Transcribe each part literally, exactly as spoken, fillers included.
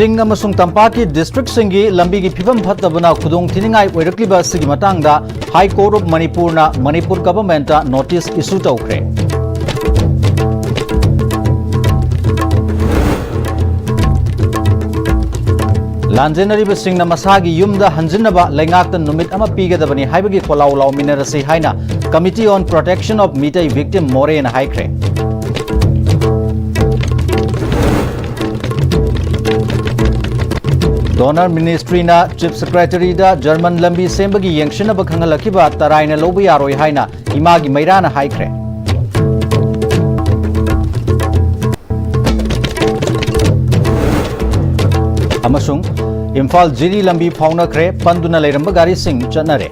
ꯆꯤꯡ ꯑꯃꯁꯨꯡ ꯇꯝꯄꯥꯛꯀꯤ districtꯁꯤꯡꯒꯤ ꯂꯝꯕꯤꯒꯤ ꯐꯤꯕꯝ ꯐꯠꯇꯕꯅ ꯈꯨꯗꯣꯡ ꯊꯤꯅꯤꯡꯉꯥꯏ ꯑꯣꯏꯔꯛꯂꯤꯕ ꯑꯁꯤꯒꯤ ꯃꯇꯥꯡꯗ High Court of ꯃꯅꯤꯄꯨꯔꯅ ꯃꯅꯤꯄꯨꯔ governmentꯇ notice issue ꯇꯧꯈ꯭ꯔꯦ꯫ ꯂꯥꯟꯖꯦꯟꯅꯔꯤꯕꯁꯤꯡꯅ ꯃꯁꯥꯒꯤ ꯌꯨꯝꯗ ꯍꯟꯖꯤꯟꯅꯕ ꯂꯩꯉꯥꯛꯇ ꯅꯨꯃꯤꯠ ꯑꯃ ꯄꯤꯒꯗꯕꯅꯤ ꯍꯥꯏꯕꯒꯤ ꯈꯣꯜꯂꯥꯎ ꯂꯥꯎꯃꯤꯟꯅꯔꯁꯤ ꯍꯥꯏꯅ Committee on Protection of Meitei Victim ꯃꯣꯔꯦꯅ ꯍꯥꯏꯈ꯭ꯔꯦ꯫ Donor Ministryꯅ Chief Secretaryꯗ German ꯂꯝꯕꯤ ꯁꯦꯝꯕꯒꯤ ꯌꯦꯡꯁꯤꯟꯅꯕ ꯈꯪꯍꯜꯂꯛꯈꯤꯕ ꯇꯔꯥꯏꯅ ꯂꯧꯕ ꯌꯥꯔꯣꯏ ꯍꯥꯏꯅ ꯏꯃꯥꯒꯤ ꯃꯩꯔꯥꯅ ꯍꯥꯏꯈ꯭ꯔꯦ꯫ ꯑꯃꯁꯨꯡ ꯏꯝꯐꯥꯜ ꯖꯤꯔꯤ ꯂꯝꯕꯤ ꯐꯥꯎꯅꯈ꯭ꯔꯦ, ꯄꯟꯗꯨꯅ ꯂꯩꯔꯝꯕ ꯒꯥꯔꯤꯁꯤꯡ ꯆꯠꯅꯔꯦ꯫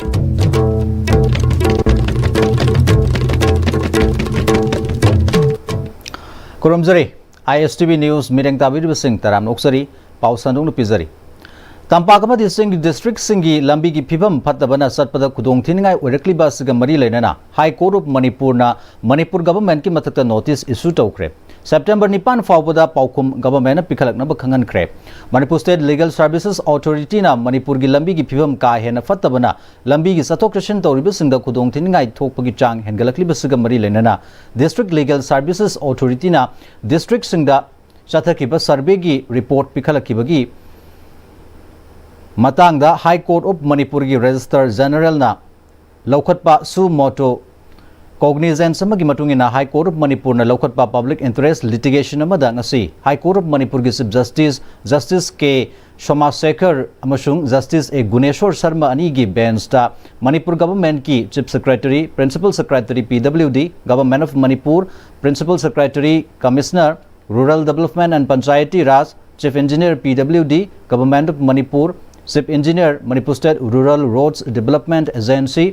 ꯈꯨꯔꯨꯝꯖꯔꯤ꯫ ISTV News ꯃꯤꯠꯌꯦꯡ ꯇꯥꯕꯤꯔꯤꯕꯁꯤꯡ ꯇꯔꯥꯝꯅ ꯑꯣꯛꯆꯔꯤ꯫ ꯄꯥꯎ ꯁꯟꯗꯣꯛꯅ ꯄꯤꯖꯔꯤ꯫ ꯇꯝꯄꯥꯛ ꯑꯃꯗꯤ ꯆꯤꯡꯒꯤ districtꯁꯤꯡꯒꯤ ꯂꯝꯕꯤꯒꯤ ꯐꯤꯕꯝ ꯐꯠꯇꯕꯅ ꯆꯠꯄꯗ ꯈꯨꯗꯣꯡ ꯊꯤꯅꯤꯡꯉꯥꯏ ꯑꯣꯏꯔꯛꯂꯤꯕ ꯑꯁꯤꯒ ꯃꯔꯤ ꯂꯩꯅꯅ High Court of ꯃꯅꯤꯄꯨꯔꯅ ꯃꯅꯤꯄꯨꯔ governmentꯀꯤ ꯃꯊꯛꯇ notice issue ꯇꯧꯈ꯭ꯔꯦ꯫ September ꯅꯤꯄꯥꯟ ꯐꯥꯎꯕꯗ ꯄꯥꯎꯈꯨꯝ governmentꯅ ꯄꯤꯈꯠꯂꯛꯅꯕ ꯈꯪꯍꯟꯈ꯭ꯔꯦ꯫ Manipur State Legal Services Authorityꯅ ꯃꯅꯤꯄꯨꯔꯒꯤ ꯂꯝꯕꯤꯒꯤ ꯐꯤꯕꯝ ꯀꯥ ꯍꯦꯟꯅ ꯐꯠꯇꯕꯅ ꯂꯝꯕꯤꯒꯤ ꯆꯠꯊꯣꯛ ꯆꯠꯁꯤꯟ ꯇꯧꯔꯤꯕꯁꯤꯡꯗ ꯈꯨꯗꯣꯡ ꯊꯤꯅꯤꯡꯉꯥꯏ ꯊꯣꯛꯄꯒꯤ ꯆꯥꯡ ꯍꯦꯟꯒꯠꯂꯛꯂꯤꯕꯁꯤꯒ ꯃꯔꯤ ꯂꯩꯅꯅ District Legal Services Authorityꯅ districtꯁꯤꯡꯗ ꯆꯠꯊꯈꯤꯕ surveyꯒꯤ report ꯄꯤꯈꯠꯂꯛꯈꯤꯕꯒꯤ ꯃꯇꯥꯡꯗ High Court of ꯃꯅꯤꯄꯨꯔꯒꯤ Registrar Generalꯅ ꯂꯧꯈꯠꯄ suo motu cognizance ꯑꯃꯒꯤ ꯃꯇꯨꯡ ꯏꯟꯅ High Court of ꯃꯅꯤꯄꯨꯔꯅ ꯂꯧꯈꯠꯄ public interest litigation ꯑꯃꯗ ꯉꯁꯤ High Court of ꯃꯅꯤꯄꯨꯔꯒꯤ Chief Justice, Justice K ꯁꯣꯃꯥꯁꯦꯈꯔ ꯑꯃꯁꯨꯡ Justice A ꯒꯨꯅꯦꯁꯣꯔ ꯁꯔꯃ ꯑꯅꯤꯒꯤ benchꯇ Manipur governmentꯀꯤ Chief Secretary, Principal Secretary PWD, Government of Manipur, Principal Secretary, Commissioner, Rural Development and Panchayati Raj, Chief Engineer PWD, Government of Manipur, Chief Engineer, Manipur State Rural Roads Development Agency,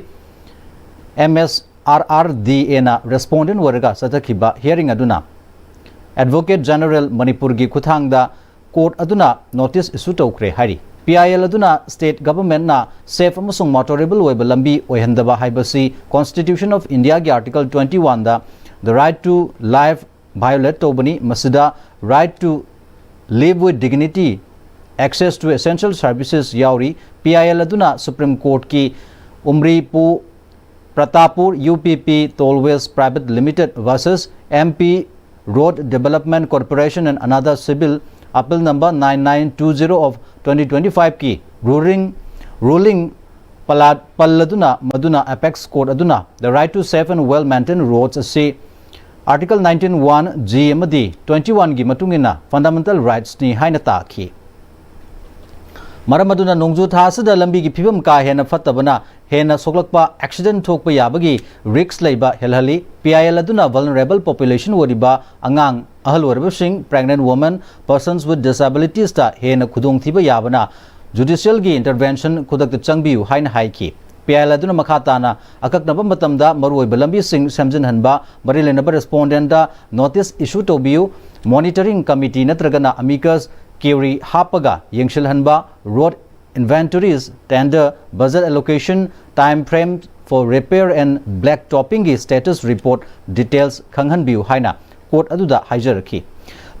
MSRRDAꯅ respondent ꯑꯣꯏꯔꯒ ꯆꯠꯊꯈꯤꯕ hearing ꯑꯗꯨꯅ Advocate General ꯃꯅꯤꯄꯨꯔꯒꯤ ꯈꯨꯠꯊꯥꯡꯗ court ꯑꯗꯨꯅ notice issue ꯇꯧꯈ꯭ꯔꯦ ꯍꯥꯏꯔꯤ꯫ PIL ꯑꯗꯨꯅ state governmentꯅ safe ꯑꯃꯁꯨꯡ motorable ꯑꯣꯏꯕ ꯂꯝꯕꯤ ꯑꯣꯏꯍꯟꯗꯕ ꯍꯥꯏꯕꯁꯤ Constitution of Indiaꯒꯤ Article twenty oneꯗ the right to life violate ꯇꯧꯕꯅꯤ꯫ ꯃꯁꯤꯗ right to live with dignity access to essential services ꯌꯥꯎꯔꯤ꯫ P I L ꯑꯗꯨꯅ Supreme Courtꯀꯤ ꯎꯝꯔꯤꯄꯨ ꯄ꯭ꯔꯇꯥꯄꯨꯔ U P P Tollways Private Limited versus M P Road Development Corporation and another civil appeal number nine nine two zero of twenty twenty-five ꯀꯤ ruling ruling ꯄꯂꯥ-, ꯄꯜꯂꯗꯨꯅ, ꯃꯗꯨꯅ apex court ꯑꯗꯨꯅ the right to safe and well maintained roads ꯑꯁꯤ Article nineteen one G ꯑꯃꯗꯤ twenty-one ꯒꯤ ꯃꯇꯨꯡ ꯏꯟꯅ fundamental rightsꯅꯤ ꯍꯥꯏꯅ ꯇꯥꯈꯤ꯫ ꯃꯔꯝ ꯑꯗꯨꯅ ꯅꯣꯡꯖꯨ ꯊꯥ ꯑꯁꯤꯗ ꯂꯝꯕꯤꯒꯤ ꯐꯤꯕꯝ ꯀꯥ ꯍꯦꯟꯅ ꯐꯠꯇꯕꯅ ꯍꯦꯟꯅ ꯁꯣꯛꯂꯛꯄ, accident ꯊꯣꯛꯄ ꯌꯥꯕꯒꯤ risk ꯂꯩꯕ ꯍꯦꯜꯍꯜꯂꯤ꯫ P I L ꯑꯗꯨꯅ vulnerable population ꯑꯣꯏꯔꯤꯕ ꯑꯉꯥꯡ, ꯑꯍꯜ ꯑꯣꯏꯔꯕꯁꯤꯡ, pregnant women, persons with disabilitiesꯇ ꯍꯦꯟꯅ ꯈꯨꯗꯣꯡꯊꯤꯕ ꯌꯥꯕꯅ judicialꯒꯤ intervention ꯈꯨꯗꯛꯇ ꯆꯪꯕꯤꯌꯨ ꯍꯥꯏꯅ ꯍꯥꯏꯈꯤ꯫ P I L ꯑꯗꯨꯅ ꯃꯈꯥ ꯇꯥꯅ ꯑꯀꯛꯅꯕ ꯃꯇꯝꯗ ꯃꯔꯨꯑꯣꯏꯕ ꯂꯝꯕꯤꯁꯤꯡ ꯁꯦꯝꯖꯤꯟꯍꯟꯕ, ꯃꯔꯤ ꯂꯩꯅꯕ respondentꯇ notice issue ꯇꯧꯕꯤꯌꯨ, monitoring committee ꯅꯠꯇ꯭ꯔꯒꯅ amicus curiae ꯍꯥꯞꯄꯒ ꯌꯦꯡꯁꯤꯜꯍꯟꯕ, road inventories, tender, budget allocation, time frame for repair and black toppingꯒꯤ status report details ꯈꯪꯍꯟꯕꯤꯌꯨ ꯍꯥꯏꯅ court ꯑꯗꯨꯗ ꯍꯥꯏꯖꯔꯛꯈꯤ꯫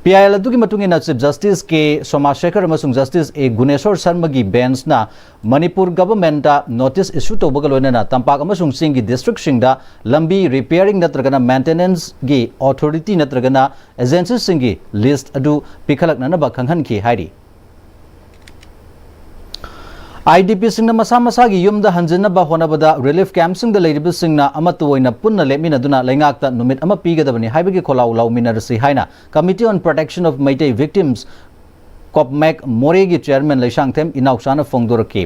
P I L ꯑꯗꯨꯒꯤ ꯃꯇꯨꯡ ꯏꯟꯅ Chief Justice K Somashekar ꯑꯃꯁꯨꯡ Justice A Guneswar Sharmaꯒꯤ benchꯅ Manipur governmentꯇ notice issue ꯇꯧꯕꯒ ꯂꯣꯏꯅꯅ ꯇꯝꯄꯥꯛ ꯑꯃꯁꯨꯡ ꯆꯤꯡꯒꯤ districtꯁꯤꯡꯗ ꯂꯝꯕꯤ repairing ꯅꯠꯇ꯭ꯔꯒꯅ maintenanceꯒꯤ authority ꯅꯠꯇ꯭ꯔꯒꯅ agencyꯁꯤꯡꯒꯤ list ꯑꯗꯨ ꯄꯤꯈꯠꯂꯛꯅꯅꯕ ꯈꯪꯍꯟꯈꯤ ꯍꯥꯏꯔꯤ꯫ IDPꯁꯤꯡꯅ ꯃꯁꯥ ꯃꯁꯥꯒꯤ ꯌꯨꯝꯗ ꯍꯟꯖꯤꯟꯅꯕ ꯍꯣꯠꯅꯕꯗ relief campꯁꯤꯡꯗ ꯂꯩꯔꯤꯕꯁꯤꯡꯅ ꯑꯃꯠꯇ ꯑꯣꯏꯅ ꯄꯨꯟꯅ ꯂꯦꯞꯃꯤꯟꯅꯗꯨꯅ ꯂꯩꯉꯥꯛꯇ ꯅꯨꯃꯤꯠ ꯑꯃ ꯄꯤꯒꯗꯕꯅꯤ ꯍꯥꯏꯕꯒꯤ ꯈꯣꯜꯂꯥꯎ ꯂꯥꯎꯃꯤꯟꯅꯔꯁꯤ ꯍꯥꯏꯅ Committee on Protection of Meitei Victims, COPMEC ꯃꯣꯔꯦꯒꯤ chairman Leishangthem ꯏꯅꯥꯎꯆꯥꯅ ꯐꯣꯡꯗꯣꯔꯛꯈꯤ꯫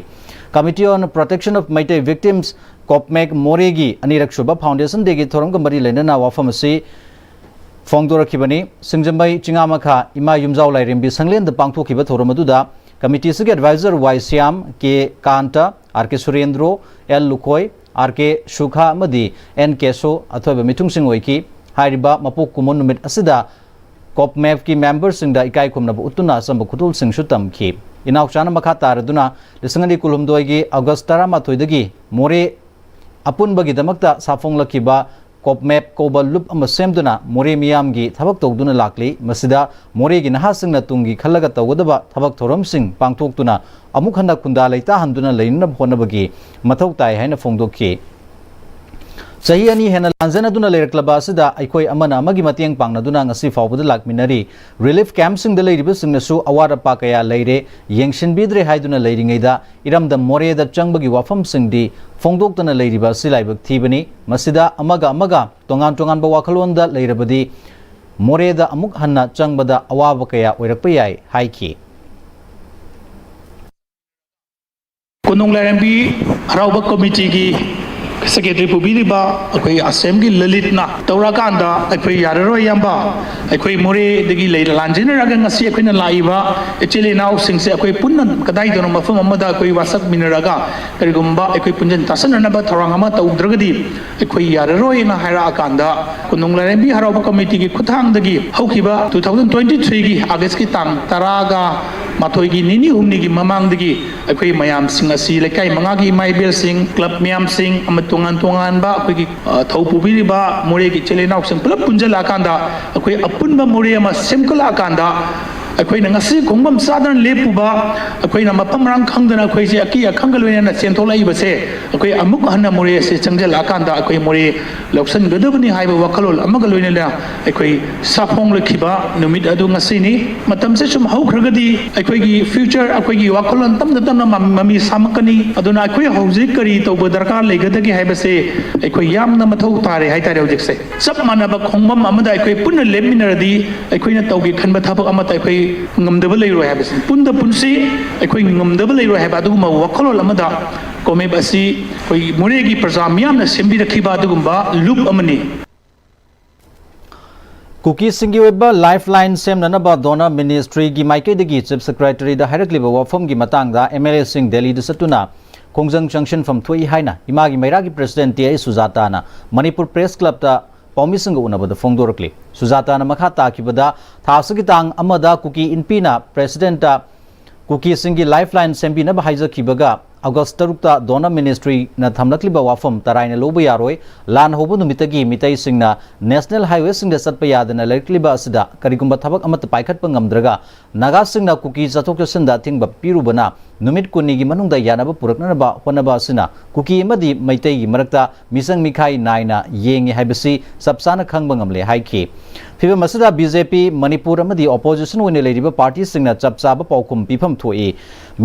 Committee on Protection of Meitei Victims, COPMEC ꯃꯣꯔꯦꯒꯤ ꯑꯅꯤꯔꯛ ꯁꯨꯕ Foundation Dayꯒꯤ ꯊꯧꯔꯝꯒ ꯃꯔꯤ ꯂꯩꯅꯅ ꯋꯥꯐꯝ ꯑꯁꯤ ꯐꯣꯡꯗꯣꯔꯛꯈꯤꯕꯅꯤ꯫ ꯁꯤꯡꯖꯃꯩ ꯆꯤꯉꯥꯃꯈꯥ ꯏꯃꯥ ꯌꯨꯝꯖꯥꯎ ꯂꯥꯏꯔꯦꯝꯕꯤ ꯁꯪꯂꯦꯟꯗ ꯄꯥꯡꯊꯣꯛꯈꯤꯕ ꯊꯧꯔꯝ ꯑꯗꯨꯗ committeeꯁꯤꯒꯤ advisor ꯋꯥꯏ ꯁ꯭ꯌꯥꯝ, ꯀꯦ ꯀꯥꯟꯇ, ꯑꯥꯔ ꯀꯦ ꯁꯨꯔꯦꯟꯗ꯭ꯔꯣ, ꯑꯦꯜ ꯂꯨꯈꯣꯏ, ꯑꯥꯔ ꯀꯦ ꯁꯨꯈꯥ ꯑꯃꯗꯤ ꯑꯦꯟ ꯀꯦꯁꯣ ꯑꯊꯣꯏꯕ ꯃꯤꯊꯨꯡꯁꯤꯡ ꯑꯣꯏꯈꯤ꯫ ꯍꯥꯏꯔꯤꯕ ꯃꯄꯣꯛ ꯀꯨꯝꯑꯣꯟ ꯅꯨꯃꯤꯠ ꯑꯁꯤꯗ COPMECꯀꯤ memberꯁꯤꯡꯗ ꯏꯀꯥꯏ ꯈꯨꯝꯅꯕ ꯎꯠꯇꯨꯅ ꯑꯆꯝꯕ ꯈꯨꯗꯣꯜꯁꯤꯡꯁꯨ ꯇꯝꯈꯤ꯫ ꯏꯅꯥꯎꯆꯥꯅ ꯃꯈꯥ ꯇꯥꯔꯗꯨꯅ ꯂꯤꯁꯤꯡ ꯑꯅꯤ ꯀꯨꯟꯍꯨꯝꯗꯣꯏꯒꯤ August ꯇꯔꯥꯃꯥꯊꯣꯏꯗꯒꯤ ꯃꯣꯔꯦ ꯑꯄꯨꯟꯕꯒꯤꯗꯃꯛꯇ ꯁꯥꯐꯣꯡꯂꯛꯈꯤꯕ ꯀꯣꯞꯃꯦꯞ ꯀꯧꯕ ꯂꯨꯞ ꯑꯃ ꯁꯦꯝꯗꯨꯅ ꯃꯣꯔꯦ ꯃꯤꯌꯥꯝꯒꯤ ꯊꯕꯛ ꯇꯧꯗꯨꯅ ꯂꯥꯛꯂꯤ꯫ ꯃꯁꯤꯗ ꯃꯣꯔꯦꯒꯤ ꯅꯍꯥꯁꯤꯡꯅ ꯇꯨꯡꯒꯤ ꯈꯜꯂꯒ ꯇꯧꯒꯗꯕ ꯊꯕꯛ ꯊꯧꯔꯝꯁꯤꯡ ꯄꯥꯡꯊꯣꯛꯇꯨꯅ ꯑꯃꯨꯛ ꯍꯟꯅ ꯈꯨꯟꯗꯥ ꯂꯩꯇꯥꯍꯟꯗꯨꯅ ꯂꯩꯅꯅꯕ ꯍꯣꯠꯅꯕꯒꯤ ꯃꯊꯧ ꯇꯥꯏ ꯍꯥꯏꯅ ꯐꯣꯡꯗꯣꯛꯈꯤ꯫ ꯆꯍꯤ ꯑꯅꯤ ꯍꯦꯟꯅ ꯂꯥꯟꯖꯅꯗꯨꯅ ꯂꯩꯔꯛꯂꯕ ꯑꯁꯤꯗ ꯑꯩꯈꯣꯏ ꯑꯃꯅ ꯑꯃꯒꯤ ꯃꯇꯦꯡ ꯄꯥꯡꯅꯗꯨꯅ ꯉꯁꯤ ꯐꯥꯎꯕꯗ ꯂꯥꯛꯃꯤꯟꯅꯔꯤ꯫ ꯔꯤꯂꯤꯐ ꯀꯦꯝꯞꯁꯤꯡꯗ ꯂꯩꯔꯤꯕꯁꯤꯡꯅꯁꯨ ꯑꯋꯥꯠ ꯑꯄꯥ ꯀꯌꯥ ꯂꯩꯔꯦ, ꯌꯦꯡꯁꯤꯟꯕꯤꯗ꯭ꯔꯦ ꯍꯥꯏꯗꯨꯅ ꯂꯩꯔꯤꯉꯩꯗ ꯏꯔꯝꯗꯝ ꯃꯣꯔꯦꯗ ꯆꯪꯕꯒꯤ ꯋꯥꯐꯝꯁꯤꯡꯗꯤ ꯐꯣꯡꯗꯣꯛꯇꯅ ꯂꯩꯔꯤꯕ ꯑꯁꯤ ꯂꯥꯏꯕꯛ ꯊꯤꯕꯅꯤ꯫ ꯃꯁꯤꯗ ꯑꯃꯒ ꯑꯃꯒ ꯇꯣꯉꯥꯟ ꯇꯣꯉꯥꯟꯕ ꯋꯥꯈꯜꯂꯣꯟꯗ ꯂꯩꯔꯕꯗꯤ ꯃꯣꯔꯦꯗ ꯑꯃꯨꯛ ꯍꯟꯅ ꯆꯪꯕꯗ ꯑꯋꯥꯕ ꯀꯌꯥ ꯑꯣꯏꯔꯛꯄ ꯌꯥꯏ ꯍꯥꯏꯈꯤ꯫ ꯀꯣꯅꯨꯡ ꯂꯥꯏꯔꯦꯝꯕꯤ ꯍꯔꯥꯎꯕ ꯀꯃꯤꯇꯤꯒꯤ ꯁꯦꯀ꯭ꯔꯦꯇꯔꯤ ꯄꯨꯕꯤꯔꯤꯕ ꯑꯩꯈꯣꯏ ꯑꯁꯦꯝꯒꯤ ꯂꯂꯤꯠꯅ ꯇꯧꯔꯛꯑꯀꯥꯟꯗ ꯑꯩꯈꯣꯏ ꯌꯥꯔꯔꯣꯏ ꯏꯌꯥꯝꯕ, ꯑꯩꯈꯣꯏ ꯃꯣꯔꯦꯗꯒꯤ ꯂꯩ ꯂꯥꯟꯖꯦꯟꯅꯔꯒ ꯉꯁꯤ ꯑꯩꯈꯣꯏꯅ ꯂꯥꯛꯏꯕ ꯏꯆꯤꯜ ꯏꯅꯥꯎꯁꯤꯡꯁꯦ ꯑꯩꯈꯣꯏ ꯄꯨꯟꯅ ꯀꯗꯥꯏꯗꯅꯣ ꯃꯐꯝ ꯑꯃꯗ ꯑꯩꯈꯣꯏ ꯋꯥꯁꯛꯃꯤꯟꯅꯔꯒ ꯀꯔꯤꯒꯨꯝꯕ ꯑꯩꯈꯣꯏ ꯄꯨꯟꯖꯟ ꯇꯥꯁꯟꯅꯅꯕ ꯊꯧꯔꯥꯡ ꯑꯃ ꯇꯧꯗ꯭ꯔꯒꯗꯤ ꯑꯩꯈꯣꯏ ꯌꯥꯔꯔꯣꯏꯅ ꯍꯥꯏꯔꯛꯑꯀꯥꯟꯗ ꯀꯣꯅꯨꯡ ꯂꯥꯏꯔꯦꯝꯕꯤ ꯍꯔꯥꯎꯕ ꯀꯃꯤꯇꯤꯒꯤ ꯈꯨꯠꯊꯥꯡꯗꯒꯤ ꯍꯧꯈꯤꯕ ꯇꯨ ꯊꯥꯎꯖꯟ ꯇ꯭ꯋꯦꯟꯇꯤ ꯊ꯭ꯔꯤꯒꯤ ꯑꯥꯒꯁꯀꯤ ꯇꯥꯡ ꯇꯔꯥꯒ ꯃꯥꯊꯣꯏꯒꯤ ꯅꯤꯅꯤ ꯍꯨꯝꯅꯤꯒꯤ ꯃꯃꯥꯡꯗꯒꯤ ꯑꯩꯈꯣꯏ ꯃꯌꯥꯝꯁꯤꯡ ꯑꯁꯤ ꯂꯩꯀꯥꯏ ꯃꯉꯥꯒꯤ ꯏꯃꯥ ꯏꯕꯦꯜꯁꯤꯡ, ꯀ꯭ꯂꯕ ꯃꯌꯥꯝꯁꯤꯡ ꯑꯃ ꯇꯣꯉꯥꯟ ꯇꯣꯉꯥꯟꯕ ꯑꯩꯈꯣꯏꯒꯤ, ꯑ, ꯊꯧ ꯄꯨꯕꯤꯔꯤꯕ ꯃꯣꯔꯦꯒꯤ ꯏꯆꯤꯜ ꯏꯅꯥꯎꯁꯤꯡ ꯄꯨꯂꯞ ꯄꯨꯟꯁꯤꯜꯂꯛꯑꯀꯥꯟꯗ ꯑꯩꯈꯣꯏ ꯑꯄꯨꯟꯕ ꯃꯣꯔꯦ ꯑꯃ ꯁꯦꯝꯒꯠꯂꯛꯑꯀꯥꯟꯗ ꯑꯩꯈꯣꯏꯅ ꯉꯁꯤ ꯈꯣꯡꯐꯝ ꯆꯥꯗꯅ ꯂꯦꯞꯄꯨꯕ, ꯑꯩꯈꯣꯏꯅ ꯃꯐꯝ ꯃꯔꯥꯡ ꯈꯪꯗꯅ ꯑꯩꯈꯣꯏꯁꯦ ꯑꯀꯤ ꯑꯈꯪꯒ ꯂꯣꯏꯅꯅ ꯆꯦꯟꯊꯣꯛꯂꯛꯏꯕꯁꯦ ꯑꯩꯈꯣꯏ ꯑꯃꯨꯛ ꯍꯟꯅ ꯃꯣꯔꯦ ꯑꯁꯤ ꯆꯪꯁꯤꯜꯂꯛꯑꯀꯥꯟꯗ ꯑꯩꯈꯣꯏ ꯃꯣꯔꯦ ꯂꯧꯁꯤꯟꯒꯗꯕꯅꯤ ꯍꯥꯏꯕ ꯋꯥꯈꯜꯂꯣꯟ ꯑꯃꯒ ꯂꯣꯏꯅꯅ ꯑꯩꯈꯣꯏ ꯁꯥꯐꯣꯡꯂꯛꯈꯤꯕ ꯅꯨꯃꯤꯠ ꯑꯗꯨ ꯉꯁꯤꯅꯤ꯫ ꯃꯇꯝꯁꯦ ꯁꯨꯝ ꯍꯧꯈ꯭ꯔꯒꯗꯤ ꯑꯩꯈꯣꯏꯒꯤ ꯐ꯭ꯌꯨꯆꯔ, ꯑꯩꯈꯣꯏꯒꯤ ꯋꯥꯈꯜꯂꯣꯟ ꯇꯞꯅ ꯇꯞꯅ ꯃ-, ꯃꯃꯤ ꯁꯥꯃꯛꯀꯅꯤ꯫ ꯑꯗꯨꯅ ꯑꯩꯈꯣꯏ ꯍꯧꯖꯤꯛ ꯀꯔꯤ ꯇꯧꯕ ꯗꯔꯀꯥꯔ ꯂꯩꯒꯗꯒꯦ ꯍꯥꯏꯕꯁꯦ ꯑꯩꯈꯣꯏ ꯌꯥꯝꯅ ꯃꯊꯧ ꯇꯥꯔꯦ ꯍꯥꯏꯇꯥꯔꯦ꯫ ꯍꯧꯖꯤꯛꯁꯦ ꯆꯞ ꯃꯥꯟꯅꯕ ꯈꯣꯡꯐꯝ ꯑꯃꯗ ꯑꯩꯈꯣꯏ ꯄꯨꯟꯅ ꯂꯦꯞꯃꯤꯟꯅꯔꯗꯤ ꯑꯩꯈꯣꯏꯅ ꯇꯧꯒꯦ ꯈꯟꯕ ꯊꯕꯛ ꯑꯃꯠꯇ ꯑꯩꯈꯣꯏ ꯉꯝꯗꯕ ꯂꯩꯔꯣꯏ ꯍꯥꯏꯕꯁꯤꯅꯤ꯫ ꯄꯨꯟꯗ ꯄꯨꯟꯁꯤ, ꯑꯩꯈꯣꯏ ꯉꯝꯗꯕ ꯂꯩꯔꯣꯏ ꯍꯥꯏꯕ ꯑꯗꯨꯒꯨꯝꯕ ꯋꯥꯈꯜꯂꯣꯟ ꯑꯃꯗ ꯀꯣꯃꯤꯞ ꯑꯁꯤ ꯑꯩꯈꯣꯏ ꯃꯣꯔꯦꯒꯤ ꯄ꯭ꯔꯖꯥ ꯃꯤꯌꯥꯝꯅ ꯁꯦꯝꯕꯤꯔꯛꯈꯤꯕ ꯑꯗꯨꯒꯨꯝꯕ ꯂꯨꯞ ꯑꯃꯅꯤ꯫ ꯀꯨꯀꯤꯁꯤꯡꯒꯤ ꯑꯣꯏꯕ ꯂꯥꯏꯐ ꯂꯥꯏꯟ ꯁꯦꯝꯅꯅꯕ ꯗꯣꯅꯔ ꯃꯤꯅꯤꯁꯇ꯭ꯔꯤꯒꯤ ꯃꯥꯏꯀꯩꯗꯒꯤ ꯆꯤꯐ ꯁꯦꯀ꯭ꯔꯦꯇꯔꯤꯗ ꯍꯥꯏꯔꯛꯂꯤꯕ ꯋꯥꯐꯝꯒꯤ ꯃꯇꯥꯡꯗ ꯑꯦꯝ ꯑꯦꯜ ꯑꯦꯁꯤꯡ ꯗꯦꯜꯂꯤꯗ ꯆꯠꯇꯨꯅ ꯈꯣꯡꯖꯪ ꯆꯪꯁꯤꯟꯐꯝ ꯊꯣꯛꯏ ꯍꯥꯏꯅ ꯏꯃꯥꯒꯤ ꯃꯩꯔꯥꯒꯤ ꯄ꯭ꯔꯦꯁꯤꯗꯦꯟ ꯇꯤ ꯑꯥꯏ ꯁꯨꯖꯥꯇꯥꯅ ꯃꯅꯤꯄꯨꯔ ꯄ꯭ꯔꯦꯁ ꯀ꯭ꯂꯕꯇ ꯄꯥꯎꯃꯤꯁꯤꯡꯒ ꯎꯅꯕꯗ ꯐꯣꯡꯗꯣꯔꯛꯂꯤ꯫ ꯁꯨꯖꯥꯇꯥꯅ ꯃꯈꯥ ꯇꯥꯈꯤꯕꯗ, ꯊꯥ ꯑꯁꯤꯒꯤ ꯇꯥꯡ ꯑꯃꯗ ꯀꯨꯀꯤ ꯏꯟꯄꯤꯅ ꯄ꯭ꯔꯦꯁꯤꯗꯦꯟꯠꯇ ꯀꯨꯀꯤꯁꯤꯡꯒꯤ ꯂꯥꯏꯐ ꯂꯥꯏꯟ ꯁꯦꯝꯕꯤꯅꯕ ꯍꯥꯏꯖꯈꯤꯕꯒ ꯑꯣꯒꯁ ꯇꯔꯨꯛꯇ ꯗꯣꯅꯔ ꯃꯤꯅꯤꯁꯇ꯭ꯔꯤꯅ ꯊꯝꯂꯛꯂꯤꯕ ꯋꯥꯐꯝ ꯇꯔꯥꯏꯅ ꯂꯧꯕ ꯌꯥꯔꯣꯏ꯫ ꯂꯥꯟ ꯍꯧꯕ ꯅꯨꯃꯤꯠꯇꯒꯤ ꯃꯤꯇꯩꯁꯤꯡꯅ ꯅꯦꯁꯅꯦꯜ ꯍꯥꯏꯋꯦꯁꯤꯡꯗ ꯆꯠꯄ ꯌꯥꯗꯅ ꯂꯩꯔꯛꯂꯤꯕ ꯑꯁꯤꯗ ꯀꯔꯤꯒꯨꯝꯕ ꯊꯕꯛ ꯑꯃꯠꯇ ꯄꯥꯏꯈꯠꯄ ꯉꯝꯗ꯭ꯔꯒ ꯅꯥꯒꯥꯁꯤꯡꯅ ꯀꯨꯀꯤ ꯆꯠꯊꯣꯛ ꯆꯠꯁꯤꯟꯗ ꯑꯊꯤꯡꯕ ꯄꯤꯔꯨꯕꯅ ꯅꯨꯃꯤꯠ ꯀꯨꯟꯅꯤꯒꯤ ꯃꯅꯨꯡꯗ ꯌꯥꯅꯕ ꯄꯨꯔꯛꯅꯅꯕ ꯍꯣꯠꯅꯕ ꯑꯁꯤꯅ ꯀꯨꯀꯤ ꯑꯃꯗꯤ ꯃꯩꯇꯩꯒꯤ ꯃꯔꯛꯇ ꯃꯤꯆꯪ ꯃꯤꯈꯥꯏ ꯅꯥꯏꯅ ꯌꯦꯡꯉꯤ ꯍꯥꯏꯕꯁꯤ ꯆꯞ ꯆꯥꯅ ꯈꯪꯕ ꯉꯝꯂꯦ ꯍꯥꯏꯈꯤ꯫ ꯐꯤꯚꯝ ꯑꯁꯤꯗ ꯕꯤ ꯖꯦ ꯄꯤ ꯃꯅꯤꯄꯨꯔ ꯑꯃꯗꯤ ꯑꯣꯄꯣꯖꯤꯁꯟ ꯑꯣꯏꯅ ꯂꯩꯔꯤꯕ ꯄꯥꯔꯇꯤꯁꯤꯡꯅ ꯆꯞ ꯆꯥꯕ ꯄꯥꯎꯈꯨꯝ ꯄꯤꯐꯝ ꯊꯣꯛꯏ꯫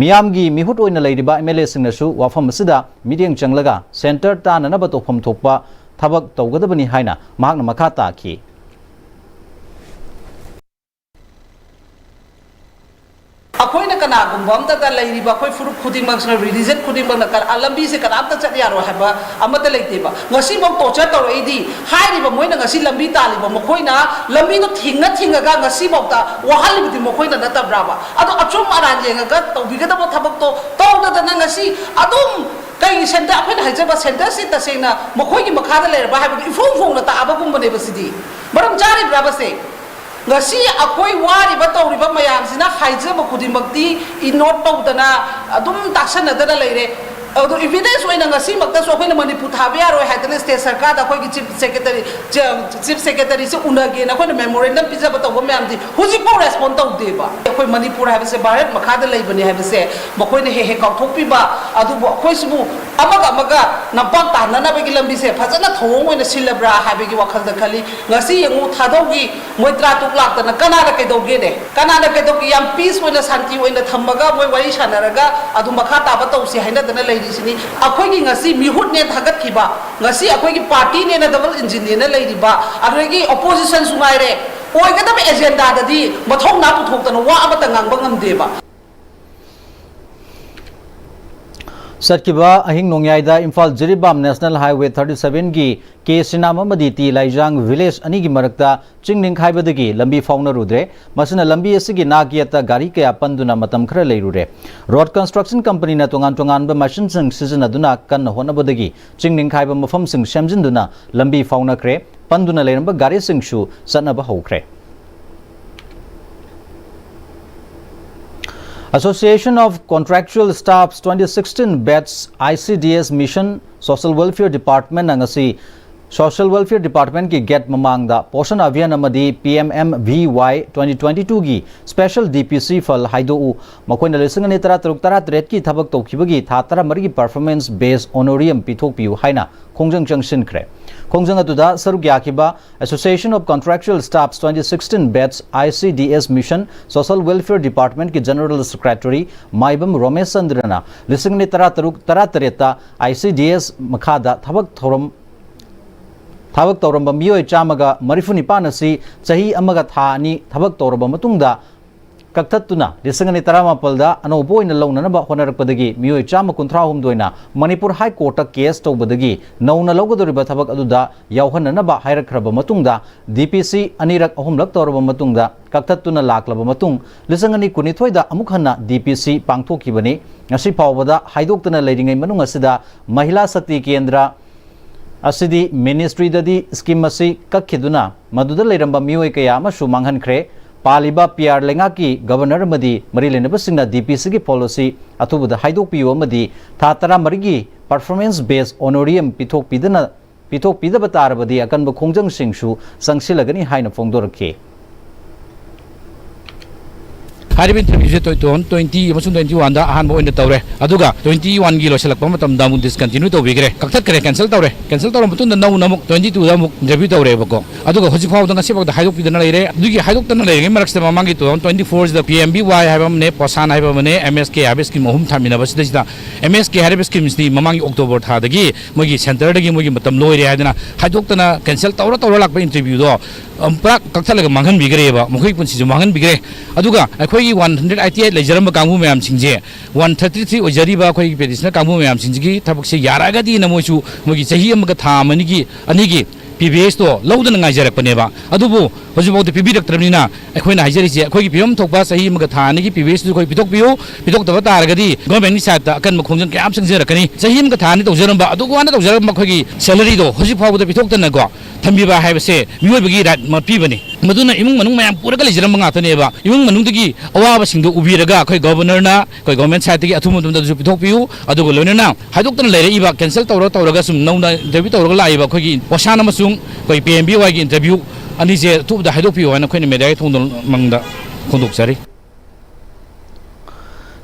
ꯃꯤꯌꯥꯝꯒꯤ ꯃꯤꯍꯨꯠ ꯑꯣꯏꯅ ꯂꯩꯔꯤꯕ ꯑꯦꯝ ꯑꯦꯜ ꯑꯦꯁꯤꯡꯅꯁꯨ ꯋꯥꯐꯝ ꯑꯁꯤꯗ ꯃꯤꯠꯌꯦꯡ ꯆꯪꯂꯒ ꯁꯦꯟꯇꯔ ꯇꯥꯅꯅꯕ ꯇꯧꯐꯝ ꯊꯣꯛꯄ ꯊꯕꯛ ꯇꯧꯒꯗꯕꯅꯤ ꯍꯥꯏꯅ ꯃꯍꯥꯛꯅ ꯃꯈꯥ ꯇꯥꯈꯤ꯫ ꯑꯩꯈꯣꯏꯅ ꯀꯅꯥꯒꯨꯝꯕ ꯑꯝꯇꯗ ꯂꯩꯔꯤꯕ ꯑꯩꯈꯣꯏ ꯐꯨꯔꯨꯞ ꯈꯨꯗꯤꯡꯃꯛꯁꯤꯅ, ꯔꯤꯂꯤꯖꯟ ꯈꯨꯗꯤꯡꯃꯛꯅ ꯀ-, ꯑ, ꯂꯝꯕꯤꯁꯦ ꯀꯅꯥꯝꯇ ꯆꯠ ꯌꯥꯔꯣꯏ ꯍꯥꯏꯕ ꯑꯃꯠꯇ ꯂꯩꯇꯦꯕ꯫ ꯉꯁꯤꯐꯥꯎ ꯇꯣꯔꯆꯔ ꯇꯧꯔꯛꯏꯗꯤ, ꯍꯥꯏꯔꯤꯕ ꯃꯣꯏꯅ ꯉꯁꯤ ꯂꯝꯕꯤ ꯇꯥꯜꯂꯤꯕ ꯃꯈꯣꯏꯅ ꯂꯝꯕꯤꯗꯣ ꯊꯤꯡꯉ ꯊꯤꯡꯉꯒ ꯉꯁꯤꯐꯥꯎꯗ ꯋꯥꯍꯜꯂꯤꯕꯗꯤ ꯃꯈꯣꯏꯅ ꯅꯠꯇꯕ꯭ꯔꯥꯕ? ꯑꯗꯣ ꯑꯆꯨꯝ ꯑꯔꯥꯟ ꯌꯦꯡꯉꯒ ꯇꯧꯕꯤꯒꯗꯕ ꯊꯕꯛꯇꯣ ꯇꯧꯗꯗꯅ ꯉꯁꯤ ꯑꯗꯨꯝ ꯀꯩꯒꯤ ꯁꯦꯟꯇꯔ, ꯑꯩꯈꯣꯏꯅ ꯍꯥꯏꯖꯕ ꯁꯦꯟꯇꯔꯁꯤ ꯇꯁꯦꯡꯅ ꯃꯈꯣꯏꯒꯤ ꯃꯈꯥꯗ ꯂꯩꯔꯕ ꯍꯥꯏꯕꯗꯨ ꯏꯐꯣꯡ ꯐꯣꯡꯅ ꯇꯥꯛꯑꯕꯒꯨꯝꯕꯅꯦꯕ ꯁꯤꯗꯤ꯫ ꯃꯔꯝ ꯆꯥꯔꯤꯕ꯭ꯔꯥꯕ ꯁꯦ? ꯉꯁꯤ ꯑꯩꯈꯣꯏ ꯋꯥꯔꯤꯕ ꯇꯧꯔꯤꯕ ꯃꯌꯥꯝꯁꯤꯅ ꯍꯥꯏꯖꯕ ꯈꯨꯗꯤꯡꯃꯛꯇꯤ ꯏꯒꯅꯣꯔ ꯇꯧꯗꯅ ꯑꯗꯨꯝ ꯇꯥꯁꯟꯅꯗꯅ ꯂꯩꯔꯦ꯫ ꯑꯗꯣ ꯏꯚꯤꯗꯦꯟꯁ ꯑꯣꯏꯅ ꯉꯁꯤꯃꯛꯇꯁꯨ ꯑꯩꯈꯣꯏꯅ ꯃꯅꯤꯄꯨꯔ ꯊꯥꯕ ꯌꯥꯔꯣꯏ ꯍꯥꯏꯗꯅ ꯁ꯭ꯇꯦꯠ ꯁꯔꯀꯥꯔꯗ ꯑꯩꯈꯣꯏꯒꯤ ꯆꯤꯐ ꯁꯦꯀ꯭ꯔꯦꯇꯔꯤ, ꯆꯤꯐ ꯁꯦꯀ꯭ꯔꯦꯇꯔꯤꯁꯦ ꯎꯅꯒꯦꯅ ꯑꯩꯈꯣꯏꯅ ꯃꯦꯃꯣꯔꯦꯟꯗꯝ ꯄꯤꯖꯕ ꯇꯧꯕ ꯃꯌꯥꯝꯗꯤ ꯍꯧꯖꯤꯛꯐꯥꯎ ꯔꯦꯁꯄꯣꯟ ꯇꯧꯗꯦꯕ꯫ ꯑꯩꯈꯣꯏ ꯃꯅꯤꯄꯨꯔ ꯍꯥꯏꯕꯁꯦ ꯚꯥꯔꯠ ꯃꯈꯥꯗ ꯂꯩꯕꯅꯤ ꯍꯥꯏꯕꯁꯦ ꯃꯈꯣꯏꯅ ꯍꯦꯛ ꯍꯦꯛ ꯀꯥꯎꯊꯣꯛꯄꯤꯕ꯫ ꯑꯗꯨꯕꯨ ꯑꯩꯈꯣꯏꯁꯤꯕꯨ ꯑꯃꯒ ꯑꯃꯒ ꯅꯝꯄꯥꯛ ꯇꯥꯟꯅꯅꯕꯒꯤ ꯂꯝꯕꯤꯁꯦ ꯐꯖꯅ ꯊꯧꯑꯣꯡ ꯑꯣꯏꯅ ꯁꯤꯜꯂꯕ꯭ꯔꯥ ꯍꯥꯏꯕꯒꯤ ꯋꯥꯈꯜꯗ ꯈꯜꯂꯤ꯫ ꯉꯁꯤ ꯌꯦꯡꯉꯨ, ꯊꯥꯗꯧꯒꯤ ꯃꯣꯏ ꯇꯔꯥ ꯇꯔꯨꯛ ꯂꯥꯛꯇꯅ ꯀꯅꯥꯅ ꯀꯩꯗꯧꯒꯦꯅꯦ? ꯀꯅꯥꯅ ꯀꯩꯗꯧꯒꯦ? ꯌꯥꯝ ꯄꯤꯁ ꯑꯣꯏꯅ, ꯁꯥꯟꯇꯤ ꯑꯣꯏꯅ ꯊꯝꯃꯒ ꯃꯣꯏ ꯋꯥꯔꯤ ꯁꯥꯟꯅꯔꯒ ꯑꯗꯨꯝ ꯃꯈꯥ ꯇꯥꯕ ꯇꯧꯁꯤ ꯍꯥꯏꯅꯗꯅ ꯂꯩꯔꯤꯁꯤꯅꯤ꯫ ꯑꯩꯈꯣꯏꯒꯤ ꯉꯁꯤ ꯃꯤꯍꯨꯠꯅꯦ ꯊꯥꯒꯠꯈꯤꯕ, ꯉꯁꯤ ꯑꯩꯈꯣꯏꯒꯤ ꯄꯥꯔꯇꯤꯅꯦꯅ ꯗꯕꯜ ꯏꯟꯖꯤꯟꯅꯦꯅ ꯂꯩꯔꯤꯕ, ꯑꯗꯨꯗꯒꯤ ꯑꯣꯄꯣꯖꯤꯁꯟꯁꯨ ꯉꯥꯏꯔꯦ, ꯑꯣꯏꯒꯗꯕ ꯑꯦꯖꯦꯟꯗꯥꯗꯗꯤ ꯃꯊꯧꯅꯥ ꯄꯨꯊꯣꯛꯇꯅ ꯋꯥ ꯑꯃꯠꯇ ꯉꯥꯡꯕ ꯉꯝꯗꯦꯕ꯫ ꯆꯠꯈꯤꯕ ꯑꯍꯤꯡ ꯅꯣꯡꯌꯥꯏꯗ Imphal Jiribam national highway thirty ꯁꯚꯦꯟꯒꯤ ꯀꯦ ꯁꯤꯅꯥꯝ ꯑꯃꯗꯤ ꯇꯤ ꯂꯥꯏꯖꯥꯡ ꯚꯤꯂꯦꯖ ꯑꯅꯤꯒꯤ ꯃꯔꯛꯇ ꯆꯤꯡ ꯅꯤꯡꯈꯥꯏꯕꯗꯒꯤ ꯂꯝꯕꯤ ꯐꯥꯎꯅꯔꯨꯗ꯭ꯔꯦ꯫ ꯃꯁꯤꯅ ꯂꯝꯕꯤ ꯑꯁꯤꯒꯤ ꯅꯥꯛ ꯌꯦꯠꯇ ꯒꯥꯔꯤ ꯀꯌꯥ ꯄꯟꯗꯨꯅ ꯃꯇꯝ ꯈꯔ ꯂꯩꯔꯨꯔꯦ꯫ ꯔꯣꯗ ꯀꯟꯁꯇ꯭ꯔꯛꯁꯟ ꯀꯝꯄꯅꯤꯅ ꯇꯣꯉꯥꯟ ꯇꯣꯉꯥꯟꯕ ꯃꯦꯁꯤꯟꯁꯤꯡ ꯁꯤꯖꯤꯟꯅꯗꯨꯅ ꯀꯟꯅ ꯍꯣꯠꯅꯕꯗꯒꯤ ꯆꯤꯡ ꯅꯤꯡꯈꯥꯏꯕ ꯃꯐꯝꯁꯤꯡ ꯁꯦꯝꯖꯤꯟꯗꯨꯅ ꯂꯝꯕꯤ ꯐꯥꯎꯅꯈ꯭ꯔꯦ꯫ ꯄꯟꯗꯨꯅ ꯂꯩꯔꯝꯕ ꯒꯥꯔꯤꯁꯤꯡꯁꯨ ꯆꯠꯅꯕ ꯍꯧꯈ꯭ꯔꯦ꯫ Association of Contractual Staffs twenty sixteen Batch I C D S Mission Social Welfare Department ꯅ ꯉꯁꯤ Social Welfare Department ꯀꯤ gate ꯃꯃꯥꯡꯗ Poshan Abhiyan ꯑꯃꯗꯤ P M M V Y twenty twenty-two ꯒꯤ special D P C file ꯍꯥꯏꯗꯣꯛꯎ, ꯃꯈꯣꯏꯅ ꯂꯤꯁꯤꯡ ꯑꯅꯤ ꯇꯔꯥ ꯇꯔꯨꯛ ꯇꯔꯥ ꯇꯔꯦꯠꯀꯤ ꯊꯕꯛ ꯇꯧꯈꯤꯕꯒꯤ ꯊꯥ ꯇꯔꯥ ꯃꯔꯤꯒꯤ performance based honorarium ꯄꯤꯊꯣꯛꯄꯤꯌꯨ ꯍꯥꯏꯅ ꯈꯣꯡꯖꯪ ꯆꯪꯁꯤꯟꯈ꯭ꯔꯦ꯫ ꯈꯣꯡꯖꯪ ꯑꯗꯨꯗ ꯁꯔꯨꯛ ꯌꯥꯈꯤꯕ Association of Contractual Staffs twenty sixteen Batch I C D S Mission Social Welfare Department ꯀꯤ General Secretary ꯃꯥꯏꯕꯝ ꯔꯣꯃꯦꯁ ꯆꯟꯗ꯭ꯔꯅ ꯂꯤꯁꯤꯡ ꯑꯅꯤ ꯇꯔꯥ ꯇꯔꯨꯛ ꯇꯔꯥ ꯇꯔꯦꯠꯇ I C D S ꯃꯈꯥꯗ ꯊꯕꯛ ꯊꯧꯔꯝ ꯊꯕꯛ ꯇꯧꯔꯝꯕ ꯃꯤꯑꯣꯏ ꯆꯥꯝꯃꯒ ꯃꯔꯤꯐꯨ ꯅꯤꯄꯥꯟ ꯑꯁꯤ ꯆꯍꯤ ꯑꯃꯒ ꯊꯥ ꯑꯅꯤ ꯊꯕꯛ ꯇꯧꯔꯕ ꯃꯇꯨꯡꯗ ꯀꯛꯊꯠꯇꯨꯅ ꯂꯤꯁꯤꯡ ꯑꯅꯤ ꯇꯔꯥꯃꯥꯄꯜꯗ ꯑꯅꯧꯕ ꯑꯣꯏꯅ ꯂꯧꯅꯅꯕ ꯍꯣꯠꯅꯔꯛꯄꯗꯒꯤ ꯃꯤꯑꯣꯏ ꯆꯥꯝꯃ ꯀꯨꯟꯊ꯭ꯔꯥ ꯍꯨꯝꯗꯣꯏꯅ ꯃꯅꯤꯄꯨꯔ High Court ꯇ case ꯇꯧꯕꯗꯒꯤ ꯅꯧꯅ ꯂꯧꯒꯗꯧꯔꯤꯕ ꯊꯕꯛ ꯑꯗꯨꯗ ꯌꯥꯎꯍꯟꯅꯅꯕ ꯍꯥꯏꯔꯛꯈ꯭ꯔꯕ ꯃꯇꯨꯡꯗ D P C ꯑꯅꯤꯔꯛ ꯑꯍꯨꯝꯂꯛ ꯇꯧꯔꯕ ꯃꯇꯨꯡꯗ ꯀꯛꯊꯠꯇꯨꯅ ꯂꯥꯛꯂꯕ ꯃꯇꯨꯡ ꯂꯤꯁꯤꯡ ꯑꯅꯤ ꯀꯨꯟꯅꯤꯊꯣꯏꯗ ꯑꯃꯨꯛ ꯍꯟꯅ D P C ꯄꯥꯡꯊꯣꯛꯈꯤꯕꯅꯤ꯫ ꯉꯁꯤ ꯐꯥꯎꯕꯗ ꯍꯥꯏꯗꯣꯛꯇꯅ ꯂꯩꯔꯤꯉꯩ ꯃꯅꯨꯡ ꯑꯁꯤꯗ ꯃꯍꯤꯂꯥ ꯁꯛꯇꯤ ꯀꯦꯟꯗ꯭ꯔ ꯑꯁꯤꯗꯤ ministry ꯗꯗꯤ scheme ꯑꯁꯤ ꯀꯛꯈꯤꯗꯨꯅ ꯃꯗꯨꯗ ꯂꯩꯔꯝꯕ ꯃꯤꯑꯣꯏ ꯀꯌꯥ ꯑꯃꯁꯨ ꯃꯥꯡꯍꯟꯈ꯭ꯔꯦ꯫ ꯄꯥꯜꯂꯤꯕ P R ꯂꯩꯉꯥꯛꯀꯤ Governor ꯑꯃꯗꯤ ꯃꯔꯤ ꯂꯩꯅꯕꯁꯤꯡꯅ D P C ꯒꯤ file ꯑꯁꯤ ꯑꯊꯨꯕꯗ ꯍꯥꯏꯗꯣꯛꯄꯤꯌꯨ ꯑꯃꯗꯤ ꯊꯥ ꯇꯔꯥꯃꯔꯤꯒꯤ performance based honorarium ꯄꯤꯊꯣꯛꯄꯤꯗꯅ ꯄꯤꯊꯣꯛꯄꯤꯗꯕ ꯇꯥꯔꯕꯗꯤ ꯑꯀꯟꯕ ꯈꯣꯡꯖꯪꯁꯤꯡꯁꯨ ꯆꯪꯁꯤꯜꯂꯒꯅꯤ ꯍꯥꯏꯅ ꯐꯣꯡꯗꯣꯔꯛꯈꯤ꯫ ꯍꯥꯏꯔꯤꯕ interview ꯁꯦ two thousand twenty ꯑꯃꯁꯨꯡ twenty one ꯗ ꯑꯍꯥꯟꯕ ꯑꯣꯏꯅ ꯇꯧꯔꯦ, ꯑꯗꯨꯒ twenty one ꯒꯤ ꯂꯣꯏꯁꯤꯜꯂꯛꯄ ꯃꯇꯝꯗ ꯑꯃꯨꯛ discontinue ꯇꯧꯕꯤꯈ꯭ꯔꯦ, ꯀꯛꯊꯠꯈ꯭ꯔꯦ, cancel ꯇꯧꯔꯦ꯫ Cancel ꯇꯧꯔꯕ ꯃꯇꯨꯡꯗ ꯅꯧꯅ ꯑꯃꯨꯛ twenty two ꯗ ꯑꯃꯨꯛ interview ꯇꯧꯔꯦꯕꯀꯣ꯫ ꯑꯗꯨꯒ ꯍꯧꯖꯤꯛ ꯐꯥꯎꯗ ꯉꯁꯤꯐꯥꯎꯗ ꯍꯥꯏꯗꯣꯛꯄꯤꯗꯅ ꯂꯩꯔꯦ꯫ ꯑꯗꯨꯒꯤ ꯍꯥꯏꯗꯣꯛꯇꯅ ꯂꯩꯔꯤꯉꯩ ꯃꯔꯛꯁꯤꯗ ꯃꯃꯥꯡꯒꯤ two thousand twenty four ꯁꯤꯗ P M V Y ꯍꯥꯏꯕ ꯑꯃꯅꯦ, ꯄꯣꯁꯥꯟ ꯍꯥꯏꯕ ꯑꯃꯅꯦ, M S K ꯍꯥꯏꯕ scheme ꯑꯍꯨꯝ ꯊꯝꯃꯤꯟꯅꯕꯁꯤꯗꯩꯁꯤꯗ M S K ꯍꯥꯏꯔꯤꯕ scheme ꯁꯤꯗꯤ ꯃꯃꯥꯡꯒꯤ October ꯊꯥꯗꯒꯤ ꯃꯣꯏꯒꯤ centre ꯗꯒꯤ ꯃꯣꯏꯒꯤ ꯃꯇꯝ ꯂꯣꯏꯔꯦ ꯍꯥꯏꯗꯅ ꯍꯥꯏꯗꯣꯛꯇꯅ cancel ꯇꯧꯔ ꯇꯧꯔ ꯂꯥꯛꯄ interview ꯗꯣ, ꯑꯝ, ꯄꯨꯔꯥ ꯀꯛꯊꯠꯂꯒ ꯃꯥꯡꯍꯟꯕꯤꯈ꯭ꯔꯦꯕ, ꯃꯈꯣꯏꯒꯤ ꯄꯨꯟꯁꯤꯁꯨ ꯃꯥꯡꯍꯟꯕꯤꯈ꯭ꯔꯦ꯫ ꯑꯗꯨꯒ ꯑꯩꯈꯣꯏꯒꯤ one hundred eighty eight ꯂꯩꯖꯔꯝꯕ ꯀꯥꯡꯕꯨ ꯃꯌꯥꯝꯁꯤꯡꯁꯦ, one thirty three ꯑꯣꯏꯖꯔꯤꯕ ꯑꯩꯈꯣꯏꯒꯤ petitioner ꯀꯥꯡꯕꯨ ꯃꯌꯥꯝꯁꯤꯡꯁꯤꯒꯤ ꯊꯕꯛꯁꯦ ꯌꯥꯔꯛꯑꯒꯗꯤꯅ ꯃꯣꯏꯁꯨ ꯃꯣꯏꯒꯤ ꯆꯍꯤ ꯑꯃꯒ ꯊꯥ ꯑꯃꯅꯤꯒꯤ, ꯑꯅꯤꯒꯤ P V S ꯇꯣ ꯂꯧꯗꯅ ꯉꯥꯏꯖꯔꯛꯄꯅꯦꯕ꯫ ꯑꯗꯨꯕꯨ ꯍꯧꯖꯤꯛꯐꯥꯎꯗ ꯄꯤꯕꯤꯔꯛꯇ꯭ꯔꯕꯅꯤꯅ, ꯑꯩꯈꯣꯏꯅ ꯍꯥꯏꯖꯔꯤꯁꯦ, ꯑꯩꯈꯣꯏꯒꯤ ꯄꯤꯐꯝ ꯊꯣꯛꯄ ꯆꯍꯤ ꯑꯃꯒ ꯊꯥ ꯑꯅꯤꯒꯤ ꯄꯤ ꯕꯤ ꯑꯦꯁꯇꯨ ꯑꯩꯈꯣꯏ ꯄꯤꯊꯣꯛꯄꯤꯌꯨ꯫ ꯄꯤꯊꯣꯛꯇꯕ ꯇꯥꯔꯒꯗꯤ ꯒꯣꯔꯃꯦꯟꯒꯤ ꯁꯥꯏꯠꯇ ꯑꯀꯟꯕ ꯈꯣꯡꯖꯪ ꯀꯌꯥ ꯑꯃ ꯆꯪꯖꯔꯛꯀꯅꯤ꯫ ꯆꯍꯤ ꯑꯃꯒ ꯊꯥ ꯑꯅꯤ ꯇꯧꯖꯔꯝꯕ, ꯑꯗꯨꯒ ꯋꯥꯅ ꯇꯧꯖꯔꯝꯕ ꯑꯩꯈꯣꯏꯒꯤ ꯁꯦꯂꯔꯤꯗꯣ ꯍꯧꯖꯤꯛ ꯐꯥꯎꯕꯗ ꯄꯤꯊꯣꯛꯇꯅꯀꯣ ꯊꯝꯕꯤꯕ ꯍꯥꯏꯕꯁꯦ ꯃꯤꯑꯣꯏꯕꯒꯤ ꯔꯥꯏꯠ ꯃꯄꯤꯕꯅꯤ꯫ ꯃꯗꯨꯅ ꯏꯃꯨꯡ ꯃꯅꯨꯡ ꯃꯌꯥꯝ ꯄꯨꯔꯒ ꯂꯩꯖꯔꯝꯕ ꯉꯥꯛꯇꯅꯦꯕ꯫ ꯏꯃꯨꯡ ꯃꯅꯨꯡꯗꯒꯤ ꯑꯋꯥꯕꯁꯤꯡꯗꯣ ꯎꯕꯤꯔꯒ ꯑꯩꯈꯣꯏ ꯒꯣꯕꯔꯅꯔꯅ, ꯑꯩꯈꯣꯏ ꯒꯣꯔꯃꯦꯟ ꯁꯥꯏꯠꯇꯒꯤ ꯑꯊꯨꯕ ꯃꯇꯝꯗ ꯑꯗꯨꯁꯨ ꯄꯤꯊꯣꯛꯄꯤꯌꯨ꯫ ꯑꯗꯨꯒ ꯂꯣꯏꯅꯅ ꯍꯥꯏꯗꯣꯛꯇꯅ ꯂꯩꯔꯛꯏꯕ, ꯀꯦꯟꯁꯦꯜ ꯇꯧꯔ ꯇꯧꯔꯒ ꯁꯨꯝ ꯅꯧꯅ ꯏꯟꯇꯔꯚ꯭ꯌꯨ ꯇꯧꯔꯒ ꯂꯥꯛꯏꯕ ꯑꯩꯈꯣꯏꯒꯤ ꯋꯥꯁꯥꯟ ꯑꯃꯁꯨꯡ ꯑꯩꯈꯣꯏ ꯄꯤ ꯑꯦꯝ ꯕꯤ ꯋꯥꯏꯒꯤ ꯏꯟꯇꯔꯚ꯭ꯌꯨ ꯑꯅꯤꯁꯦ ꯑꯊꯨꯕꯗ ꯍꯥꯏꯗꯣꯛꯄꯤꯌꯨ ꯍꯥꯏꯅ ꯑꯩꯈꯣꯏꯅ ꯃꯦꯗꯤꯌꯥꯒꯤ ꯊꯣꯡꯗ ꯃꯪꯗ ꯐꯣꯡꯗꯣꯛꯆꯔꯤ꯫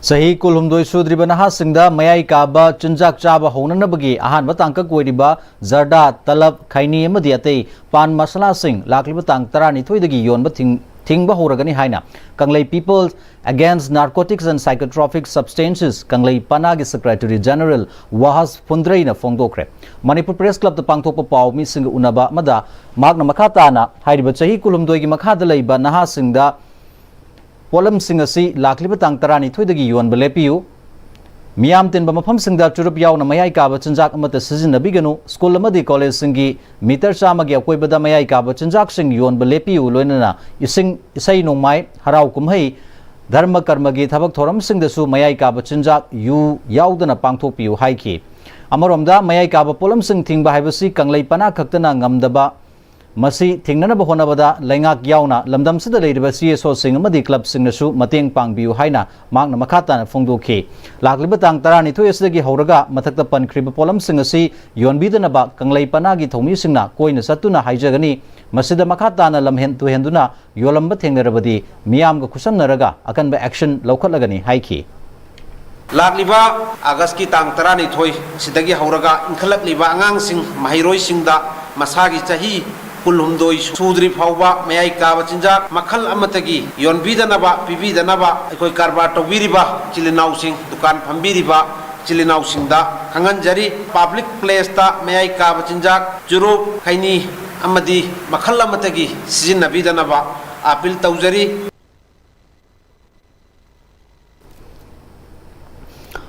ꯆꯍꯤ ꯀꯨꯟꯍꯨꯝꯗꯣꯏ ꯁꯨꯗ꯭ꯔꯤꯕ ꯅꯍꯥꯁꯤꯡꯗ ꯃꯌꯥꯏ ꯀꯥꯕ ꯆꯤꯟꯖꯥꯛ ꯆꯥꯕ ꯍꯧꯅꯅꯕꯒꯤ ꯑꯍꯥꯟꯕ ꯇꯥꯡꯀꯛ ꯑꯣꯏꯔꯤꯕ ꯖꯔꯗꯥ, ꯇꯂꯕ, ꯈꯩꯅꯤ ꯑꯃꯗꯤ ꯑꯇꯩ ꯄꯥꯟ ꯃꯁꯥꯂꯥꯁꯤꯡ ꯂꯥꯛꯂꯤꯕ ꯇꯥꯡ ꯇꯔꯥꯅꯤꯊꯣꯏꯗꯒꯤ ꯌꯣꯟꯕ ꯊꯤꯡ-, ꯊꯤꯡꯕ ꯍꯧꯔꯒꯅꯤ ꯍꯥꯏꯅ ꯀꯪꯂꯩ People Against Narcotics and Psychotropic Substances, ꯀꯪꯂꯩ ꯄꯅꯥꯒꯤ ꯁꯦꯀ꯭ꯔꯦꯇꯔꯤ ꯖꯦꯅꯔꯦꯜ ꯋꯥꯍꯁ ꯐꯨꯟꯗ꯭ꯔꯩꯅ ꯐꯣꯡꯗꯣꯛꯈ꯭ꯔꯦ꯫ ꯃꯅꯤꯄꯨꯔ ꯄ꯭ꯔꯦꯁ ꯀ꯭ꯂꯕꯇ ꯄꯥꯡꯊꯣꯛꯄ ꯄꯥꯎ ꯃꯤꯁꯤꯡꯒ ꯎꯅꯕ ꯑꯃꯗ ꯃꯍꯥꯛꯅ ꯃꯈꯥ ꯇꯥꯅ ꯍꯥꯏꯔꯤꯕ ꯆꯍꯤ ꯀꯨꯟꯍꯨꯝꯗꯣꯏꯒꯤ ꯃꯈꯥꯗ ꯂꯩꯕ ꯅꯍꯥꯁꯤꯡꯗ ꯄꯣꯠꯂꯝꯁꯤꯡ ꯑꯁꯤ ꯂꯥꯛꯂꯤꯕ ꯇꯥꯡ ꯇꯔꯥꯅꯤꯊꯣꯏꯗꯒꯤ ꯌꯣꯟꯕ ꯂꯦꯞꯄꯤꯌꯨ꯫ ꯃꯤꯌꯥꯝ ꯇꯤꯟꯕ ꯃꯐꯝꯁꯤꯡꯗ ꯆꯨꯔꯨꯞ ꯌꯥꯎꯅ ꯃꯌꯥꯏ ꯀꯥꯕ ꯆꯤꯟꯖꯥꯛ ꯑꯃꯠꯇ ꯁꯤꯖꯤꯟꯅꯕꯤꯒꯅꯨ꯫ ꯁ꯭ꯀꯨꯜ ꯑꯃꯗꯤ ꯀꯣꯂꯦꯖꯁꯤꯡꯒꯤ ꯃꯤꯇꯔ ꯆꯥꯝꯃꯒꯤ ꯑꯀꯣꯏꯕꯗ ꯃꯌꯥꯏ ꯀꯥꯕ ꯆꯤꯟꯖꯥꯛꯁꯤꯡ ꯌꯣꯟꯕ ꯂꯦꯞꯄꯤꯌꯨ, ꯂꯣꯏꯅꯅ ꯏꯁꯤꯡ, ꯏꯁꯩ ꯅꯣꯡꯃꯥꯏ, ꯍꯔꯥꯎ ꯀꯨꯝꯍꯩ, ꯙꯔꯃ ꯀꯔꯃꯒꯤ ꯊꯕꯛ ꯊꯧꯔꯝꯁꯤꯡꯗꯁꯨ ꯃꯌꯥꯏ ꯀꯥꯕ ꯆꯤꯟꯖꯥꯛ, ꯌꯨ ꯌꯥꯎꯗꯅ ꯄꯥꯡꯊꯣꯛꯄꯤꯌꯨ ꯍꯥꯏꯈꯤ꯫ ꯑꯃꯔꯣꯝꯗ, ꯃꯌꯥꯏ ꯀꯥꯕ ꯄꯣꯠꯂꯝꯁꯤꯡ ꯊꯤꯡꯕ ꯍꯥꯏꯕꯁꯤ ꯀꯪꯂꯩ ꯄꯅꯥ ꯈꯛꯇꯅ ꯉꯝꯗꯕ ꯃꯁꯤ ꯊꯤꯡꯅꯅꯕ ꯍꯣꯠꯅꯕꯗ ꯂꯩꯉꯥꯛ ꯌꯥꯎꯅ ꯂꯝꯗꯝꯁꯤꯗ ꯂꯩꯔꯤꯕ ꯁꯤ ꯑꯦꯁ ꯑꯣꯁꯤꯡ ꯑꯃꯗꯤ ꯀ꯭ꯂꯕꯁꯤꯡꯅꯁꯨ ꯃꯇꯦꯡ ꯄꯥꯡꯕꯤꯌꯨ ꯍꯥꯏꯅ ꯃꯍꯥꯛꯅ ꯃꯈꯥ ꯇꯥꯅ ꯐꯣꯡꯗꯣꯛꯈꯤ꯫ ꯂꯥꯛꯂꯤꯕ ꯇꯥꯡ ꯇꯔꯥꯅꯤꯊꯣꯏ ꯑꯁꯤꯗꯒꯤ ꯍꯧꯔꯒ ꯃꯊꯛꯇ ꯄꯟꯈ꯭ꯔꯤꯕ ꯄꯣꯠꯂꯝꯁꯤꯡ ꯑꯁꯤ ꯌꯣꯟꯕꯤꯗꯅꯕ ꯀꯪꯂꯩ ꯄꯅꯥꯒꯤ ꯊꯧꯃꯤꯁꯤꯡꯅ ꯀꯣꯏꯅ ꯆꯠꯇꯨꯅ ꯍꯥꯏꯖꯒꯅꯤ꯫ ꯃꯁꯤꯗ ꯃꯈꯥ ꯇꯥꯅ ꯂꯝꯍꯦꯟ ꯇꯨꯍꯦꯟꯗꯨꯅ ꯌꯣꯜꯂꯝꯕ ꯊꯦꯡꯅꯔꯕꯗꯤ ꯃꯤꯌꯥꯝꯒ ꯈꯨꯠꯁꯝꯅꯔꯒ ꯑꯀꯟꯕ ꯑꯦꯛꯁꯟ ꯂꯧꯈꯠꯂꯒꯅꯤ ꯍꯥꯏꯈꯤ꯫ ꯂꯥꯛꯂꯤꯕ ꯑꯥꯒꯁꯀꯤ ꯇꯥꯡ ꯇꯔꯥꯅꯤꯊꯣꯏ ꯁꯤꯗꯒꯤ ꯍꯧꯔꯒ ꯏꯟꯈꯠꯂꯛꯂꯤꯕ ꯑꯉꯥꯡꯁꯤꯡ, ꯃꯍꯩꯔꯣꯏꯁꯤꯡꯗ ꯃꯁꯥꯒꯤ ꯆꯍꯤ ꯀꯨꯟꯍꯨꯝꯗꯣꯏ ꯁꯨꯗ꯭ꯔꯤ ꯐꯥꯎꯕ ꯃꯌꯥꯏ ꯀꯥꯕ ꯆꯤꯟꯖꯥꯛ ꯃꯈꯜ ꯑꯃꯠꯇꯒꯤ ꯌꯣꯟꯕꯤꯗꯅꯕ, ꯄꯤꯕꯤꯗꯅꯕ ꯑꯩꯈꯣꯏ ꯀꯔꯕꯥꯔ ꯇꯧꯕꯤꯔꯤꯕ ꯏꯆꯤꯜ ꯏꯅꯥꯎꯁꯤꯡ, ꯗꯨꯀꯥꯟ ꯐꯝꯕꯤꯔꯤꯕ ꯏꯆꯤꯜ ꯏꯅꯥꯎꯁꯤꯡꯗ ꯈꯪꯍꯟꯖꯔꯤ꯫ ꯄꯕ꯭ꯂꯤꯛ ꯄ꯭ꯂꯦꯁꯇ ꯃꯌꯥꯏ ꯀꯥꯕ ꯆꯤꯟꯖꯥꯛ, ꯆꯨꯔꯨꯞ, ꯈꯩꯅꯤ ꯑꯃꯗꯤ ꯃꯈꯜ ꯑꯃꯠꯇꯒꯤ ꯁꯤꯖꯤꯟꯅꯕꯤꯗꯅꯕ ꯑꯥꯄꯤꯜ ꯇꯧꯖꯔꯤ꯫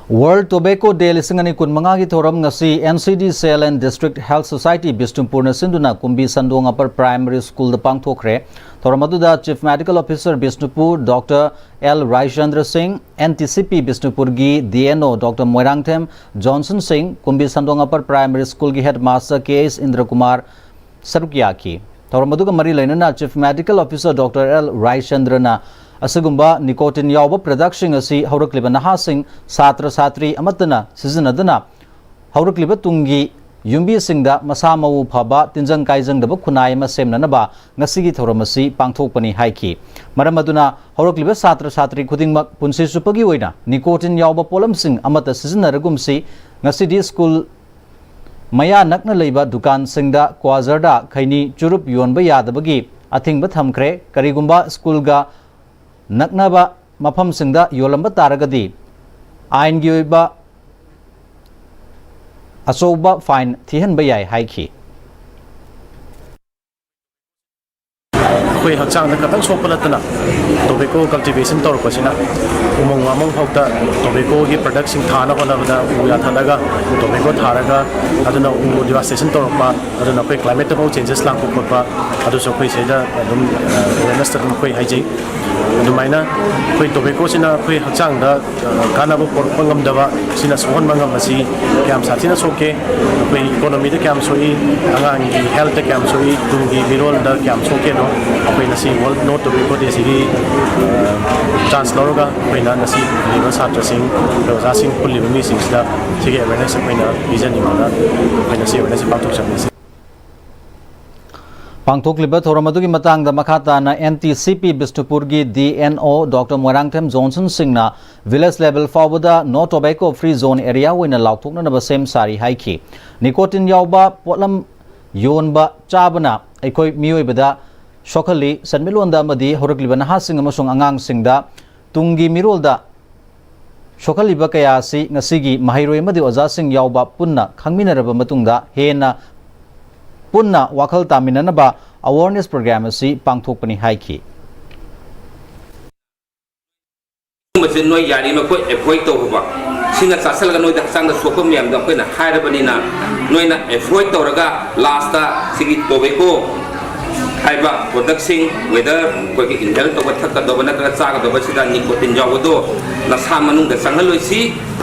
World Tobacco Day ꯂꯤꯁꯤꯡ ꯑꯅꯤ ꯀꯨꯟꯃꯉꯥꯒꯤ ꯊꯧꯔꯝ ꯉꯁꯤ N C D Cell and District Health Society ꯕꯤꯁꯅꯨꯄꯨꯔꯅ ꯁꯤꯟꯗꯨꯅ ꯀꯨꯝꯕꯤ ꯁꯟꯗꯣꯡ Upper Primary Schoolꯗ ꯄꯥꯡꯊꯣꯛꯈ꯭ꯔꯦ꯫ ꯊꯧꯔꯝ ꯑꯗꯨꯗ Chief Medical Officer Bishnupur Doctor L Raichandra ꯁꯤꯡ, N T C P ꯕꯤꯁꯅꯨꯄꯨꯔꯒꯤ D N O Doctor Moirangthem Johnson ꯁꯤꯡ, ꯀꯨꯝꯕꯤ ꯁꯟꯗꯣꯡ Upper Primary Schoolꯒꯤ Headmaster K S ꯏꯟꯗ꯭ꯔꯀꯨꯃꯥꯔ ꯁꯔꯨꯛ ꯌꯥꯈꯤ꯫ ꯊꯧꯔꯝ ꯑꯗꯨꯒ ꯃꯔꯤ ꯂꯩꯅꯅ Chief Medical Officer Doctor L ꯔꯥꯏꯆꯟꯗ꯭ꯔꯅ ꯑꯁꯤꯒꯨꯝꯕ nicotine ꯌꯥꯎꯕ productꯁꯤꯡ ꯑꯁꯤ ꯍꯧꯔꯛꯂꯤꯕ ꯅꯍꯥꯁꯤꯡ, ꯁꯥꯇ꯭ꯔ ꯁꯥꯇ꯭ꯔꯤ ꯑꯃꯠꯇꯅ ꯁꯤꯖꯤꯟꯅꯗꯅ ꯍꯧꯔꯛꯂꯤꯕ ꯇꯨꯡꯒꯤ ꯌꯨꯝꯕꯤꯁꯤꯡꯗ ꯃꯁꯥ ꯃꯎ ꯐꯕ, ꯇꯤꯟꯖꯪ ꯀꯥꯏꯖꯪꯗꯕ ꯈꯨꯟꯅꯥꯏ ꯑꯃ ꯁꯦꯝꯅꯅꯕ ꯉꯁꯤꯒꯤ ꯊꯧꯔꯝ ꯑꯁꯤ ꯄꯥꯡꯊꯣꯛꯄꯅꯤ ꯍꯥꯏꯈꯤ꯫ ꯃꯔꯝ ꯑꯗꯨꯅ ꯍꯧꯔꯛꯂꯤꯕ ꯁꯥꯇ꯭ꯔ ꯁꯥꯇ꯭ꯔꯤ ꯈꯨꯗꯤꯡꯃꯛ ꯄꯨꯟꯁꯤ ꯆꯨꯞꯄꯒꯤ ꯑꯣꯏꯅ nicotine ꯌꯥꯎꯕ ꯄꯣꯠꯂꯝꯁꯤꯡ ꯑꯃꯠꯇ ꯁꯤꯖꯤꯟꯅꯔꯒꯨꯝꯁꯤ꯫ ꯉꯁꯤꯗꯤ school ꯃꯌꯥ ꯅꯛꯅ ꯂꯩꯕ ꯗꯨꯀꯥꯟꯁꯤꯡꯗ ꯀ꯭ꯋꯥꯖꯔꯗ ꯈꯩꯅꯤ ꯆꯨꯔꯨꯞ ꯌꯣꯟꯕ ꯌꯥꯗꯕꯒꯤ ꯑꯊꯤꯡꯕ ꯊꯝꯈ꯭ꯔꯦ꯫ ꯀꯔꯤꯒꯨꯝꯕ schoolꯒ ꯅꯛꯅꯕ ꯃꯐꯝꯁꯤꯡꯗ ꯌꯣꯜꯂꯝꯕ ꯇꯥꯔꯒꯗꯤ ꯑꯥꯏꯟꯒꯤ ꯑꯣꯏꯕ ꯑꯆꯧꯕ fine ꯊꯤꯍꯟꯕ ꯌꯥꯏ ꯍꯥꯏꯈꯤ꯫ ꯑꯩꯈꯣꯏ ꯍꯛꯆꯥꯡꯗ ꯈꯇꯪ ꯁꯣꯛꯄ ꯅꯠꯇꯅ tobacco cultivation ꯇꯧꯔꯛꯄꯁꯤꯅ ꯎꯃꯪ ꯋꯥꯃꯪ ꯐꯥꯎꯗ tobaccoꯒꯤ productꯁꯤꯡ ꯊꯥꯅ ꯍꯣꯠꯅꯕꯗ ꯎ ꯌꯥꯟꯊꯠꯂꯒ tobacco ꯊꯥꯔꯒ ꯑꯗꯨꯅ ꯎ deforestation ꯇꯧꯔꯛꯄ, ꯑꯗꯨꯅ ꯑꯩꯈꯣꯏ climateꯇ ꯐꯥꯎ changes ꯂꯥꯛꯄ ꯈꯣꯠꯄ, ꯑꯗꯨꯁꯨ ꯑꯩꯈꯣꯏ ꯁꯤꯗ ꯑꯗꯨꯝ awarenessꯇ ꯑꯗꯨꯝ ꯑꯩꯈꯣꯏ ꯍꯥꯏꯖꯩ꯫ ꯑꯗꯨꯃꯥꯏꯅ ꯑꯩꯈꯣꯏ tobaccoꯁꯤꯅ ꯑꯩꯈꯣꯏ ꯍꯛꯆꯥꯡꯗ ꯀꯥꯟꯅꯕ ꯄꯨꯔꯛꯄ ꯉꯝꯗꯕ, ꯁꯤꯅ ꯁꯣꯛꯍꯟꯕ ꯉꯝꯕꯁꯤ ꯀꯌꯥꯝ ꯁꯥꯊꯤꯅ ꯁꯣꯛꯀꯦ, ꯑꯩꯈꯣꯏ economyꯗ ꯀꯌꯥꯝ ꯁꯣꯛꯏ, ꯑꯉꯥꯡꯒꯤ healthꯇ ꯀꯌꯥꯝ ꯁꯣꯛꯏ, ꯇꯨꯡꯒꯤ ꯃꯤꯔꯣꯜꯗ ꯀꯌꯥꯝ ꯁꯣꯛꯀꯦꯗꯣ ꯑꯩꯈꯣꯏ ꯉꯁꯤ World No Tobacco Dayꯁꯤꯒꯤ chance ꯂꯧꯔꯒ ꯑꯩꯈꯣꯏꯅ ꯉꯁꯤ ꯄꯨꯜꯂꯤꯕ ꯁꯥꯇ꯭ꯔꯁꯤꯡ, ꯑꯩꯈꯣꯏ ꯑꯣꯖꯥꯁꯤꯡ, ꯄꯨꯜꯂꯤꯕ ꯃꯤꯁꯤꯡꯁꯤꯗ ꯁꯤꯒꯤ awareness ꯑꯩꯈꯣꯏꯅ ꯄꯤꯖꯅꯤꯡꯕꯅ ꯑꯩꯈꯣꯏ ꯉꯁꯤ awareness ꯄꯥꯡꯊꯣꯛꯆꯕꯅꯤ꯫ ꯄꯥꯡꯊꯣꯛꯂꯤꯕ ꯊꯧꯔꯝ ꯑꯗꯨꯒꯤ ꯃꯇꯥꯡꯗ ꯃꯈꯥ ꯇꯥꯅ N T C P ꯕꯤꯁꯅꯨꯄꯨꯔꯒꯤ D N O Doctor Moirangthem Johnson ꯁꯤꯡꯅ village level ꯐꯥꯎꯕꯗ no tobacco free zone area ꯑꯣꯏꯅ ꯂꯥꯎꯊꯣꯛꯅꯅꯕ ꯁꯦꯝ ꯁꯥꯔꯤ ꯍꯥꯏꯈꯤ꯫ Nicotine ꯌꯥꯎꯕ ꯄꯣꯠꯂꯝ ꯌꯣꯟꯕ ꯆꯥꯕꯅ ꯑꯩꯈꯣꯏ ꯃꯤꯑꯣꯏꯕꯗ ꯁꯣꯛꯍꯜꯂꯤ, ꯁꯦꯟꯃꯤꯠꯂꯣꯟꯗ ꯑꯃꯗꯤ ꯍꯧꯔꯛꯂꯤꯕ ꯅꯍꯥꯁꯤꯡ ꯑꯃꯁꯨꯡ ꯑꯉꯥꯡꯁꯤꯡꯗ ꯇꯨꯡꯒꯤ ꯃꯤꯔꯣꯜꯗ ꯁꯣꯛꯍꯜꯂꯤꯕ ꯀꯌꯥ ꯑꯁꯤ ꯉꯁꯤꯒꯤ ꯃꯍꯩꯔꯣꯏ ꯑꯃꯗꯤ ꯑꯣꯖꯥꯁꯤꯡ ꯌꯥꯎꯕ ꯄꯨꯟꯅ ꯈꯪꯃꯤꯟꯅꯔꯕ ꯃꯇꯨꯡꯗ ꯍꯦꯟꯅ ꯄꯨꯟꯅ ꯋꯥꯈꯜ ꯇꯥꯃꯤꯟꯅꯅꯕ awareness program ꯑꯁꯤ ꯄꯥꯡꯊꯣꯛꯄꯅꯤ ꯍꯥꯏꯈꯤ꯫ ꯁꯤꯒꯨꯝꯕꯁꯦ ꯅꯣꯏ ꯌꯥꯔꯤ ꯃꯈꯩ avoid ꯇꯧꯕ꯫ ꯁꯤꯅ ꯆꯥꯁꯤꯜꯂꯒ ꯅꯣꯏꯗ ꯍꯛꯆꯥꯡꯗ ꯁꯣꯛꯄ ꯃꯌꯥꯝꯗꯣ ꯑꯩꯈꯣꯏꯅ ꯍꯥꯏꯔꯕꯅꯤꯅ, ꯅꯣꯏꯅ ꯑꯦꯚꯣꯏꯗ ꯇꯧꯔꯒ ꯂꯥꯁꯇ ꯁꯤꯒꯤ ꯇꯣꯕꯦꯀꯣ ꯍꯥꯏꯕ ꯄ꯭ꯔꯗꯛꯁꯤꯡ, ꯋꯦꯗꯔ ꯑꯩꯈꯣꯏꯒꯤ ꯏꯟꯍꯦꯜ ꯇꯧꯕ, ꯊꯛꯀꯗꯧꯕ ꯅꯠꯇ꯭ꯔꯒ ꯆꯥꯒꯗꯧꯕꯁꯤꯗ ꯅꯤꯀꯣꯇꯤꯟ ꯌꯥꯎꯕꯗꯣ ꯅꯁꯥ ꯃꯅꯨꯡꯗ ꯆꯪꯍꯜꯂꯣꯏꯁꯤ꯫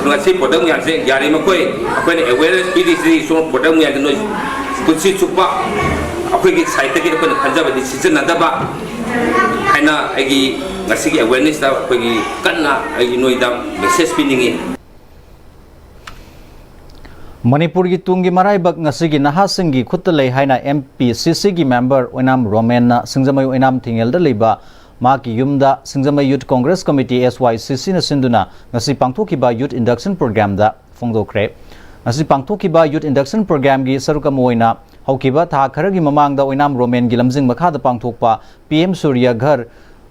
ꯉꯁꯤ ꯄ꯭ꯔꯗꯛ ꯃꯌꯥꯝꯁꯦ ꯌꯥꯔꯤꯃꯈꯩ ꯑꯩꯈꯣꯏꯅ ꯑꯦꯋꯦꯔꯅꯦꯁ ꯄꯤꯔꯤꯁꯤ, ꯁꯤꯒꯨꯝꯕ ꯄ꯭ꯔꯗꯛ ꯃꯌꯥꯝꯁꯦ ꯅꯣꯏ ꯄꯨꯟꯁꯤ ꯆꯨꯞꯄ ꯑꯩꯈꯣꯏꯒꯤ ꯁꯥꯏꯠꯇꯒꯤ ꯑꯩꯈꯣꯏꯅ ꯈꯟꯖꯕꯗꯤ ꯁꯤꯖꯤꯟꯅꯗꯕ ꯍꯥꯏꯅ ꯑꯩꯒꯤ ꯉꯁꯤꯒꯤ ꯑꯦꯋꯦꯔꯅꯦꯁꯇ ꯑꯩꯈꯣꯏꯒꯤ ꯀꯟꯅ ꯑꯩꯒꯤ ꯅꯣꯏꯗ ꯃꯦꯁꯦꯖ ꯄꯤꯅꯤꯡꯉꯤ꯫ ꯃꯅꯤꯄꯨꯔꯒꯤ ꯇꯨꯡꯒꯤ ꯃꯔꯥꯏꯕꯛ ꯉꯁꯤꯒꯤ ꯅꯍꯥꯁꯤꯡꯒꯤ ꯈꯨꯠꯇ ꯂꯩ ꯍꯥꯏꯅ ꯑꯦꯝ ꯄꯤ ꯁꯤ ꯁꯤꯒꯤ ꯃꯦꯝꯕꯔ ꯑꯣꯏꯅꯥꯝ ꯔꯣꯃꯦꯟꯅ ꯁꯤꯡꯖꯃꯩ ꯑꯣꯏꯅꯥꯝ ꯊꯤꯡꯉꯦꯜꯗ ꯂꯩꯕ ꯃꯍꯥꯛꯀꯤ ꯌꯨꯝꯗ ꯁꯤꯡꯖꯃꯩ ꯌꯨꯠ ꯀꯣꯡꯒ꯭ꯔꯦꯁ ꯀꯃꯤꯇꯤ, ꯑꯦꯁ ꯋꯥꯏ ꯁꯤ ꯁꯤꯅ ꯁꯤꯟꯗꯨꯅ ꯉꯁꯤ ꯄꯥꯡꯊꯣꯛꯈꯤꯕ ꯌꯨꯠ ꯏꯟꯗꯛꯁꯟ ꯄ꯭ꯔꯣꯒ꯭ꯔꯥꯝꯗ ꯐꯣꯡꯗꯣꯛꯈ꯭ꯔꯦ꯫ ꯉꯁꯤ ꯄꯥꯡꯊꯣꯛꯈꯤꯕ ꯌꯨꯠ ꯏꯟꯗꯛꯁꯟ ꯄ꯭ꯔꯣꯒ꯭ꯔꯥꯝꯒꯤ ꯁꯔꯨꯛ ꯑꯃ ꯑꯣꯏꯅ ꯍꯧꯈꯤꯕ ꯊꯥ ꯈꯔꯒꯤ ꯃꯃꯥꯡꯗ ꯑꯣꯏꯅꯥꯝ ꯔꯣꯃꯦꯟꯒꯤ ꯂꯝꯖꯤꯡ ꯃꯈꯥꯗ ꯄꯥꯡꯊꯣꯛꯄ ꯄꯤ ꯑꯦꯝ ꯁꯨꯔꯌ ꯘꯔ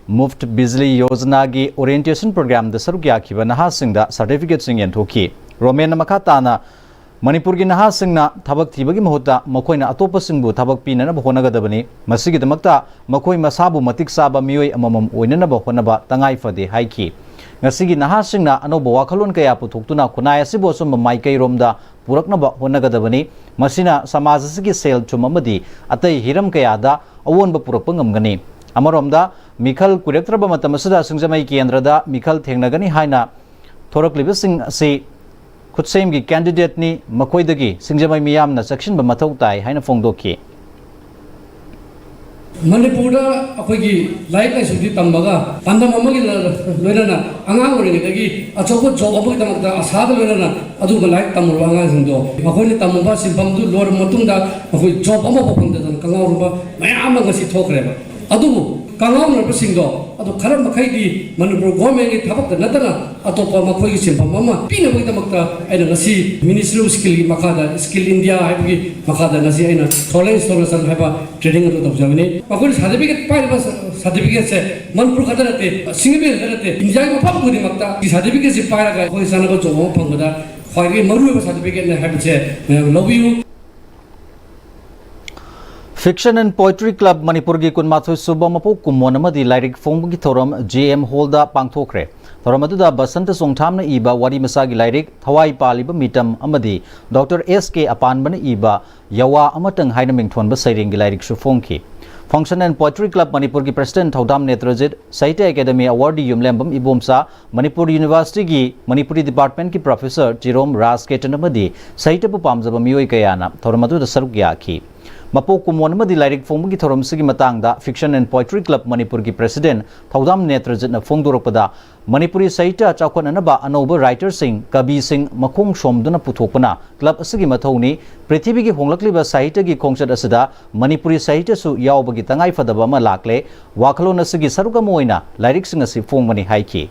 ꯃꯨꯐꯠ ꯕꯤꯖꯂꯤ ꯌꯣꯖꯅꯥꯒꯤ ꯑꯣꯔꯤꯌꯦꯟꯇꯦꯁꯟ ꯄ꯭ꯔꯣꯒ꯭ꯔꯥꯝꯗ ꯁꯔꯨꯛ ꯌꯥꯈꯤꯕ ꯅꯍꯥꯁꯤꯡꯗ ꯁꯔꯇꯤꯐꯤꯀꯦꯠꯁꯤꯡ ꯌꯦꯟꯊꯣꯛꯈꯤ꯫ ꯔꯣꯃꯦꯟꯅ ꯃꯈꯥ ꯇꯥꯅ, ꯃꯅꯤꯄꯨꯔꯒꯤ ꯅꯍꯥꯁꯤꯡꯅ ꯊꯕꯛ ꯊꯤꯕꯒꯤ ꯃꯍꯨꯠꯇ ꯃꯈꯣꯏꯅ ꯑꯇꯣꯞꯄꯁꯤꯡꯕꯨ ꯊꯕꯛ ꯄꯤꯅꯅꯕ ꯍꯣꯠꯅꯒꯗꯕꯅꯤ꯫ ꯃꯁꯤꯒꯤꯗꯃꯛꯇ ꯃꯈꯣꯏ ꯃꯁꯥꯕꯨ ꯃꯇꯤꯛ ꯆꯥꯕ ꯃꯤꯑꯣꯏ ꯑꯃꯃꯝ ꯑꯣꯏꯅꯅꯕ ꯍꯣꯠꯅꯕ ꯇꯉꯥꯏ ꯐꯗꯦ ꯍꯥꯏꯈꯤ꯫ ꯉꯁꯤꯒꯤ ꯅꯍꯥꯁꯤꯡꯅ ꯑꯅꯧꯕ ꯋꯥꯈꯜꯂꯣꯟ ꯀꯌꯥ ꯄꯨꯊꯣꯛꯇꯨꯅ ꯈꯨꯟꯅꯥꯏ ꯑꯁꯤꯕꯨ ꯑꯆꯨꯝꯕ ꯃꯥꯏꯀꯩꯔꯣꯝꯗ ꯄꯨꯔꯛꯅꯕ ꯍꯣꯠꯅꯒꯗꯕꯅꯤ꯫ ꯃꯁꯤꯅ ꯁꯃꯥꯖ ꯑꯁꯤꯒꯤ ꯁꯦꯜ ꯊꯨꯝ ꯑꯃꯗꯤ ꯑꯇꯩ ꯍꯤꯔꯝ ꯀꯌꯥꯗ ꯑꯑꯣꯟꯕ ꯄꯨꯔꯛꯄ ꯉꯝꯒꯅꯤ꯫ ꯑꯃꯔꯣꯝꯗ, ꯃꯤꯈꯜ ꯀꯨꯏꯔꯛꯇ꯭ꯔꯕ ꯃꯇꯝ ꯑꯁꯤꯗ ꯁꯤꯡꯖꯃꯩ ꯀꯦꯟꯗ꯭ꯔꯗ ꯃꯤꯈꯜ ꯊꯦꯡꯅꯒꯅꯤ ꯍꯥꯏꯅ ꯊꯣꯔꯛꯂꯤꯕꯁꯤꯡ ꯑꯁꯤ ꯈꯨꯠꯁꯦꯝꯒꯤ ꯀꯦꯟꯗꯤꯗꯦꯠꯅꯤ, ꯃꯈꯣꯏꯗꯒꯤ ꯁꯤꯡꯖꯃꯩ ꯃꯤꯌꯥꯝꯅ ꯆꯦꯛꯁꯤꯟꯕ ꯃꯊꯧ ꯇꯥꯏ ꯍꯥꯏꯅ ꯐꯣꯡꯗꯣꯛꯈꯤ꯫ ꯃꯅꯤꯄꯨꯔꯗ ꯑꯩꯈꯣꯏꯒꯤ ꯂꯥꯏꯔꯤꯛ ꯂꯥꯏꯁꯨꯗꯤ ꯇꯝꯕꯒ ꯄꯥꯟꯗꯝ ꯑꯃꯒꯤ ꯂ-, ꯂꯣꯏꯅꯅ ꯑꯉꯥꯡ ꯑꯣꯏꯔꯤꯉꯩꯗꯒꯤ ꯑꯆꯧꯕ ꯖꯣꯕ ꯑꯃꯒꯤꯗꯃꯛꯇ ꯑꯁꯥꯗ ꯂꯣꯏꯅꯅ ꯑꯗꯨꯒꯨꯝꯕ ꯂꯥꯏꯔꯤꯛ ꯇꯝꯃꯨꯔꯕ ꯑꯉꯥꯡꯁꯤꯡꯗꯣ ꯃꯈꯣꯏꯅ ꯇꯝꯃꯨꯕ ꯁꯤꯟꯐꯝꯗꯨ ꯂꯣꯏꯔꯕ ꯃꯇꯨꯡꯗ ꯃꯈꯣꯏ ꯖꯣꯕ ꯑꯃꯐꯥꯎ ꯐꯪꯗꯗꯅ ꯀꯪꯉꯥꯎꯔꯕ ꯃꯌꯥꯝ ꯑꯃ ꯉꯁꯤ ꯊꯣꯛꯈ꯭ꯔꯦꯕ꯫ ꯑꯗꯨꯕꯨ ꯀꯪꯉꯥꯎꯅꯔꯕꯁꯤꯡꯗꯣ ꯑꯗꯨ ꯈꯔ ꯃꯈꯩꯗꯤ ꯃꯅꯤꯄꯨꯔ ꯒꯣꯔꯃꯦꯟꯒꯤ ꯊꯕꯛꯇ ꯅꯠꯇꯅ ꯑꯇꯣꯞꯄ ꯃꯈꯣꯏꯒꯤ ꯁꯤꯟꯐꯝ ꯑꯃ ꯄꯤꯅꯕꯒꯤꯗꯃꯛꯇ ꯑꯩꯅ ꯉꯁꯤ Ministry of Skill ꯒꯤ ꯃꯈꯥꯗ Skill India ꯍꯥꯏꯕꯒꯤ ꯃꯈꯥꯗ ꯉꯁꯤ ꯑꯩꯅ Solar Installation ꯍꯥꯏꯕ ꯇ꯭ꯔꯦꯅꯤꯡ ꯑꯗꯨ ꯇꯧꯖꯕꯅꯤ꯫ ꯃꯈꯣꯏꯅ ꯁꯥꯔꯇꯤꯐꯤꯀꯦꯠ ꯄꯥꯏꯔꯤꯕ ꯁꯥꯔꯇꯤꯐꯤꯀꯦꯠꯁꯦ ꯃꯅꯤꯄꯨꯔ ꯈꯛꯇ ꯅꯠꯇꯦ, ꯁꯤꯡꯖꯃꯩ ꯈꯛꯇ ꯅꯠꯇꯦ, ꯏꯟꯗꯤꯌꯥꯒꯤ ꯃꯐꯝ ꯈꯨꯗꯤꯡꯃꯛꯇ ꯁꯤ ꯁꯥꯔꯇꯤꯐꯤꯀꯦꯠꯁꯤ ꯄꯥꯏꯔꯒ ꯑꯩꯈꯣꯏ ꯆꯥꯅꯕ ꯖꯣꯕ ꯑꯃ ꯐꯪꯕꯗ ꯈ꯭ꯋꯥꯏꯗꯒꯤ ꯃꯔꯨꯑꯣꯏꯕ ꯁꯥꯔꯇꯤꯐꯤꯀꯦꯠꯅꯤ ꯍꯥꯏꯕꯁꯦ ꯃꯌꯥꯝ ꯂꯧꯕꯤꯌꯨ꯫ Fiction and Poetry Club ꯃꯅꯤꯄꯨꯔꯒꯤ ꯀꯨꯟꯃꯥꯊꯣꯏ ꯁꯨꯕ ꯃꯄꯣꯛ ꯀꯨꯝꯑꯣꯟ ꯑꯃꯗꯤ ꯂꯥꯏꯔꯤꯛ ꯐꯣꯡꯕꯒꯤ ꯊꯧꯔꯝ ꯖꯦ ꯑꯦꯝ ꯍꯣꯜꯗ ꯄꯥꯡꯊꯣꯛꯈ꯭ꯔꯦ꯫ ꯊꯧꯔꯝ ꯑꯗꯨꯗ ꯕꯁꯟꯇ ꯆꯣꯡꯊꯥꯝꯅ ꯏꯕ ꯋꯥꯔꯤ ꯃꯆꯥꯒꯤ ꯂꯥꯏꯔꯤꯛ, ꯊꯋꯥꯏ ꯄꯥꯜꯂꯤꯕ ꯃꯤꯇꯝ ꯑꯃꯗꯤ ꯗꯣꯛꯇꯔ ꯑꯦꯁ ꯀꯦ ꯑꯄꯥꯟꯕꯅ ꯏꯕ ꯌꯋꯥ ꯑꯃꯇꯪ ꯍꯥꯏꯅ ꯃꯤꯡꯊꯣꯟꯕ ꯁꯩꯔꯦꯡꯒꯤ ꯂꯥꯏꯔꯤꯛꯁꯨ ꯐꯣꯡꯈꯤ꯫ Function and Poetry Club ꯃꯅꯤꯄꯨꯔꯒꯤ ꯄ꯭ꯔꯁꯤꯗꯦꯟꯠ ꯊꯧꯗꯥꯝ ꯅꯦꯇ꯭ꯔꯖꯤꯠ, ꯁꯥꯍꯤꯇ꯭ꯌ ꯑꯦꯀꯥꯗꯦꯃꯤ ꯑꯦꯋꯥꯔꯗꯤ ꯌꯨꯝꯂꯦꯝꯕꯝ ꯏꯕꯣꯝꯆꯥ, ꯃꯅꯤꯄꯨꯔ ꯌꯨꯅꯤꯚꯔꯁꯤꯇꯤꯒꯤ ꯃꯅꯤꯄꯨꯔꯤ ꯗꯤꯄꯥꯔꯠꯃꯦꯟꯠꯀꯤ ꯄ꯭ꯔꯣꯐꯦꯁꯔ ꯆꯤꯔꯣꯝ ꯔꯥꯖꯀꯦꯇꯟ ꯑꯃꯗꯤ ꯁꯥꯍꯤꯇ꯭ꯌꯕꯨ ꯄꯥꯝꯖꯕ ꯃꯤꯑꯣꯏ ꯀꯌꯥꯅ ꯊꯧꯔꯝ ꯑꯗꯨꯗ ꯁꯔꯨꯛ ꯌꯥꯈꯤ꯫ ꯃꯄꯣꯛ ꯀꯨꯝꯑꯣꯟ ꯑꯃꯗꯤ ꯂꯥꯏꯔꯤꯛ ꯐꯣꯡꯕꯒꯤ ꯊꯧꯔꯝ ꯑꯁꯤꯒꯤ ꯃꯇꯥꯡꯗ Fiction and Poetry Club ꯃꯅꯤꯄꯨꯔꯒꯤ ꯄ꯭ꯔꯁꯤꯗꯦꯟꯠ ꯊꯧꯗꯥꯝ ꯅꯦꯇ꯭ꯔꯖꯤꯠꯅ ꯐꯣꯡꯗꯣꯔꯛꯄꯗ, ꯃꯅꯤꯄꯨꯔꯤ ꯁꯥꯍꯤꯇ꯭ꯌ ꯆꯥꯎꯈꯠꯅꯅꯕ ꯑꯅꯧꯕ ꯔꯥꯏꯇꯔꯁꯤꯡ, ꯀꯕꯤꯁꯤꯡ ꯃꯈꯣꯡ ꯁꯣꯝꯗꯨꯅ ꯄꯨꯊꯣꯛꯄꯅ ꯀ꯭ꯂꯕ ꯑꯁꯤꯒꯤ ꯃꯊꯧꯅꯤ꯫ ꯄ꯭ꯔꯤꯊꯤꯕꯤꯒꯤ ꯍꯣꯡꯂꯛꯂꯤꯕ ꯁꯥꯍꯤꯇ꯭ꯌꯒꯤ ꯈꯣꯡꯆꯠ ꯑꯁꯤꯗ ꯃꯅꯤꯄꯨꯔꯤ ꯁꯥꯍꯤꯇ꯭ꯌꯁꯨ ꯌꯥꯎꯕꯒꯤ ꯇꯉꯥꯏꯐꯗꯕ ꯑꯃ ꯂꯥꯛꯂꯦ꯫ ꯋꯥꯈꯜꯂꯣꯟ ꯑꯁꯤꯒꯤ ꯁꯔꯨꯛ ꯑꯃ ꯑꯣꯏꯅ ꯂꯥꯏꯔꯤꯛꯁꯤꯡ ꯑꯁꯤ ꯐꯣꯡꯕꯅꯤ ꯍꯥꯏꯈꯤ꯫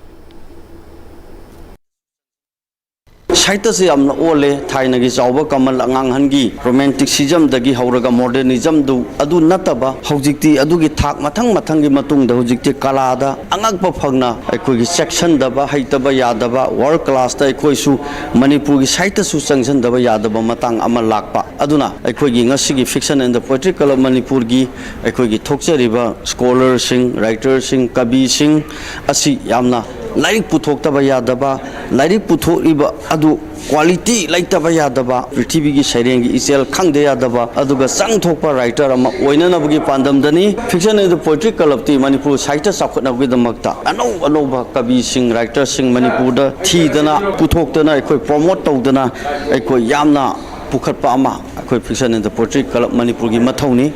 ꯁꯥꯍꯤꯇ꯭ꯌꯁꯤ ꯌꯥꯝꯅ ꯑꯣꯜꯂꯦ꯫ ꯊꯥꯏꯅꯒꯤ ꯆꯥꯎꯕ ꯀꯃꯜ ꯑꯉꯥꯡꯍꯟꯒꯤ ꯔꯣꯃꯦꯟꯇꯤꯛꯁꯤꯖꯝꯗꯒꯤ ꯍꯧꯔꯒ ꯃꯣꯗꯔꯅꯤꯖꯝꯗꯨ ꯑꯗꯨ ꯅꯠꯇꯕ, ꯍꯧꯖꯤꯛꯇꯤ ꯑꯗꯨꯒꯤ ꯊꯥꯛ ꯃꯊꯪ ꯃꯊꯪꯒꯤ ꯃꯇꯨꯡꯗ ꯍꯧꯖꯤꯛꯇꯤ ꯀꯂꯥꯗ ꯑꯉꯛꯄ ꯐꯪꯅ ꯑꯩꯈꯣꯏꯒꯤ ꯆꯦꯛꯁꯤꯟꯗꯕ, ꯍꯩꯇꯕ ꯌꯥꯗꯕ, ꯋꯥꯔꯜ ꯀ꯭ꯂꯥꯁꯇ ꯑꯩꯈꯣꯏꯁꯨ ꯃꯅꯤꯄꯨꯔꯒꯤ ꯁꯥꯍꯤꯇ꯭ꯌꯁꯨ ꯆꯪꯁꯤꯟꯗꯕ ꯌꯥꯗꯕ ꯃꯇꯥꯡ ꯑꯃ ꯂꯥꯛꯄ꯫ ꯑꯗꯨꯅ ꯑꯩꯈꯣꯏꯒꯤ ꯉꯁꯤꯒꯤ Fiction and the Poetry Club ꯃꯅꯤꯄꯨꯔꯒꯤ ꯑꯩꯈꯣꯏꯒꯤ ꯊꯣꯛꯆꯔꯤꯕ ꯁ꯭ꯀꯣꯂꯔꯁꯤꯡ, ꯔꯥꯏꯇꯔꯁꯤꯡ, ꯀꯕꯤꯁꯤꯡ ꯑꯁꯤ ꯌꯥꯝꯅ ꯂꯥꯏꯔꯤꯛ ꯄꯨꯊꯣꯛꯇꯕ ꯌꯥꯗꯕ, ꯂꯥꯏꯔꯤꯛ ꯄꯨꯊꯣꯛꯂꯤꯕ ꯑꯗꯨ ꯀ꯭ꯋꯥꯂꯤꯇꯤ ꯂꯩꯇꯕ ꯌꯥꯗꯕ, ꯄ꯭ꯔꯤꯊꯤꯕꯤꯒꯤ ꯁꯩꯔꯦꯡꯒꯤ ꯏꯆꯦꯜ ꯈꯪꯗ ꯌꯥꯗꯕ, ꯑꯗꯨꯒ ꯆꯪꯊꯣꯛꯄ ꯔꯥꯏꯇꯔ ꯑꯃ ꯑꯣꯏꯅꯅꯕꯒꯤ ꯄꯥꯟꯗꯝꯗꯅꯤ꯫ Fiction and the Poetry Clubꯇꯤ Manipur ꯁꯥꯍꯤꯇ꯭ꯌ ꯆꯥꯎꯈꯠꯅꯕꯒꯤꯗꯃꯛꯇ ꯑꯅꯧ ꯑꯅꯧꯕ ꯀꯕꯤꯁꯤꯡ, ꯔꯥꯏꯇꯔꯁꯤꯡ ꯃꯅꯤꯄꯨꯔꯗ ꯊꯤꯗꯅ, ꯄꯨꯊꯣꯛꯇꯅ, ꯑꯩꯈꯣꯏ ꯄ꯭ꯔꯣꯃꯣꯠ ꯇꯧꯗꯅ ꯑꯩꯈꯣꯏ ꯌꯥꯝꯅ ꯄꯨꯈꯠꯄ ꯑꯃ ꯑꯩꯈꯣꯏ Fiction and the Poetry Club ꯃꯅꯤꯄꯨꯔꯒꯤ ꯃꯊꯧꯅꯤ꯫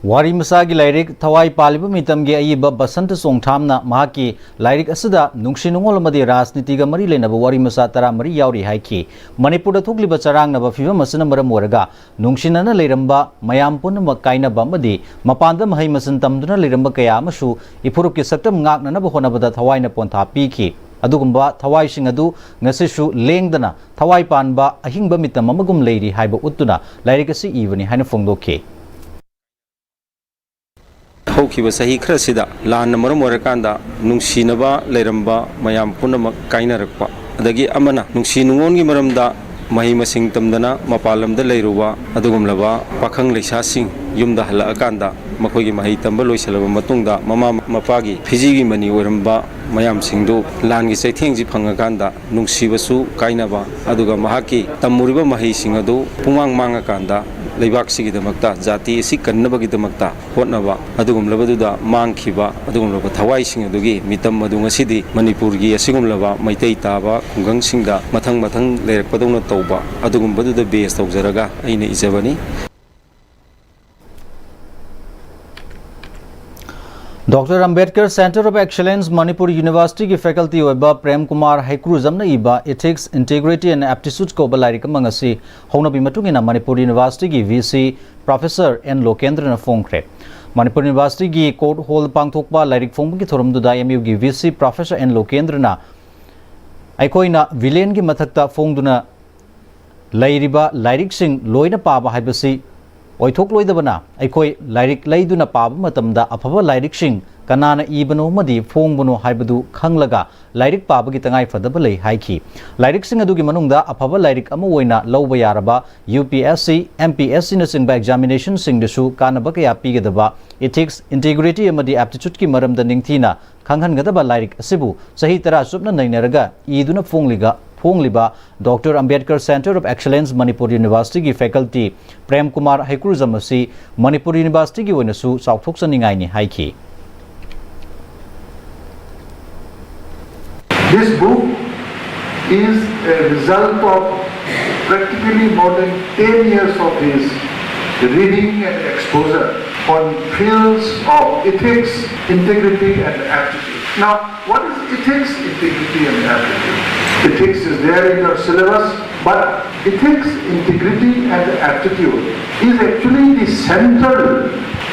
ꯋꯥꯔꯤ ꯃꯆꯥꯒꯤ ꯂꯥꯏꯔꯤꯛ ꯊꯋꯥꯏ ꯄꯥꯜꯂꯤꯕ ꯃꯤꯇꯝꯒꯤ ꯑꯏꯕ ꯕꯁꯟꯇ ꯆꯣꯡꯊꯥꯝꯅ ꯃꯍꯥꯛꯀꯤ ꯂꯥꯏꯔꯤꯛ ꯑꯁꯤꯗ ꯅꯨꯡꯁꯤ ꯅꯨꯡꯉꯣꯜ ꯑꯃꯗꯤ ꯔꯥꯖꯅꯤꯇꯤꯒ ꯃꯔꯤ ꯂꯩꯅꯕ ꯋꯥꯔꯤ ꯃꯆꯥ ꯇꯔꯥꯃꯔꯤ ꯌꯥꯎꯔꯤ ꯍꯥꯏꯈꯤ꯫ ꯃꯅꯤꯄꯨꯔꯗ ꯊꯣꯛꯂꯤꯕ ꯆꯔꯥꯡꯅꯕ ꯐꯤꯕꯝ ꯑꯁꯤꯅ ꯃꯔꯝ ꯑꯣꯏꯔꯒ ꯅꯨꯡꯁꯤꯅꯅ ꯂꯩꯔꯝꯕ ꯃꯌꯥꯝ ꯄꯨꯝꯅꯃꯛ ꯀꯥꯏꯅꯕ ꯑꯃꯗꯤ ꯃꯄꯥꯟꯗ ꯃꯍꯩ ꯃꯁꯤꯡ ꯇꯝꯗꯨꯅ ꯂꯩꯔꯝꯕ ꯀꯌꯥ ꯑꯃꯁꯨ ꯏꯐꯨꯔꯨꯞꯀꯤ ꯁꯛꯇꯝ ꯉꯥꯛꯅꯅꯕ ꯍꯣꯠꯅꯕꯗ ꯊꯋꯥꯏꯅ ꯄꯣꯟꯊꯥ ꯄꯤꯈꯤ꯫ ꯑꯗꯨꯒꯨꯝꯕ ꯊꯋꯥꯏꯁꯤꯡ ꯑꯗꯨ ꯉꯁꯤꯁꯨ ꯂꯦꯡꯗꯅ ꯊꯋꯥꯏ ꯄꯥꯟꯕ ꯑꯍꯤꯡꯕ ꯃꯤꯇꯝ ꯑꯃꯒꯨꯝ ꯂꯩꯔꯤ ꯍꯥꯏꯕ ꯎꯠꯇꯨꯅ ꯂꯥꯏꯔꯤꯛ ꯑꯁꯤ ꯏꯕꯅꯤ ꯍꯥꯏꯅ ꯐꯣꯡꯗꯣꯛꯈꯤ꯫ ꯍꯧꯈꯤꯕ ꯆꯍꯤ ꯈꯔꯁꯤꯗ ꯂꯥꯟꯅ ꯃꯔꯝ ꯑꯣꯏꯔꯀꯥꯟꯗ ꯅꯨꯡꯁꯤꯅꯕ ꯂꯩꯔꯝꯕ ꯃꯌꯥꯝ ꯄꯨꯝꯅꯃꯛ ꯀꯥꯏꯅꯔꯛꯄ, ꯑꯗꯒꯤ ꯑꯃꯅ ꯅꯨꯡꯁꯤ ꯅꯨꯡꯉꯣꯟꯒꯤ ꯃꯔꯝꯗ ꯃꯍꯩ ꯃꯁꯤꯡ ꯇꯝꯗꯅ ꯃꯄꯥꯟ ꯂꯝꯗ ꯂꯩꯔꯨꯕ ꯑꯗꯨꯒꯨꯝꯂꯕ ꯄꯥꯈꯪ ꯂꯩꯁꯥꯁꯤꯡ ꯌꯨꯝꯗ ꯍꯜꯂꯛꯑꯀꯥꯟꯗ ꯃꯈꯣꯏꯒꯤ ꯃꯍꯩ ꯇꯝꯕ ꯂꯣꯏꯁꯤꯜꯂꯕ ꯃꯇꯨꯡꯗ ꯃꯃꯥ ꯃꯄꯥꯒꯤ ꯐꯤꯖꯤꯒꯤ ꯃꯅꯤ ꯑꯣꯏꯔꯝꯕ ꯃꯌꯥꯝꯁꯤꯡꯗꯨ ꯂꯥꯟꯒꯤ ꯆꯩꯊꯦꯡꯁꯤ ꯐꯪꯉꯀꯥꯟꯗ ꯅꯨꯡꯁꯤꯕꯁꯨ ꯀꯥꯏꯅꯕ, ꯑꯗꯨꯒ ꯃꯍꯥꯛꯀꯤ ꯇꯝꯃꯨꯔꯤꯕ ꯃꯍꯩꯁꯤꯡ ꯑꯗꯨ ꯄꯨꯡꯃꯥꯡ ꯃꯥꯡꯉꯀꯥꯟꯗ ꯂꯩꯕꯥꯛꯁꯤꯒꯤꯗꯃꯛꯇ, ꯖꯥꯇꯤ ꯑꯁꯤ ꯀꯟꯅꯕꯒꯤꯗꯃꯛꯇ ꯍꯣꯠꯅꯕ ꯑꯗꯨꯒꯨꯝꯂꯕꯗꯨꯗ ꯃꯥꯡꯈꯤꯕ ꯑꯗꯨꯒꯨꯝꯂꯕ ꯊꯋꯥꯏꯁꯤꯡ ꯑꯗꯨꯒꯤ ꯃꯤꯇꯝ ꯑꯗꯨ ꯉꯁꯤꯗꯤ ꯃꯅꯤꯄꯨꯔꯒꯤ ꯑꯁꯤꯒꯨꯝꯂꯕ ꯃꯩꯇꯩ ꯇꯥꯕ ꯈꯨꯡꯒꯪꯁꯤꯡꯗ ꯃꯊꯪ ꯃꯊꯪ ꯂꯩꯔꯛꯄꯗꯧꯅ ꯇꯧꯕ ꯑꯗꯨꯒꯨꯝꯕꯗꯨꯗ base ꯇꯧꯖꯔꯒ ꯑꯩꯅ ꯏꯖꯕꯅꯤ꯫ Doctor Ambedkar Center of Excellence Manipur University ꯒꯤ faculty ꯑꯣꯏꯕ ꯄ꯭ꯔꯦꯝ ꯀꯨꯃꯥꯔ ꯍꯩꯀ꯭ꯔꯨꯖꯝꯅ ꯏꯕ Ethics, Integrity and Aptitude ꯀꯧꯕ ꯂꯥꯏꯔꯤꯛ ꯑꯃ ꯉꯁꯤ ꯍꯧꯅꯕꯤ ꯃꯇꯨꯡ ꯏꯟꯅ ꯃꯅꯤꯄꯨꯔ University ꯒꯤ V C Professor N ꯂꯣꯀꯦꯟꯗ꯭ꯔꯅ ꯐꯣꯡꯈ꯭ꯔꯦ꯫ Manipur University ꯒꯤ court hall ꯄꯥꯡꯊꯣꯛꯄ ꯂꯥꯏꯔꯤꯛ ꯐꯣꯡꯕꯒꯤ ꯊꯧꯔꯝꯗꯨꯗ M U ꯒꯤ V C Professor N ꯂꯣꯀꯦꯟꯗ꯭ꯔꯅ ꯑꯩꯈꯣꯏꯅ villain ꯒꯤ ꯃꯊꯛꯇ ꯐꯣꯡꯗꯨꯅ ꯂꯩꯔꯤꯕ ꯂꯥꯏꯔꯤꯛꯁꯤꯡ ꯂꯣꯏꯅ ꯄꯥꯕ ꯍꯥꯏꯕꯁꯤ ꯑꯣꯏꯊꯣꯛꯂꯣꯏꯗꯕꯅ, ꯑꯩꯈꯣꯏ ꯂꯥꯏꯔꯤꯛ ꯂꯩꯗꯨꯅ ꯄꯥꯕ ꯃꯇꯝꯗ ꯑꯐꯕ ꯂꯥꯏꯔꯤꯛꯁꯤꯡ ꯀꯅꯥꯅ ꯏꯕꯅꯣ ꯑꯃꯗꯤ ꯐꯣꯡꯕꯅꯣ ꯍꯥꯏꯕꯗꯨ ꯈꯪꯂꯒ ꯂꯥꯏꯔꯤꯛ ꯄꯥꯕꯒꯤ ꯇꯉꯥꯏ ꯐꯗꯕ ꯂꯩ ꯍꯥꯏꯈꯤ꯫ ꯂꯥꯏꯔꯤꯛꯁꯤꯡ ꯑꯗꯨꯒꯤ ꯃꯅꯨꯡꯗ ꯑꯐꯕ ꯂꯥꯏꯔꯤꯛ ꯑꯃ ꯑꯣꯏꯅ ꯂꯧꯕ ꯌꯥꯔꯕ U P S C, M P S C ꯅꯆꯤꯡꯕ examination ꯁꯤꯡꯗꯁꯨ ꯀꯥꯟꯅꯕ ꯀꯌꯥ ꯄꯤꯒꯗꯕ ethics, integrity ꯑꯃꯗꯤ aptitude ꯀꯤ ꯃꯔꯝꯗ ꯅꯤꯡꯊꯤꯅ ꯈꯪꯍꯟꯒꯗꯕ ꯂꯥꯏꯔꯤꯛ ꯑꯁꯤꯕꯨ ꯆꯍꯤ ꯇꯔꯥ ꯆꯨꯞꯅ ꯅꯩꯅꯔꯒ ꯏꯗꯨꯅ ꯐꯣꯡꯂꯤꯒ-, ꯐꯣꯡꯂꯤꯕ Doctor Ambedkar Center of Excellence Manipur University ꯒꯤ faculty ꯄ꯭ꯔꯦꯝ ꯀꯨꯃꯥꯔ ꯍꯩꯀ꯭ꯔꯨꯖꯝ ꯑꯁꯤ ꯃꯅꯤꯄꯨꯔ University ꯒꯤ ꯑꯣꯏꯅꯁꯨ ꯆꯥꯎꯊꯣꯛꯆꯅꯤꯡꯉꯥꯏꯅꯤ ꯍꯥꯏꯈꯤ꯫ This book is a result of practically more than ten years of his reading and exposure on fields of ethics, integrity, and aptitude. Now, what is ethics, integrity, and aptitude? Ethics is there in your syllabus, but ethics, integrity, and aptitude is actually the central,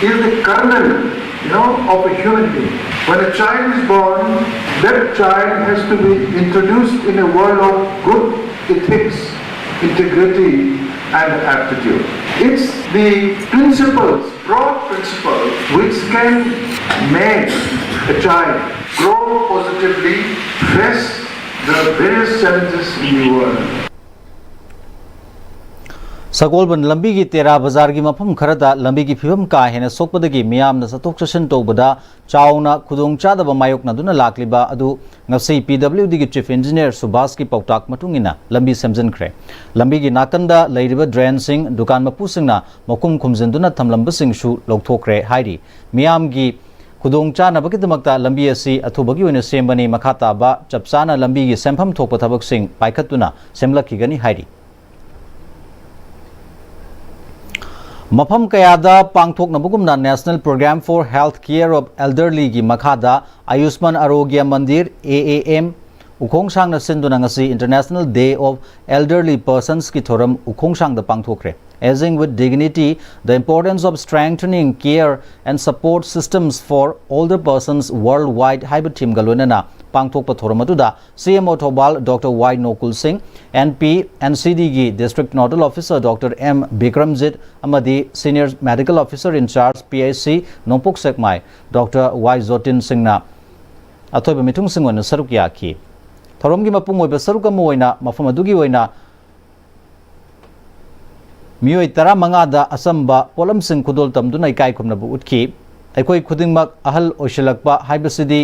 is the kernel, you know, of a human being. When a child is born, that child has to be introduced in a world of good ethics, integrity, and aptitude. It's the principles, broad principles, which can make a child grow positively, face the various challenges in the world. ꯁꯒꯣꯜꯕꯟ ꯂꯝꯕꯤꯒꯤ ꯇꯦꯔꯥ ꯕꯖꯥꯔꯒꯤ ꯃꯐꯝ ꯈꯔꯗ ꯂꯝꯕꯤꯒꯤ ꯐꯤꯕꯝ ꯀꯥ ꯍꯦꯟꯅ ꯁꯣꯛꯄꯗꯒꯤ ꯃꯤꯌꯥꯝꯅ ꯆꯠꯊꯣꯛ ꯆꯠꯁꯤꯟ ꯇꯧꯕꯗ ꯆꯥꯎꯅ ꯈꯨꯗꯣꯡꯆꯥꯗꯕ ꯃꯥꯌꯣꯛꯅꯗꯨꯅ ꯂꯥꯛꯂꯤꯕ ꯑꯗꯨ ꯉꯁꯤ P W Dꯒꯤ Chief Engineer ꯁꯨꯕꯥꯁꯀꯤ ꯄꯥꯎꯇꯥꯛ ꯃꯇꯨꯡ ꯏꯟꯅ ꯂꯝꯕꯤ ꯁꯦꯝꯖꯤꯟꯈ꯭ꯔꯦ꯫ ꯂꯝꯕꯤꯒꯤ ꯅꯥꯀꯟꯗ ꯂꯩꯔꯤꯕ drainꯁꯤꯡ ꯗꯨꯀꯥꯟ ꯃꯄꯨꯁꯤꯡꯅ ꯃꯈꯨꯝ ꯈꯨꯝꯖꯤꯟꯗꯨꯅ ꯊꯝꯂꯝꯕꯁꯤꯡꯁꯨ ꯂꯧꯊꯣꯛꯈ꯭ꯔꯦ ꯍꯥꯏꯔꯤ꯫ ꯃꯤꯌꯥꯝꯒꯤ ꯈꯨꯗꯣꯡꯆꯥꯅꯕꯒꯤꯗꯃꯛꯇ ꯂꯝꯕꯤ ꯑꯁꯤ ꯑꯊꯨꯕꯒꯤ ꯑꯣꯏꯅ ꯁꯦꯝꯕꯅꯤ, ꯃꯈꯥ ꯇꯥꯕ ꯆꯞ ꯆꯥꯅ ꯂꯝꯕꯤꯒꯤ ꯁꯦꯝꯐꯝ ꯊꯣꯛꯄ ꯊꯕꯛꯁꯤꯡ ꯄꯥꯏꯈꯠꯇꯨꯅ ꯁꯦꯝꯂꯛꯈꯤꯒꯅꯤ ꯍꯥꯏꯔꯤ꯫ ꯃꯐꯝ ꯀꯌꯥꯗ ꯄꯥꯡꯊꯣꯛꯅꯕꯒꯨꯝꯅ National Program for Health Care of Elderlyꯒꯤ ꯃꯈꯥꯗ ꯑꯌꯨꯁꯃꯥꯟ ꯑꯔꯣꯒ꯭ꯌ ꯃꯟꯗꯤꯔ, A A M, ꯎꯈꯣꯡꯁꯥꯡꯅ ꯁꯤꯟꯗꯨꯅ ꯉꯁꯤ International Day of Elderly Personsꯀꯤ ꯊꯧꯔꯝ ꯎꯈꯣꯡꯁꯥꯡꯗ ꯄꯥꯡꯊꯣꯛꯈ꯭ꯔꯦ꯫ Aging with Dignity: The Importance of Strengthening Care and Support Systems for Older Persons Worldwide ꯍꯥꯏꯕ themeꯒ ꯂꯣꯏꯅꯅ ꯄꯥꯡꯊꯣꯛꯄ ꯊꯧꯔꯝ ꯑꯗꯨꯗ C M O Thoubal Doctor Y ꯅꯣꯀꯨꯜ ꯁꯤꯡ, N P N C Dꯒꯤ District Nodal Officer Doctor M Bikramjit ꯑꯃꯗꯤ Senior Medical Officer in Charge P H C ꯅꯣꯡꯄꯣꯛ ꯁꯦꯛꯃꯥꯏ Doctor Y ꯖꯣꯇꯤꯟ ꯁꯤꯡꯅ ꯑꯊꯣꯏꯕ ꯃꯤꯊꯨꯡꯁꯤꯡ ꯑꯣꯏꯅ ꯁꯔꯨꯛ ꯌꯥꯈꯤ꯫ ꯊꯧꯔꯝꯒꯤ ꯃꯄꯨꯡ ꯑꯣꯏꯕ ꯁꯔꯨꯛ ꯑꯃ ꯑꯣꯏꯅ ꯃꯐꯝ ꯑꯗꯨꯒꯤ ꯑꯣꯏꯅ ꯃꯤꯑꯣꯏ ꯇꯔꯥꯃꯉꯥꯗ ꯑꯆꯝꯕ ꯄꯣꯠꯂꯝꯁꯤꯡ ꯈꯨꯗꯣꯜ ꯇꯝꯗꯨꯅ ꯏꯀꯥꯏ ꯈꯨꯝꯅꯕ ꯎꯠꯈꯤ꯫ ꯑꯩꯈꯣꯏ ꯈꯨꯗꯤꯡꯃꯛ ꯑꯍꯜ ꯑꯣꯏꯁꯤꯜꯂꯛꯄ ꯍꯥꯏꯕꯁꯤꯗꯤ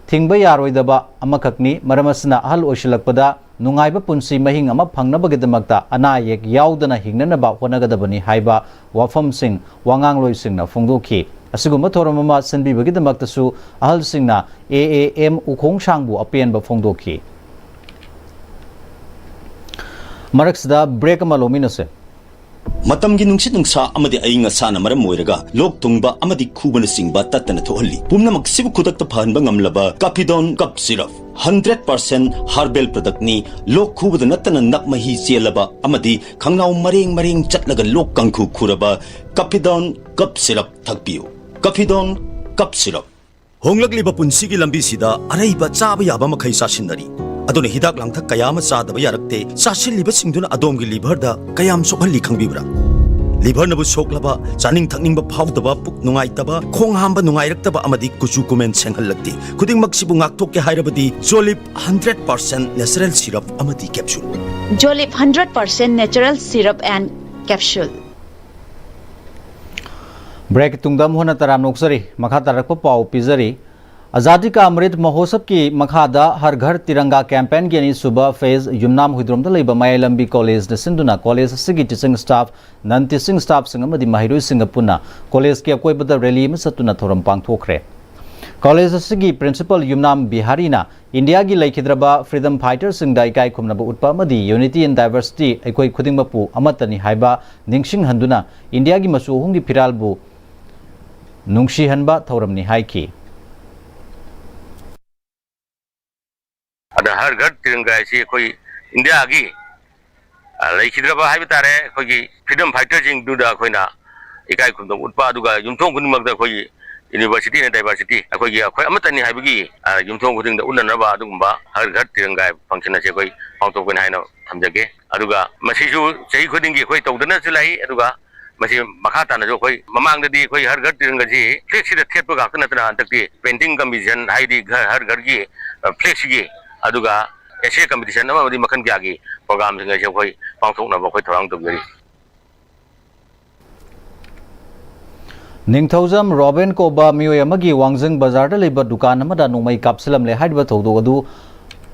ꯊꯤꯡꯕ ꯌꯥꯔꯣꯏꯗꯕ ꯑꯃꯈꯛꯅꯤ꯫ ꯃꯔꯝ ꯑꯁꯤꯅ, ꯑꯍꯜ ꯑꯣꯏꯁꯤꯜꯂꯛꯄꯗ ꯅꯨꯡꯉꯥꯏꯕ ꯄꯨꯟꯁꯤ ꯃꯍꯤꯡ ꯑꯃ ꯐꯪꯅꯕꯒꯤꯗꯃꯛꯇ ꯑꯅꯥ ꯑꯌꯦꯛ ꯌꯥꯎꯗꯅ ꯍꯤꯡꯅꯅꯕ ꯍꯣꯠꯅꯒꯗꯕꯅꯤ ꯍꯥꯏꯕ ꯋꯥꯐꯝꯁꯤꯡ ꯋꯥꯉꯥꯡꯂꯣꯏꯁꯤꯡꯅ ꯐꯣꯡꯗꯣꯛꯈꯤ꯫ ꯑꯁꯤꯒꯨꯝꯕ ꯊꯧꯔꯝ ꯑꯃ ꯁꯤꯟꯕꯤꯕꯒꯤꯗꯃꯛꯇꯁꯨ ꯑꯍꯜꯁꯤꯡꯅ A A M ꯎꯈꯣꯡꯁꯥꯡꯕꯨ ꯑꯄꯦꯟꯕ ꯐꯣꯡꯗꯣꯛꯈꯤ꯫ ꯃꯔꯛꯁꯤꯗ break ꯑꯃ ꯂꯧꯃꯤꯟꯅꯁꯦ꯫ ꯃꯇꯝꯒꯤ ꯅꯨꯡꯁꯤꯠ ꯅꯨꯡꯁꯥ ꯑꯃꯗꯤ ꯑꯏꯪ ꯑꯁꯥꯅ ꯃꯔꯝ ꯑꯣꯏꯔꯒ ꯂꯣꯛ ꯊꯨꯡꯕ ꯑꯃꯗꯤ ꯈꯨꯕꯅꯆꯤꯡꯕ ꯇꯠꯇꯅ ꯊꯣꯛꯍꯜꯂꯤ꯫ ꯄꯨꯝꯅꯃꯛꯁꯤꯕꯨ ꯈꯨꯗꯛꯇ ꯐꯍꯟꯕ ꯉꯝꯂꯕ Cappidone Cough Syrup, hundred percent herbal productꯅꯤ꯫ ꯂꯣꯛ ꯈꯨꯕꯗ ꯅꯠꯇꯅ ꯅꯞ ꯃꯍꯤ ꯆꯦꯜꯂꯕ ꯑꯃꯗꯤ ꯈꯪꯅꯥꯎ ꯃꯔꯦꯡ ꯃꯔꯦꯡ ꯆꯠꯂꯒ ꯂꯣꯛ ꯀꯥꯡꯈꯨ ꯈꯨꯔꯕ Cappidone Cough Syrup ꯊꯛꯄꯤꯌꯨ꯫ Cappidone Cough Syrup꯫ ꯍꯣꯡꯂꯛꯂꯤꯕ ꯄꯨꯟꯁꯤꯒꯤ ꯂꯝꯕꯤꯁꯤꯗ ꯑꯔꯩꯕ ꯆꯥꯕ ꯌꯥꯕ ꯃꯈꯩ ꯆꯥꯁꯤꯟꯅꯔꯤ꯫ ꯑꯗꯨꯅ ꯍꯤꯗꯥꯛ ꯂꯥꯡꯊꯛ ꯀꯌꯥ ꯑꯃ ꯆꯥꯗꯕ ꯌꯥꯔꯛꯇꯦ꯫ ꯆꯥꯁꯤꯜꯂꯤꯕꯁꯤꯡꯗꯨꯅ ꯑꯗꯣꯝꯒꯤ liverꯗ ꯀꯌꯥꯝ ꯁꯣꯛꯍꯜꯂꯤ ꯈꯪꯕꯤꯕ꯭ꯔꯥ? Liverꯅꯕꯨ ꯁꯣꯛꯂꯕ, ꯆꯥꯅꯤꯡ ꯊꯛꯅꯤꯡꯕ ꯐꯥꯎꯗꯕ, ꯄꯨꯛ ꯅꯨꯡꯉꯥꯏꯇꯕ, ꯈꯣꯡ ꯍꯥꯝꯕ ꯅꯨꯡꯉꯥꯏꯔꯛꯇꯕ ꯑꯃꯗꯤ ꯀꯨꯆꯨ ꯀꯨꯃꯦꯟ ꯁꯦꯡꯍꯜꯂꯛꯇꯦ꯫ ꯈꯨꯗꯤꯡꯃꯛꯁꯤꯕꯨ ꯉꯥꯛꯊꯣꯛꯀꯦ ꯍꯥꯏꯔꯕꯗꯤ Jolib hundred percent natural syrup ꯑꯃꯗꯤ capsule꯫ Jolib hundred percent natural syrup and capsule. Break ꯇꯨꯡꯗ ꯑꯃꯨꯛ ꯍꯟꯅ ꯇꯔꯥꯝꯅ ꯑꯣꯛꯆꯔꯤ꯫ ꯃꯈꯥ ꯇꯥꯔꯛꯄ ꯄꯥꯎ ꯄꯤꯖꯔꯤ꯫ ꯑꯖꯥꯗꯤ ꯀꯥ ꯑꯃ꯭ꯔꯤꯠ ꯃꯍꯣꯠꯁꯕꯀꯤ ꯃꯈꯥꯗ ꯍꯔ ꯘꯔ ꯇꯤꯔꯪꯒꯥ ꯀꯦꯝꯄꯦꯟꯒꯤ ꯑꯅꯤꯁꯨꯕ ꯐꯦꯖ ꯌꯨꯝꯅꯥꯝ ꯍꯨꯏꯗ꯭ꯔꯣꯝꯗ ꯂꯩꯕ ꯃꯌꯥꯏ ꯂꯝꯕꯤ ꯀꯣꯂꯦꯖꯅ ꯁꯤꯟꯗꯨꯅ ꯀꯣꯂꯦꯖ ꯑꯁꯤꯒꯤ ꯇꯤꯆꯤꯡ ꯁ꯭ꯇꯥꯐ, ꯅꯟ ꯇꯤꯆꯤꯡ ꯁ꯭ꯇꯥꯐꯁꯤꯡ ꯑꯃꯗꯤ ꯃꯍꯩꯔꯣꯏꯁꯤꯡꯒ ꯄꯨꯟꯅ ꯀꯣꯂꯦꯖꯀꯤ ꯑꯀꯣꯏꯕꯗ ꯔꯦꯂꯤ ꯑꯃ ꯆꯠꯇꯨꯅ ꯊꯧꯔꯝ ꯄꯥꯡꯊꯣꯛꯈ꯭ꯔꯦ꯫ ꯀꯣꯂꯦꯖ ꯑꯁꯤꯒꯤ ꯄ꯭ꯔꯤꯟꯁꯤꯄꯜ ꯌꯨꯝꯅꯥꯝ ꯕꯤꯍꯥꯔꯤꯅ ꯏꯟꯗꯤꯌꯥꯒꯤ ꯂꯩꯈꯤꯗ꯭ꯔꯕ ꯐ꯭ꯔꯤꯗꯝ ꯐꯥꯏꯇꯔꯁꯤꯡꯗ ꯏꯀꯥꯏ ꯈꯨꯝꯅꯕ ꯎꯠꯄ ꯑꯃꯗꯤ ꯌꯨꯅꯤꯇꯤ ꯏꯟ ꯗꯥꯏꯚꯔꯁꯤꯇꯤ, ꯑꯩꯈꯣꯏ ꯈꯨꯗꯤꯡꯃꯛꯄꯨ ꯑꯃꯠꯇꯅꯤ ꯍꯥꯏꯕ ꯅꯤꯡꯁꯤꯡꯍꯟꯗꯨꯅ ꯏꯟꯗꯤꯌꯥꯒꯤ ꯃꯆꯨ ꯑꯍꯨꯝꯒꯤ ꯐꯤꯔꯥꯜꯕꯨ ꯅꯨꯡꯁꯤꯍꯟꯕ ꯊꯧꯔꯝꯅꯤ ꯍꯥꯏꯈꯤ꯫ ꯑꯗ ꯍꯔ ꯘꯔ ꯇꯤꯔꯪꯒꯥ ꯍꯥꯏꯁꯤ ꯑꯩꯈꯣꯏ ꯏꯟꯗꯤꯌꯥꯒꯤ, ꯑ, ꯂꯩꯈꯤꯗ꯭ꯔꯕ ꯍꯥꯏꯕ ꯇꯥꯔꯦ, ꯑꯩꯈꯣꯏꯒꯤ ꯐ꯭ꯔꯤꯗꯝ ꯐꯥꯏꯇꯔꯁꯤꯡꯗꯨꯗ ꯑꯩꯈꯣꯏꯅ ꯏꯀꯥꯏ ꯈꯨꯝꯅꯕ ꯎꯠꯄ, ꯑꯗꯨꯒ ꯌꯨꯝꯊꯣꯡ ꯈꯨꯗꯤꯡꯃꯛꯇ ꯑꯩꯈꯣꯏꯒꯤ ꯌꯨꯅꯤꯚꯔꯁꯤꯇꯤ ꯑꯦꯟ ꯗꯥꯏꯚꯔꯁꯤꯇꯤ, ꯑꯩꯈꯣꯏꯒꯤ, ꯑꯩꯈꯣꯏ ꯑꯃꯠꯇꯅꯤ ꯍꯥꯏꯕꯒꯤ, ꯑ, ꯌꯨꯝꯊꯣꯡ ꯈꯨꯗꯤꯡꯗ ꯎꯠꯅꯅꯕ ꯑꯗꯨꯒꯨꯝꯕ ꯍꯔ ꯘꯔ ꯇꯤꯔꯪꯒꯥ ꯐꯪꯁꯟ ꯑꯁꯤ ꯑꯩꯈꯣꯏ ꯄꯥꯡꯊꯣꯛꯀꯅꯤ ꯍꯥꯏꯅ ꯊꯝꯖꯒꯦ꯫ ꯑꯗꯨꯒ ꯃꯁꯤꯁꯨ ꯆꯍꯤ ꯈꯨꯗꯤꯡꯒꯤ ꯑꯩꯈꯣꯏ ꯇꯧꯗꯨꯅꯁꯨ ꯂꯥꯛꯏ꯫ ꯑꯗꯨꯒ ꯃꯁꯤ ꯃꯈꯥ ꯇꯥꯅꯁꯨ ꯑꯩꯈꯣꯏ, ꯃꯃꯥꯡꯗꯗꯤ ꯑꯩꯈꯣꯏ ꯍꯔ ꯘꯔ ꯇꯤꯔꯪꯒꯥꯁꯤ ꯐ꯭ꯂꯦꯛꯁꯤꯗ ꯊꯦꯠꯄ ꯉꯥꯛꯇ ꯅꯠꯇꯅ ꯍꯟꯗꯛꯇꯤ ꯄꯦꯟꯇꯤꯡ ꯀꯝꯄꯤꯇꯤꯁꯟ, ꯍꯥꯏꯗꯤ ꯍꯔ ꯘꯔꯒꯤ, ꯑ, ꯐ꯭ꯂꯦꯛꯁꯤꯒꯤ, ꯑꯗꯨꯒ ꯑꯦꯁꯦ ꯀꯝꯄꯤꯇꯤꯁꯟ ꯑꯃꯗꯤ ꯃꯈꯜ ꯀꯌꯥꯒꯤ ꯄ꯭ꯔꯣꯒꯥꯝꯁꯤꯡ ꯑꯁꯤ ꯑꯩꯈꯣꯏ ꯄꯥꯡꯊꯣꯛꯅꯕ ꯑꯩꯈꯣꯏ ꯊꯧꯔꯥꯡ ꯇꯧꯖꯔꯤ꯫ ꯅꯤꯡꯊꯧꯖꯝ ꯔꯣꯕꯤꯟ ꯀꯧꯕ ꯃꯤꯑꯣꯏ ꯑꯃꯒꯤ ꯋꯥꯡꯖꯤꯡ ꯕꯖꯥꯔꯗ ꯂꯩꯕ ꯗꯨꯀꯥꯟ ꯑꯃꯗ ꯅꯣꯡꯃꯩ ꯀꯥꯞꯁꯤꯜꯂꯝꯂꯦ ꯍꯥꯏꯔꯤꯕ ꯊꯧꯗꯣꯛ ꯑꯗꯨ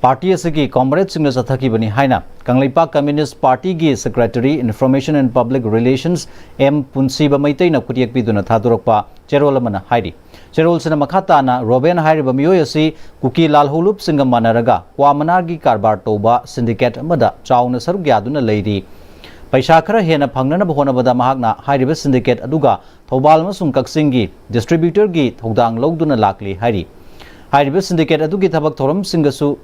ꯄꯥꯔꯇꯤ ꯑꯁꯤꯒꯤ ꯀꯣꯝꯔꯦꯗꯁꯤꯡꯅ ꯆꯠꯊꯈꯤꯕꯅꯤ ꯍꯥꯏꯅ ꯀꯪꯂꯩꯄꯥꯛ ꯀꯝꯃ꯭ꯌꯨꯅꯤꯁ꯭ꯠ ꯄꯥꯔꯇꯤꯒꯤ secretary, information and public relations, M Punshiba ꯃꯩꯇꯩꯅ ꯈꯨꯠꯌꯦꯛ ꯄꯤꯗꯨꯅ ꯊꯥꯗꯣꯔꯛꯄ ꯆꯦꯔꯣꯜ ꯑꯃꯅ ꯍꯥꯏꯔꯤ꯫ ꯆꯦꯔꯣꯜꯁꯤꯅ ꯃꯈꯥ ꯇꯥꯅ ꯔꯣꯕꯦꯟ ꯍꯥꯏꯔꯤꯕ ꯃꯤꯑꯣꯏ ꯑꯁꯤ ꯀꯨꯀꯤ ꯂꯥꯜꯍꯧꯂꯨꯞꯁꯤꯡꯒ ꯃꯥꯟꯅꯔꯒ ꯀ꯭ꯋꯥ ꯃꯅꯥꯒꯤ ꯀꯔꯕꯥꯔ ꯇꯧꯕ ꯁꯤꯟꯗꯤꯀꯦꯠ ꯑꯃꯗ ꯆꯥꯎꯅ ꯁꯔꯨꯛ ꯌꯥꯗꯨꯅ ꯂꯩꯔꯤ꯫ ꯄꯩꯁꯥ ꯈꯔ ꯍꯦꯟꯅ ꯐꯪꯅꯅꯕ ꯍꯣꯠꯅꯕꯗ ꯃꯍꯥꯛꯅ ꯍꯥꯏꯔꯤꯕ ꯁꯤꯟꯗꯤꯀꯦꯠ ꯑꯗꯨꯒ ꯊꯧꯕꯥꯜ ꯑꯃꯁꯨꯡ ꯀꯛꯆꯤꯡꯒꯤ ꯗꯤꯁꯇ꯭ꯔꯤꯕ꯭ꯌꯨꯇꯔꯒꯤ ꯊꯧꯗꯥꯡ ꯂꯧꯗꯨꯅ ꯂꯥꯛꯂꯤ ꯍꯥꯏꯔꯤ꯫ ꯍꯥꯏꯔꯤꯕ ꯁꯤꯟꯗꯤꯀꯦꯠ ꯑꯗꯨꯒꯤ ꯊꯕꯛ ꯊꯧꯔꯝꯁꯤꯡꯒꯁꯨ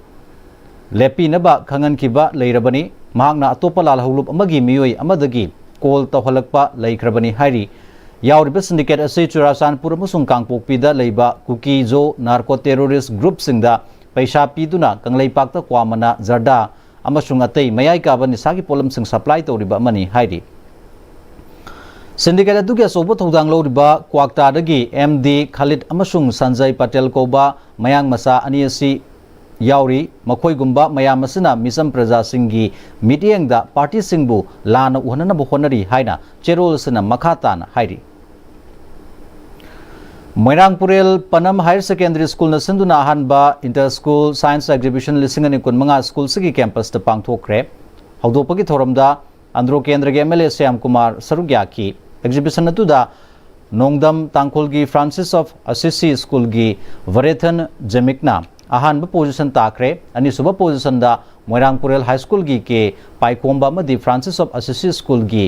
ꯂꯦꯞꯄꯤꯅꯕ ꯈꯪꯍꯟꯈꯤꯕ ꯂꯩꯔꯕꯅꯤ꯫ ꯃꯍꯥꯛꯅ ꯑꯇꯣꯞꯄ ꯂꯥꯜꯍꯧꯂꯨꯞ ꯑꯃꯒꯤ ꯃꯤꯑꯣꯏ ꯑꯃꯗꯒꯤ ꯀꯣꯜ ꯇꯧꯍꯜꯂꯛꯄ ꯂꯩꯈ꯭ꯔꯕꯅꯤ ꯍꯥꯏꯔꯤ꯫ ꯌꯥꯎꯔꯤꯕ ꯁꯤꯟꯗꯤꯀꯦꯠ ꯑꯁꯤ ꯆꯨꯔꯥꯆꯥꯟꯄꯨꯔ ꯑꯃꯁꯨꯡ ꯀꯥꯡꯄꯣꯛꯄꯤꯗ ꯂꯩꯕ ꯀꯨꯀꯤ ꯖꯣ ꯅꯥꯔꯀꯣ ꯇꯦꯔꯣꯔꯤꯁ꯭ꯠ ꯒ꯭ꯔꯨꯞꯁꯤꯡꯗ ꯄꯩꯁꯥ ꯄꯤꯗꯨꯅ ꯀꯪꯂꯩꯄꯥꯛꯇ ꯀ꯭ꯋꯥ ꯃꯅꯥ, ꯖꯔꯗꯥ ꯑꯃꯁꯨꯡ ꯑꯇꯩ ꯃꯌꯥꯏ ꯀꯥꯕ ꯅꯤꯁꯥꯒꯤ ꯄꯣꯠꯂꯝꯁꯤꯡ ꯁꯄ꯭ꯂꯥꯏ ꯇꯧꯔꯤꯕ ꯑꯃꯅꯤ ꯍꯥꯏꯔꯤ꯫ ꯁꯤꯟꯗꯤꯀꯦꯠ ꯑꯗꯨꯒꯤ ꯑꯆꯧꯕ ꯊꯧꯗꯥꯡ ꯂꯧꯔꯤꯕ ꯀ꯭ꯋꯥꯛꯇꯥꯗꯒꯤ ꯑꯦꯝ ꯗꯤ ꯈꯥꯂꯤꯗ ꯑꯃꯁꯨꯡ ꯁꯟꯖꯌ ꯄꯇꯦꯜ ꯀꯧꯕ ꯃꯌꯥꯡ ꯃꯆꯥ ꯑꯅꯤ ꯑꯁꯤ ꯌꯥꯎꯔꯤ꯫ ꯃꯈꯣꯏꯒꯨꯝꯕ ꯃꯌꯥꯝ ꯑꯁꯤꯅ ꯃꯤꯆꯝ ꯄ꯭ꯔꯖꯥꯁꯤꯡꯒꯤ ꯃꯤꯠꯌꯦꯡꯗ ꯄꯥꯔꯇꯤꯁꯤꯡꯕꯨ ꯂꯥꯟꯅ ꯎꯍꯟꯅꯅꯕ ꯍꯣꯠꯅꯔꯤ ꯍꯥꯏꯅ ꯆꯦꯔꯣꯜ ꯑꯁꯤꯅ ꯃꯈꯥ ꯇꯥꯅ ꯍꯥꯏꯔꯤ꯫ ꯃꯣꯏꯔꯥꯡ ꯄꯨꯔꯦꯜ ꯄꯅꯝ ꯍꯥꯌꯔ ꯁꯦꯀꯦꯟꯗꯔꯤ ꯁ꯭ꯀꯨꯜꯅ ꯁꯤꯟꯗꯨꯅ ꯑꯍꯥꯟꯕ ꯏꯟꯇꯔ ꯁ꯭ꯀꯨꯜ ꯁꯥꯏꯟꯁ ꯑꯦꯛꯖꯤꯕꯤꯁꯟ ꯂꯤꯁꯤꯡ ꯑꯅꯤ ꯀꯨꯟꯃꯉꯥ ꯁ꯭ꯀꯨꯜꯁꯤꯒꯤ ꯀꯦꯝꯄꯁꯇ ꯄꯥꯡꯊꯣꯛꯈ꯭ꯔꯦ꯫ ꯍꯧꯗꯣꯛꯄꯒꯤ ꯊꯧꯔꯝꯗ ꯑꯟꯗ꯭ꯔꯣ ꯀꯦꯟꯗ꯭ꯔꯒꯤ M L A Shyam Kumar ꯁꯔꯨꯛ ꯌꯥꯈꯤ꯫ ꯑꯦꯛꯖꯤꯕꯤꯁꯟ ꯑꯗꯨꯗ ꯅꯣꯡꯗꯝ ꯇꯥꯡꯈꯨꯜꯒꯤ ꯐ꯭ꯔꯥꯟꯁꯤꯁ ꯑꯣꯐ ꯑꯁꯤꯁꯤ ꯁ꯭ꯀꯨꯜꯒꯤ ꯚꯔꯦꯊꯟ ꯖꯦꯃꯤꯛꯅ ꯑꯍꯥꯟꯕ ꯄꯣꯖꯤꯁꯟ ꯇꯥꯈ꯭ꯔꯦ꯫ ꯑꯅꯤꯁꯨꯕ ꯄꯣꯖꯤꯁꯟꯗ ꯃꯣꯏꯔꯥꯡ ꯄꯨꯔꯦꯜ ꯍꯥꯏ ꯁ꯭ꯀꯨꯜꯒꯤ ꯀꯦ ꯄꯥꯏꯈꯣꯝꯕ ꯑꯃꯗꯤ ꯐ꯭ꯔꯥꯟꯁꯤꯁ ꯑꯣꯐ ꯑꯁꯤꯁꯤ ꯁ꯭ꯀꯨꯜꯒꯤ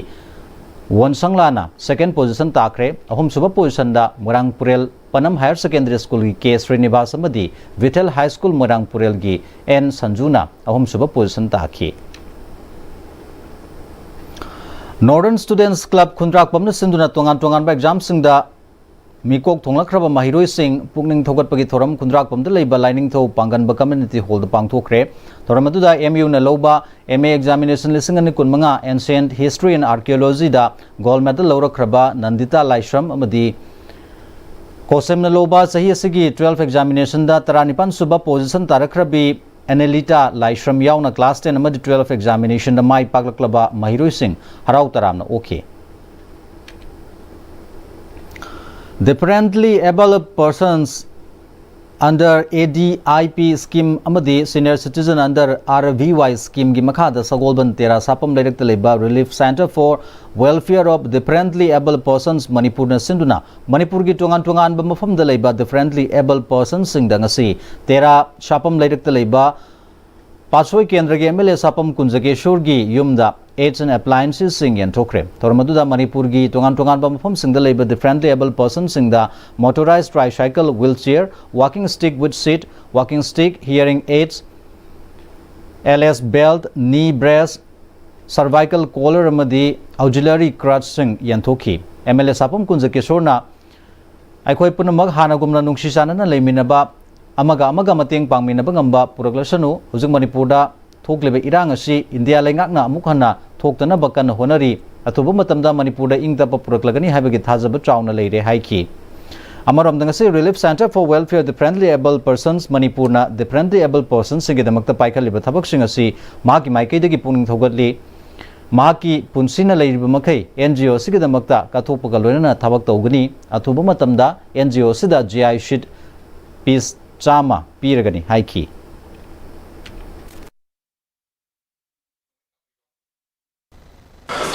ꯋꯣꯟꯁꯪꯂꯥꯅ ꯁꯦꯀꯦꯟ ꯄꯣꯖꯤꯁꯟ ꯇꯥꯈ꯭ꯔꯦ꯫ ꯑꯍꯨꯝꯁꯨꯕ ꯄꯣꯖꯤꯁꯟꯗ ꯃꯣꯏꯔꯥꯡ ꯄꯨꯔꯦꯜ ꯄꯅꯝ ꯍꯥꯌꯔ ꯁꯦꯀꯦꯟꯗꯔꯤ ꯁ꯭ꯀꯨꯜꯒꯤ ꯀꯦ ꯁ꯭ꯔꯤꯅꯤꯕꯥꯁ ꯑꯃꯗꯤ ꯕꯤꯊꯦꯜ ꯍꯥꯏ ꯁ꯭ꯀꯨꯜ ꯃꯣꯏꯔꯥꯡ ꯄꯨꯔꯦꯜꯒꯤ ꯑꯦꯟ ꯁꯟꯖꯨꯅ ꯑꯍꯨꯝꯁꯨꯕ ꯄꯣꯖꯤꯁꯟ ꯇꯥꯈꯤ꯫ ꯅꯣꯔꯗꯔꯟ ꯁ꯭ꯇꯨꯗꯦꯟꯠꯁ ꯀ꯭ꯂꯕ ꯈꯨꯟꯗ꯭ꯔꯥꯛꯄꯝꯅ ꯁꯤꯟꯗꯨꯅ ꯇꯣꯉꯥꯟ ꯇꯣꯉꯥꯟꯕ ꯑꯦꯛꯖꯥꯝꯁꯤꯡꯗ ꯃꯤꯀꯣꯛ ꯊꯣꯡꯂꯛꯈ꯭ꯔꯕ ꯃꯍꯩꯔꯣꯏꯁꯤꯡ ꯄꯨꯛꯅꯤꯡ ꯊꯧꯒꯠꯄꯒꯤ ꯊꯧꯔꯝ ꯈꯨꯟꯗ꯭ꯔꯥꯛꯄꯝꯗ ꯂꯩꯕ ꯂꯥꯏꯅꯤꯡꯊꯧ ꯄꯥꯡꯒꯟꯕ ꯀꯝꯃ꯭ꯌꯨꯅꯤꯇꯤ ꯍꯣꯜꯗ ꯄꯥꯡꯊꯣꯛꯈ꯭ꯔꯦ꯫ ꯊꯧꯔꯝ ꯑꯗꯨꯗ ꯑꯦꯝ ꯌꯨꯅ ꯂꯧꯕ ꯑꯦꯝ ꯑꯦ ꯑꯦꯛꯖꯥꯃꯤꯅꯦꯁꯟ ꯂꯤꯁꯤꯡ ꯑꯅꯤ ꯀꯨꯟꯃꯉꯥ ancient history and ꯑꯥꯔꯀꯤꯑꯣꯂꯣꯖꯤꯗ gold medal ꯂꯧꯔꯛꯈ꯭ꯔꯕ ꯅꯟꯗꯤꯇꯥ ꯂꯥꯏꯁ꯭ꯔꯝ ꯑꯃꯗꯤ ꯀꯣꯁꯦꯝꯅ ꯂꯧꯕ ꯆꯍꯤ ꯑꯁꯤꯒꯤ ꯇꯨꯋꯦꯜꯐ ꯑꯦꯛꯖꯥꯃꯤꯅꯦꯁꯟꯗ ꯇꯔꯥꯅꯤꯄꯥꯟ ꯁꯨꯕ ꯄꯣꯖꯤꯁꯟ ꯇꯥꯔꯛꯈ꯭ꯔꯕꯤ ꯑꯦꯅꯦꯂꯤꯇꯥ ꯂꯥꯏꯁ꯭ꯔꯝ ꯌꯥꯎꯅ ꯀ꯭ꯂꯥꯁ ꯇꯦꯟ ꯑꯃꯗꯤ ꯇꯨꯋꯦꯜꯐ ꯑꯦꯛꯖꯥꯃꯤꯅꯦꯁꯟꯗ ꯃꯥꯏ ꯄꯥꯛꯂꯛꯂꯕ ꯃꯍꯩꯔꯣꯏꯁꯤꯡ ꯍꯔꯥꯎ ꯇꯔꯥꯝꯅ ꯑꯣꯛꯈꯤ꯫ Differently Abled Persons under A D I P scheme ꯑꯃꯗꯤ Senior Citizen under R V Y scheme ꯒꯤ ꯃꯈꯥꯗ ꯁꯒꯣꯜꯕꯟ ꯇꯦꯔꯥ ꯁꯥꯄꯝ ꯂꯩꯔꯛꯇ ꯂꯩꯕ Relief Centre for Welfare of Differently Abled Persons ꯃꯅꯤꯄꯨꯔꯅ ꯁꯤꯟꯗꯨꯅ ꯃꯅꯤꯄꯨꯔꯒꯤ ꯇꯣꯉꯥꯟ ꯇꯣꯉꯥꯟꯕ ꯃꯐꯝꯗ ꯂꯩꯕ differently abled persons ꯁꯤꯡꯗ ꯉꯁꯤ ꯇꯦꯔꯥ ꯁꯥꯄꯝ ꯂꯩꯔꯛꯇ ꯂꯩꯕ ꯄꯥꯠꯁꯣꯏ ꯀꯦꯟꯗ꯭ꯔꯒꯤ ꯑꯦꯝ ꯑꯦꯜ ꯑꯦ ꯁꯥꯄꯝ ꯀꯨꯟꯖꯀꯦꯁꯣꯔꯒꯤ ꯌꯨꯝꯗ aids and appliances ꯁꯤꯡ ꯌꯦꯟꯊꯣꯛꯈ꯭ꯔꯦ꯫ ꯊꯧꯔꯝ ꯑꯗꯨꯗ ꯃꯅꯤꯄꯨꯔꯒꯤ ꯇꯣꯉꯥꯟ ꯇꯣꯉꯥꯟꯕ ꯃꯐꯝꯁꯤꯡꯗ ꯂꯩꯕ differently abled persons ꯁꯤꯡꯗ motorized tricycle, wheelchair, walking stick with seat, walking stick, hearing aids, L S belt, knee brace, cervical collar ꯑꯃꯗꯤ auxiliary crutch ꯁꯤꯡ ꯌꯦꯟꯊꯣꯛꯈꯤ꯫ ꯑꯦꯝ ꯑꯦꯜ ꯑꯦ ꯁꯥꯄꯝ ꯀꯨꯟꯖꯀꯦꯁꯣꯔꯅ ꯑꯩꯈꯣꯏ ꯄꯨꯝꯅꯃꯛ ꯍꯥꯟꯅꯒꯨꯝꯅ ꯅꯨꯡꯁꯤ ꯆꯥꯟꯅꯅ ꯂꯩꯃꯤꯟꯅꯕ, ꯑꯃꯒ ꯑꯃꯒ ꯃꯇꯦꯡ ꯄꯥꯡꯃꯤꯟꯅꯕ ꯉꯝꯕ ꯄꯨꯔꯛꯂꯁꯅꯨ꯫ ꯍꯧꯖꯤꯛ ꯃꯅꯤꯄꯨꯔꯗ ꯊꯣꯛꯂꯤꯕ ꯏꯔꯥꯡ ꯑꯁꯤ ꯏꯟꯗꯤꯌꯥ ꯂꯩꯉꯥꯛꯅ ꯑꯃꯨꯛ ꯍꯟꯅ ꯊꯣꯛꯇꯅꯕ ꯀꯟꯅ ꯍꯣꯠꯅꯔꯤ꯫ ꯑꯊꯨꯕ ꯃꯇꯝꯗ ꯃꯅꯤꯄꯨꯔꯗ ꯏꯪ ꯇꯞꯄ ꯄꯨꯔꯛꯂꯒꯅꯤ ꯍꯥꯏꯕꯒꯤ ꯊꯥꯖꯕ ꯆꯥꯎꯅ ꯂꯩꯔꯦ ꯍꯥꯏꯈꯤ꯫ ꯑꯃꯔꯣꯝꯗ, ꯉꯁꯤ Relief Centre for Welfare Differently Abled Persons ꯃꯅꯤꯄꯨꯔꯅ differently abled personsꯁꯤꯡꯒꯤꯗꯃꯛꯇ ꯄꯥꯏꯈꯠꯂꯤꯕ ꯊꯕꯛꯁꯤꯡ ꯑꯁꯤ ꯃꯍꯥꯛꯀꯤ ꯃꯥꯏꯀꯩꯗꯒꯤ ꯄꯨꯛꯅꯤꯡ ꯊꯧꯒꯠꯂꯤ꯫ ꯃꯍꯥꯛꯀꯤ ꯄꯨꯟꯁꯤꯅ ꯂꯩꯔꯤꯕ ꯃꯈꯩ NGO ꯑꯁꯤꯒꯤꯗꯃꯛꯇ ꯀꯠꯊꯣꯛꯄꯒ ꯂꯣꯏꯅꯅ ꯊꯕꯛ ꯇꯧꯒꯅꯤ꯫ ꯑꯊꯨꯕ ꯃꯇꯝꯗ NGO ꯑꯁꯤꯗ GI sheet piece ꯆꯥꯝꯃ ꯄꯤꯔꯒꯅꯤ ꯍꯥꯏꯈꯤ꯫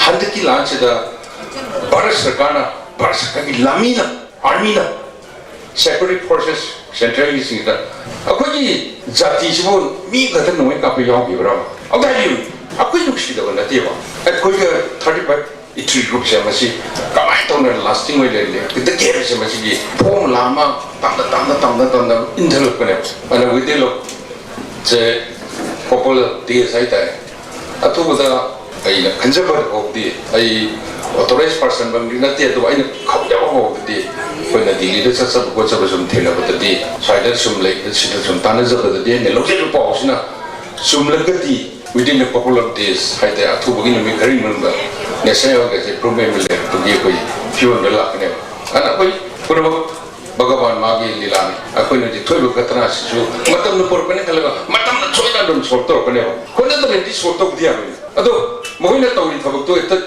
ꯍꯟꯗꯛꯀꯤ ꯂꯥꯟꯁꯤꯗ ꯚꯥꯔꯠ ꯁꯔꯀꯥꯔꯅ, ꯚꯥꯔꯠ ꯁꯔꯀꯥꯔꯒꯤ ꯂꯥꯟꯃꯤꯅ, ꯑꯥꯔꯃꯤꯅ, security forces centralꯒꯤꯁꯤꯡꯗ ꯑꯩꯈꯣꯏꯒꯤ ꯖꯥꯇꯤꯁꯤꯕꯨ ꯃꯤ ꯈꯛꯇ ꯅꯣꯡꯃꯩ ꯀꯥꯞꯄ ꯌꯥꯎꯈꯤꯕ꯭ꯔꯥ? ꯑꯝꯇ ꯍꯥꯏꯕꯤꯌꯨ꯫ ꯑꯩꯈꯣꯏ ꯅꯨꯡꯁꯤꯗꯕ ꯅꯠꯇꯦꯕ꯫ ꯑꯩꯈꯣꯏꯒ thirty five ethnic groupꯁꯦ ꯃꯁꯤ ꯀꯃꯥꯏꯅ ꯇꯧꯅ lasting ꯑꯣꯏ ꯂꯩꯔꯤꯒꯦ? The gapꯁꯦ ꯃꯁꯤꯒꯤ formula ꯑꯃ ꯇꯝꯗ ꯇꯝꯗ ꯇꯝꯗ ꯇꯝꯗ ꯏꯟꯊꯔꯛꯄꯅꯦꯕ꯫ ꯑꯗꯨꯅ within of say couple of days ꯍꯥꯏꯇꯥꯔꯦ꯫ ꯑꯊꯨꯕꯗ ꯑꯩꯅ ꯈꯟꯖꯕ ꯐꯥꯎꯕꯗꯤ, ꯑꯩ authorized personꯃꯛꯇꯤ ꯅꯠꯇꯦ, ꯑꯗꯨꯕꯨ ꯑꯩꯅ ꯈꯪꯖꯕ ꯐꯥꯎꯕꯗꯤ ꯑꯩꯈꯣꯏꯅ ꯗꯤꯜꯂꯤꯗ ꯆꯠꯆꯕ ꯈꯣꯠꯆꯕ ꯁꯨꯝ ꯊꯦꯡꯅꯕꯗꯗꯤ, ꯁ꯭ꯋꯥꯏꯗ ꯁꯨꯝ ꯂꯩ, ꯁꯤꯗ ꯁꯨꯝ ꯇꯥꯟꯅꯖꯕꯗꯗꯤ ꯑꯩꯅ ꯂꯧꯖꯔꯤꯕ ꯄꯥꯎꯁꯤꯅ ꯆꯨꯝꯂꯒꯗꯤ within a couple of days ꯍꯥꯏꯇꯥꯔꯦ, ꯑꯊꯨꯕꯒꯤ ꯅꯨꯃꯤꯠ ꯈꯔꯒꯤ ꯃꯅꯨꯡꯗ national health improvement ꯂꯩꯔꯛꯄꯒꯤ ꯑꯩꯈꯣꯏ ꯐꯤꯕꯝꯗ ꯂꯥꯛꯀꯅꯦꯕ꯫ ꯑꯗꯨꯅ ꯑꯩꯈꯣꯏ ꯄꯨꯝꯅꯃꯛ ꯚꯒꯋꯥꯟ ꯃꯥꯒꯤ ꯂꯤꯂꯥꯅꯤ꯫ ꯑꯩꯈꯣꯏꯅꯗꯤ ꯊꯣꯛꯏꯕ ꯘꯇꯅꯥꯁꯤꯁꯨ ꯃꯇꯝꯅ ꯄꯨꯔꯛꯄꯅꯤ ꯈꯜꯂꯒ ꯃꯇꯝꯅ ꯁꯣꯏꯗꯅ ꯑꯗꯨꯝ solve ꯇꯧꯔꯛꯀꯅꯦꯕ꯫ ꯍꯣꯠꯅꯗꯅꯗꯤ solve ꯇꯧꯕꯗꯤ ꯌꯥꯔꯣꯏ꯫ ꯑꯗꯣ ꯃꯈꯣꯏꯅ ꯇꯧꯔꯤ ꯊꯕꯛꯇꯣ ꯍꯦꯛꯇ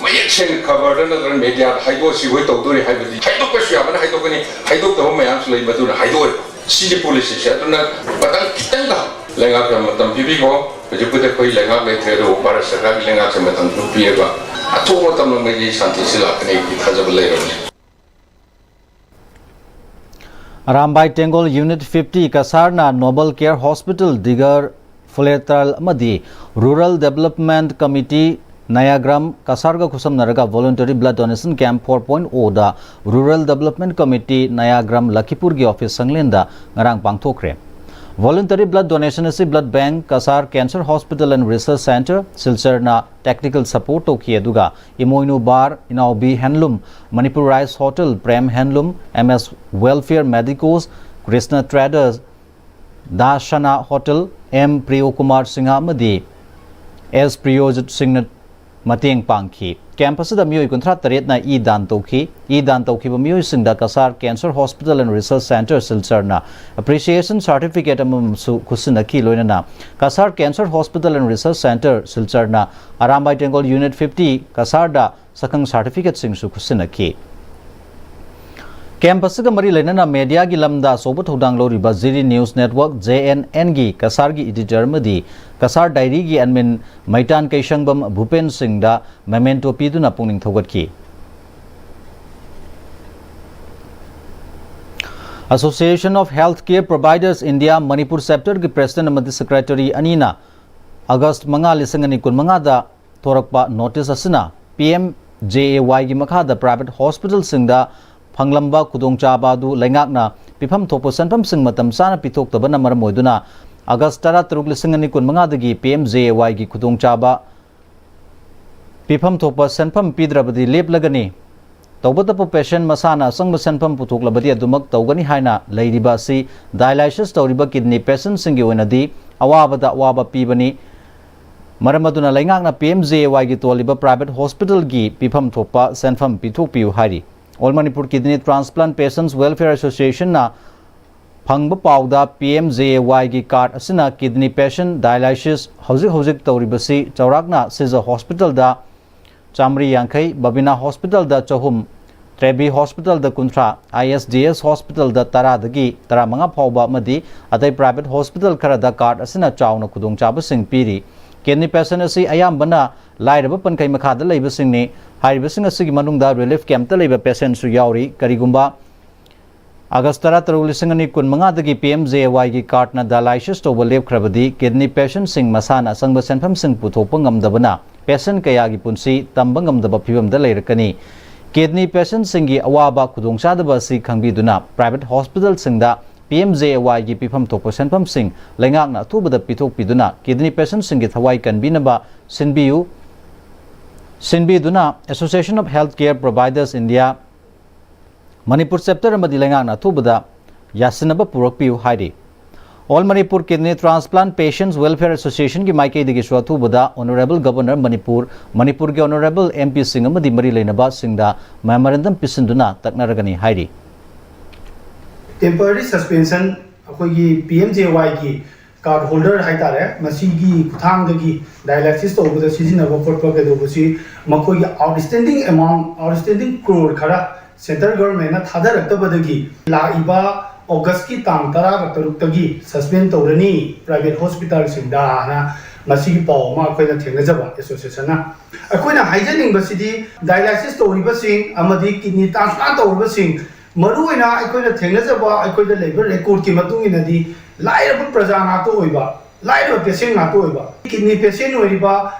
ꯃꯌꯦꯛ ꯁꯦꯡꯅ ꯈꯕꯔꯗ ꯅꯠꯇ꯭ꯔꯒ mediaꯗ ꯍꯥꯏꯗꯣꯛꯑꯁꯤ, ꯍꯣꯏ ꯇꯧꯗꯣꯔꯤ ꯍꯥꯏꯕꯗꯤ ꯍꯥꯏꯗꯣꯛꯄꯁꯨ ꯌꯥꯕꯅ ꯍꯥꯏꯗꯣꯛꯀꯅꯤ, ꯍꯥꯏꯗꯣꯛꯇꯕ ꯃꯌꯥꯝꯁꯨ ꯂꯩ, ꯃꯗꯨꯅ ꯍꯥꯏꯗꯣꯛꯑꯣꯏꯕ꯫ ꯁꯤꯅꯤ policyꯁꯦ꯫ ꯑꯗꯨꯅ ꯃꯇꯝ ꯈꯤꯇꯪꯒ ꯂꯩꯉꯥꯛꯅ ꯃꯇꯝ ꯄꯤꯕꯤꯈꯣ꯫ ꯍꯧꯖꯤꯛꯄꯨꯗꯤ ꯑꯩꯈꯣꯏ ꯂꯩꯉꯥꯛ ꯂꯩꯇ꯭ꯔꯦ, ꯑꯗꯨꯕꯨ ꯚꯥꯔꯠ ꯁꯔꯀꯥꯔꯒꯤ ꯂꯩꯉꯥꯛꯁꯦ ꯃꯇꯝ ꯈꯔ ꯄꯤꯔꯒ ꯑꯊꯨꯕ ꯃꯇꯝꯗ ꯃꯩꯒꯤ ꯁꯥꯟꯇꯤꯁꯤ ꯂꯥꯛꯀꯅꯤ ꯍꯥꯏꯕꯒꯤ ꯊꯥꯖꯕ ꯂꯩꯔꯕꯅꯤ꯫ ꯑꯔꯥꯝꯕꯥꯏ ꯇꯦꯡꯒꯣꯜ Unit fifty ꯀꯁꯥꯔꯅ Noble Care Hospital, ꯗꯤꯒꯔ, ꯐꯨꯂꯦꯇꯥꯜ ꯑꯃꯗꯤ Rural Development Committee ꯅꯌꯥꯒ꯭ꯔꯥꯝ ꯀꯁꯥꯔꯒ ꯈꯨꯠꯁꯝꯅꯔꯒ Voluntary Blood Donation Camp four point O ꯗ Rural Development Committee ꯅꯌꯥꯒ꯭ꯔꯥꯝ ꯂꯈꯤꯄꯨꯔꯒꯤ office ꯁꯪꯂꯦꯟꯗ ꯉꯔꯥꯡ ꯄꯥꯡꯊꯣꯛꯈ꯭ꯔꯦ꯫ Voluntary blood donation ꯑꯁꯤ Blood Bank, Cachar Cancer Hospital and Research Centre, ꯁꯤꯜꯆꯔꯅ technical support ꯇꯧꯈꯤ, ꯑꯗꯨꯒ ꯏꯃꯣꯏꯅꯨ bar, ꯏꯅꯥꯎꯕꯤ Handloom, Manipur Rice Hotel, Prem Handloom, MS Welfare Medicos, Krishna Traders, ꯗꯥꯁꯅꯥ Hotel, M Priyokumar Singh ꯑꯃꯗꯤ S ꯄ꯭ꯔꯤꯌꯣꯖꯤꯠ ꯁꯤꯡꯅ ꯃꯇꯦꯡ ꯄꯥꯡꯈꯤ꯫ Camp ꯑꯁꯤꯗ ꯃꯤꯑꯣꯏ ꯀꯨꯟꯊ꯭ꯔꯥ ꯇꯔꯦꯠꯅ ꯏ ꯗꯥꯟ ꯇꯧꯈꯤ꯫ ꯏ ꯗꯥꯟ ꯇꯧꯈꯤꯕ ꯃꯤꯑꯣꯏꯁꯤꯡꯗ Cachar Cancer Hospital and Research Centre ꯁꯤꯜꯆꯔꯅ appreciation certificate ꯑꯃꯁꯨ ꯈꯨꯠꯁꯤꯟꯅꯈꯤ꯫ ꯂꯣꯏꯅꯅ Kasar Cancer Hospital and Research Centre ꯁꯤꯜꯆꯔꯅ ꯑꯔꯥꯝꯕꯥꯏ ꯇꯦꯡꯒꯣꯜ Unit fifty ꯀꯁꯥꯔꯗ ꯁꯛꯈꯪ ꯁꯥꯔꯇꯤꯐꯤꯀꯦꯠꯁꯤꯡꯁꯨ ꯈꯨꯠꯁꯤꯟꯅꯈꯤ꯫ ꯀꯦꯝꯞ ꯑꯁꯤꯒ ꯃꯔꯤ ꯂꯩꯅꯅ ꯃꯦꯗꯤꯌꯥꯒꯤ ꯂꯝꯗ ꯑꯆꯧꯕ ꯊꯧꯗꯥꯡ ꯂꯧꯔꯤꯕ ꯖꯤꯔꯤ ꯅ꯭ꯌꯨꯁ ꯅꯦꯠꯋꯥꯔꯛ, JNNꯒꯤ ꯀꯁꯥꯔꯒꯤ ꯏꯗꯤꯇꯔ ꯑꯃꯗꯤ ꯀꯁꯥꯔ ꯗꯥꯏꯔꯤꯒꯤ ꯑꯦꯗꯃꯤꯟ ꯃꯩꯇꯥꯟ ꯀꯩꯁꯪꯕꯝ ꯚꯨꯄꯦꯟ ꯁꯤꯡꯗ ꯃꯦꯃꯦꯟꯇꯣ ꯄꯤꯗꯨꯅ ꯄꯨꯛꯅꯤꯡ ꯊꯧꯒꯠꯈꯤ꯫ Association of Healthcare Providers India Manipur Chapterꯒꯤ ꯄ꯭ꯔꯦꯁꯤꯗꯦꯟꯠ ꯑꯃꯗꯤ ꯁꯦꯀ꯭ꯔꯦꯇꯔꯤ ꯑꯅꯤꯅ ꯑꯥꯒꯁ꯭ꯠ ꯃꯉꯥ, ꯂꯤꯁꯤꯡ ꯑꯅꯤ ꯀꯨꯟꯃꯉꯥꯗ ꯊꯣꯔꯛꯄ ꯅꯣꯇꯤꯁ ꯑꯁꯤꯅ PMJAYꯒꯤ ꯃꯈꯥꯗ ꯄ꯭ꯔꯥꯏꯚꯦꯠ ꯍꯣꯁꯄꯤꯇꯥꯜꯁꯤꯡꯗ ꯐꯪꯂꯝꯕ ꯈꯨꯗꯣꯡꯆꯥꯕ ꯑꯗꯨ ꯂꯩꯉꯥꯛꯅ ꯄꯤꯐꯝ ꯊꯣꯛꯄ ꯁꯦꯟꯐꯝꯁꯤꯡ ꯃꯇꯝ ꯆꯥꯅ ꯄꯤꯊꯣꯛꯇꯕꯅ ꯃꯔꯝ ꯑꯣꯏꯗꯨꯅ ꯑꯥꯒꯁ꯭ꯠ ꯇꯔꯥꯇꯔꯨꯛ, ꯂꯤꯁꯤꯡ ꯑꯅꯤ ꯀꯨꯟꯃꯉꯥꯗꯒꯤ PMJAYꯒꯤ ꯈꯨꯗꯣꯡꯆꯥꯕ ꯄꯤꯐꯝ ꯊꯣꯛꯄ ꯁꯦꯟꯐꯝ ꯄꯤꯗ꯭ꯔꯕꯗꯤ ꯂꯦꯞꯂꯒꯅꯤ꯫ ꯇꯧꯕꯇꯕꯨ ꯄꯦꯁꯦꯟꯠ ꯃꯁꯥꯅ ꯑꯆꯪꯕ ꯁꯦꯟꯐꯝ ꯄꯨꯊꯣꯛꯂꯕꯗꯤ ꯑꯗꯨꯃꯛ ꯇꯧꯒꯅꯤ ꯍꯥꯏꯅ ꯂꯩꯔꯤꯕ ꯑꯁꯤ dialysis ꯇꯧꯔꯤꯕ ꯀꯤꯗꯅꯤ ꯄꯦꯁꯦꯟꯠꯁꯤꯡꯒꯤ ꯑꯣꯏꯅꯗꯤ ꯑꯋꯥꯕꯗ ꯑꯋꯥꯕ ꯄꯤꯕꯅꯤ꯫ ꯃꯔꯝ ꯑꯗꯨꯅ ꯂꯩꯉꯥꯛꯅ PMJAYꯒꯤ ꯇꯣꯜꯂꯤꯕ ꯄ꯭ꯔꯥꯏꯚꯦꯠ ꯍꯣꯁꯄꯤꯇꯥꯜꯒꯤ ꯄꯤꯐꯝ ꯊꯣꯛꯄ ꯁꯦꯟꯐꯝ ꯄꯤꯊꯣꯛꯄꯤꯌꯨ ꯍꯥꯏꯔꯤ꯫ All Manipur Kidney Transplant Patients Welfare Associationꯅ ꯐꯪꯕ ꯄꯥꯎꯗ, PMJAYꯒꯤ ꯀꯥꯔꯗ ꯑꯁꯤꯅ ꯀꯤꯗꯅꯤ ꯄꯦꯁꯦꯟꯠ dialysis ꯍꯧꯖꯤꯛ ꯍꯧꯖꯤꯛ ꯇꯧꯔꯤꯕꯁꯤ ꯆꯥꯎꯔꯥꯛꯅ ꯁꯤꯖ ꯍꯣꯁꯄꯤꯇꯥꯜꯗ ꯆꯥꯃꯔꯤ ꯌꯥꯡꯈꯩ, ꯕꯕꯤꯅꯥ ꯍꯣꯁꯄꯤꯇꯥꯜꯗ ꯆꯍꯨꯝ, ꯇ꯭ꯔꯦꯕꯤ ꯍꯣꯁꯄꯤꯇꯥꯜꯗ ꯀꯨꯟꯊ꯭ꯔꯥ, ISDS ꯍꯣꯁꯄꯤꯇꯥꯜꯗ ꯇꯔꯥꯗꯒꯤ ꯇꯔꯥꯃꯉꯥ ꯐꯥꯎꯕ ꯑꯃꯗꯤ ꯑꯇꯩ ꯄ꯭ꯔꯥꯏꯚꯦꯠ ꯍꯣꯁꯄꯤꯇꯥꯜ ꯈꯔꯗ ꯀꯥꯔꯗ ꯑꯁꯤꯅ ꯆꯥꯎꯅ ꯈꯨꯗꯣꯡꯆꯥꯕꯁꯤꯡ ꯄꯤꯔꯤ꯫ ꯀꯤꯗꯅꯤ ꯄꯦꯁꯦꯟꯠ ꯑꯁꯤ ꯑꯌꯥꯝꯕꯅ ꯂꯥꯏꯔꯕ ꯄꯟꯈꯩ ꯃꯈꯥꯗ ꯂꯩꯕꯁꯤꯡꯅꯤ꯫ ꯍꯥꯏꯔꯤꯕꯁꯤꯡ ꯑꯁꯤꯒꯤ ꯃꯅꯨꯡꯗ ꯔꯤꯂꯤꯐ ꯀꯦꯝꯞꯇ ꯂꯩꯕ ꯄꯦꯁꯦꯟꯠꯁꯨ ꯌꯥꯎꯔꯤ꯫ ꯀꯔꯤꯒꯨꯝꯕ ꯑꯥꯒꯁ꯭ꯠ ꯇꯔꯥꯇꯔꯨꯛ, ꯂꯤꯁꯤꯡ ꯑꯅꯤ ꯀꯨꯟꯃꯉꯥꯗꯒꯤ PMJAYꯒꯤ ꯀꯥꯔꯗꯅ dialysis ꯇꯧꯕ ꯂꯦꯞꯈ꯭ꯔꯕꯗꯤ, ꯀꯤꯗꯅꯤ ꯄꯦꯁꯦꯟꯠꯁꯤꯡ ꯃꯁꯥꯅ ꯑꯆꯪꯕ ꯁꯦꯟꯐꯝꯁꯤꯡ ꯄꯨꯊꯣꯛꯄ ꯉꯝꯗꯕꯅ ꯄꯦꯁꯦꯟꯠ ꯀꯌꯥꯒꯤ ꯄꯨꯟꯁꯤ ꯇꯝꯕ ꯉꯝꯗꯕ ꯐꯤꯚꯝꯗ ꯂꯩꯔꯛꯀꯅꯤ꯫ ꯀꯤꯗꯅꯤ ꯄꯦꯁꯦꯟꯠꯁꯤꯡꯒꯤ ꯑꯋꯥꯕ ꯈꯨꯗꯣꯡꯆꯥꯗꯕ ꯑꯁꯤ ꯈꯪꯕꯤꯗꯨꯅ ꯄ꯭ꯔꯥꯏꯚꯦꯠ ꯍꯣꯁꯄꯤꯇꯥꯜꯁꯤꯡꯗ PMJAYꯒꯤ ꯄꯤꯐꯝ ꯊꯣꯛꯄ ꯁꯦꯟꯐꯝꯁꯤꯡ ꯂꯩꯉꯥꯛꯅ ꯑꯊꯨꯕꯗ ꯄꯤꯊꯣꯛꯄꯤꯗꯨꯅ ꯀꯤꯗꯅꯤ ꯄꯦꯁꯦꯟꯠꯁꯤꯡꯒꯤ ꯊꯋꯥꯏ ꯀꯟꯕꯤꯅꯕ ꯁꯤꯟꯕꯤꯌꯨ꯫ ꯁꯤꯟꯕꯤꯗꯨꯅ Association of Healthcare Providers India Manipur chapter ꯑꯃꯗꯤ ꯂꯩꯉꯥꯛꯅ ꯑꯊꯨꯕꯗ ꯌꯥꯁꯤꯟꯅꯕ ꯄꯨꯔꯛꯄꯤꯌꯨ ꯍꯥꯏꯔꯤ꯫ All Manipur Kidney Transplant Patients Welfare Association ꯒꯤ ꯃꯥꯏꯀꯩꯗꯒꯤꯁꯨ ꯑꯊꯨꯕꯗ Honourable Governor ꯃꯅꯤꯄꯨꯔ, ꯃꯅꯤꯄꯨꯔꯒꯤ Honourable M P ꯁꯤꯡ ꯑꯃꯗꯤ ꯃꯔꯤ ꯂꯩꯅꯕꯁꯤꯡꯗ memorandum ꯄꯤꯁꯤꯟꯗꯨꯅ ꯇꯛꯅꯔꯒꯅꯤ ꯍꯥꯏꯔꯤ꯫ Temporary suspension ꯑꯩꯈꯣꯏꯒꯤ P M J Y ꯒꯤ card holder ꯍꯥꯏꯇꯥꯔꯦ, ꯃꯁꯤꯒꯤ ꯈꯨꯠꯊꯥꯡꯗꯒꯤ dialysis ꯇꯧꯕꯗ ꯁꯤꯖꯤꯟꯅꯕ ꯈꯣꯠꯄ ꯀꯩꯗꯧꯕꯁꯤ ꯃꯈꯣꯏꯒꯤ outstanding amount, outstanding crore ꯈꯔ central government ꯅ ꯊꯥꯗꯔꯛꯇꯕꯗꯒꯤ ꯂꯥꯛꯏꯕ August ꯀꯤ ꯇꯥꯡ ꯇꯔꯥꯒ ꯇꯔꯨꯛꯇꯒꯤ suspend ꯇꯧꯔꯅꯤ private hospital ꯁꯤꯡꯗ ꯍꯥꯏꯅ ꯃꯁꯤꯒꯤ ꯄꯥꯎ ꯑꯃ ꯑꯩꯈꯣꯏꯅ ꯊꯦꯡꯅꯖꯕ association ꯅ꯫ ꯑꯩꯈꯣꯏꯅ ꯍꯥꯏꯖꯅꯤꯡꯕꯁꯤꯗꯤ dialysis ꯇꯧꯔꯤꯕꯁꯤꯡ ꯑꯃꯗꯤ kidney transplant ꯇꯧꯔꯤꯕꯁꯤꯡ, ꯃꯔꯨꯑꯣꯏꯅ ꯑꯩꯈꯣꯏꯅ ꯊꯦꯡꯅꯖꯕ, ꯑꯩꯈꯣꯏꯗ ꯂꯩꯕ record ꯀꯤ ꯃꯇꯨꯡ ꯏꯟꯅꯗꯤ ꯂꯥꯏꯔꯕ ꯄ꯭ꯔꯖꯥ ꯉꯥꯛꯇ ꯑꯣꯏꯕ, ꯂꯥꯏꯔꯕ patient ꯉꯥꯛꯇ ꯑꯣꯏꯕ꯫ Kidney patient ꯑꯣꯏꯔꯤꯕ,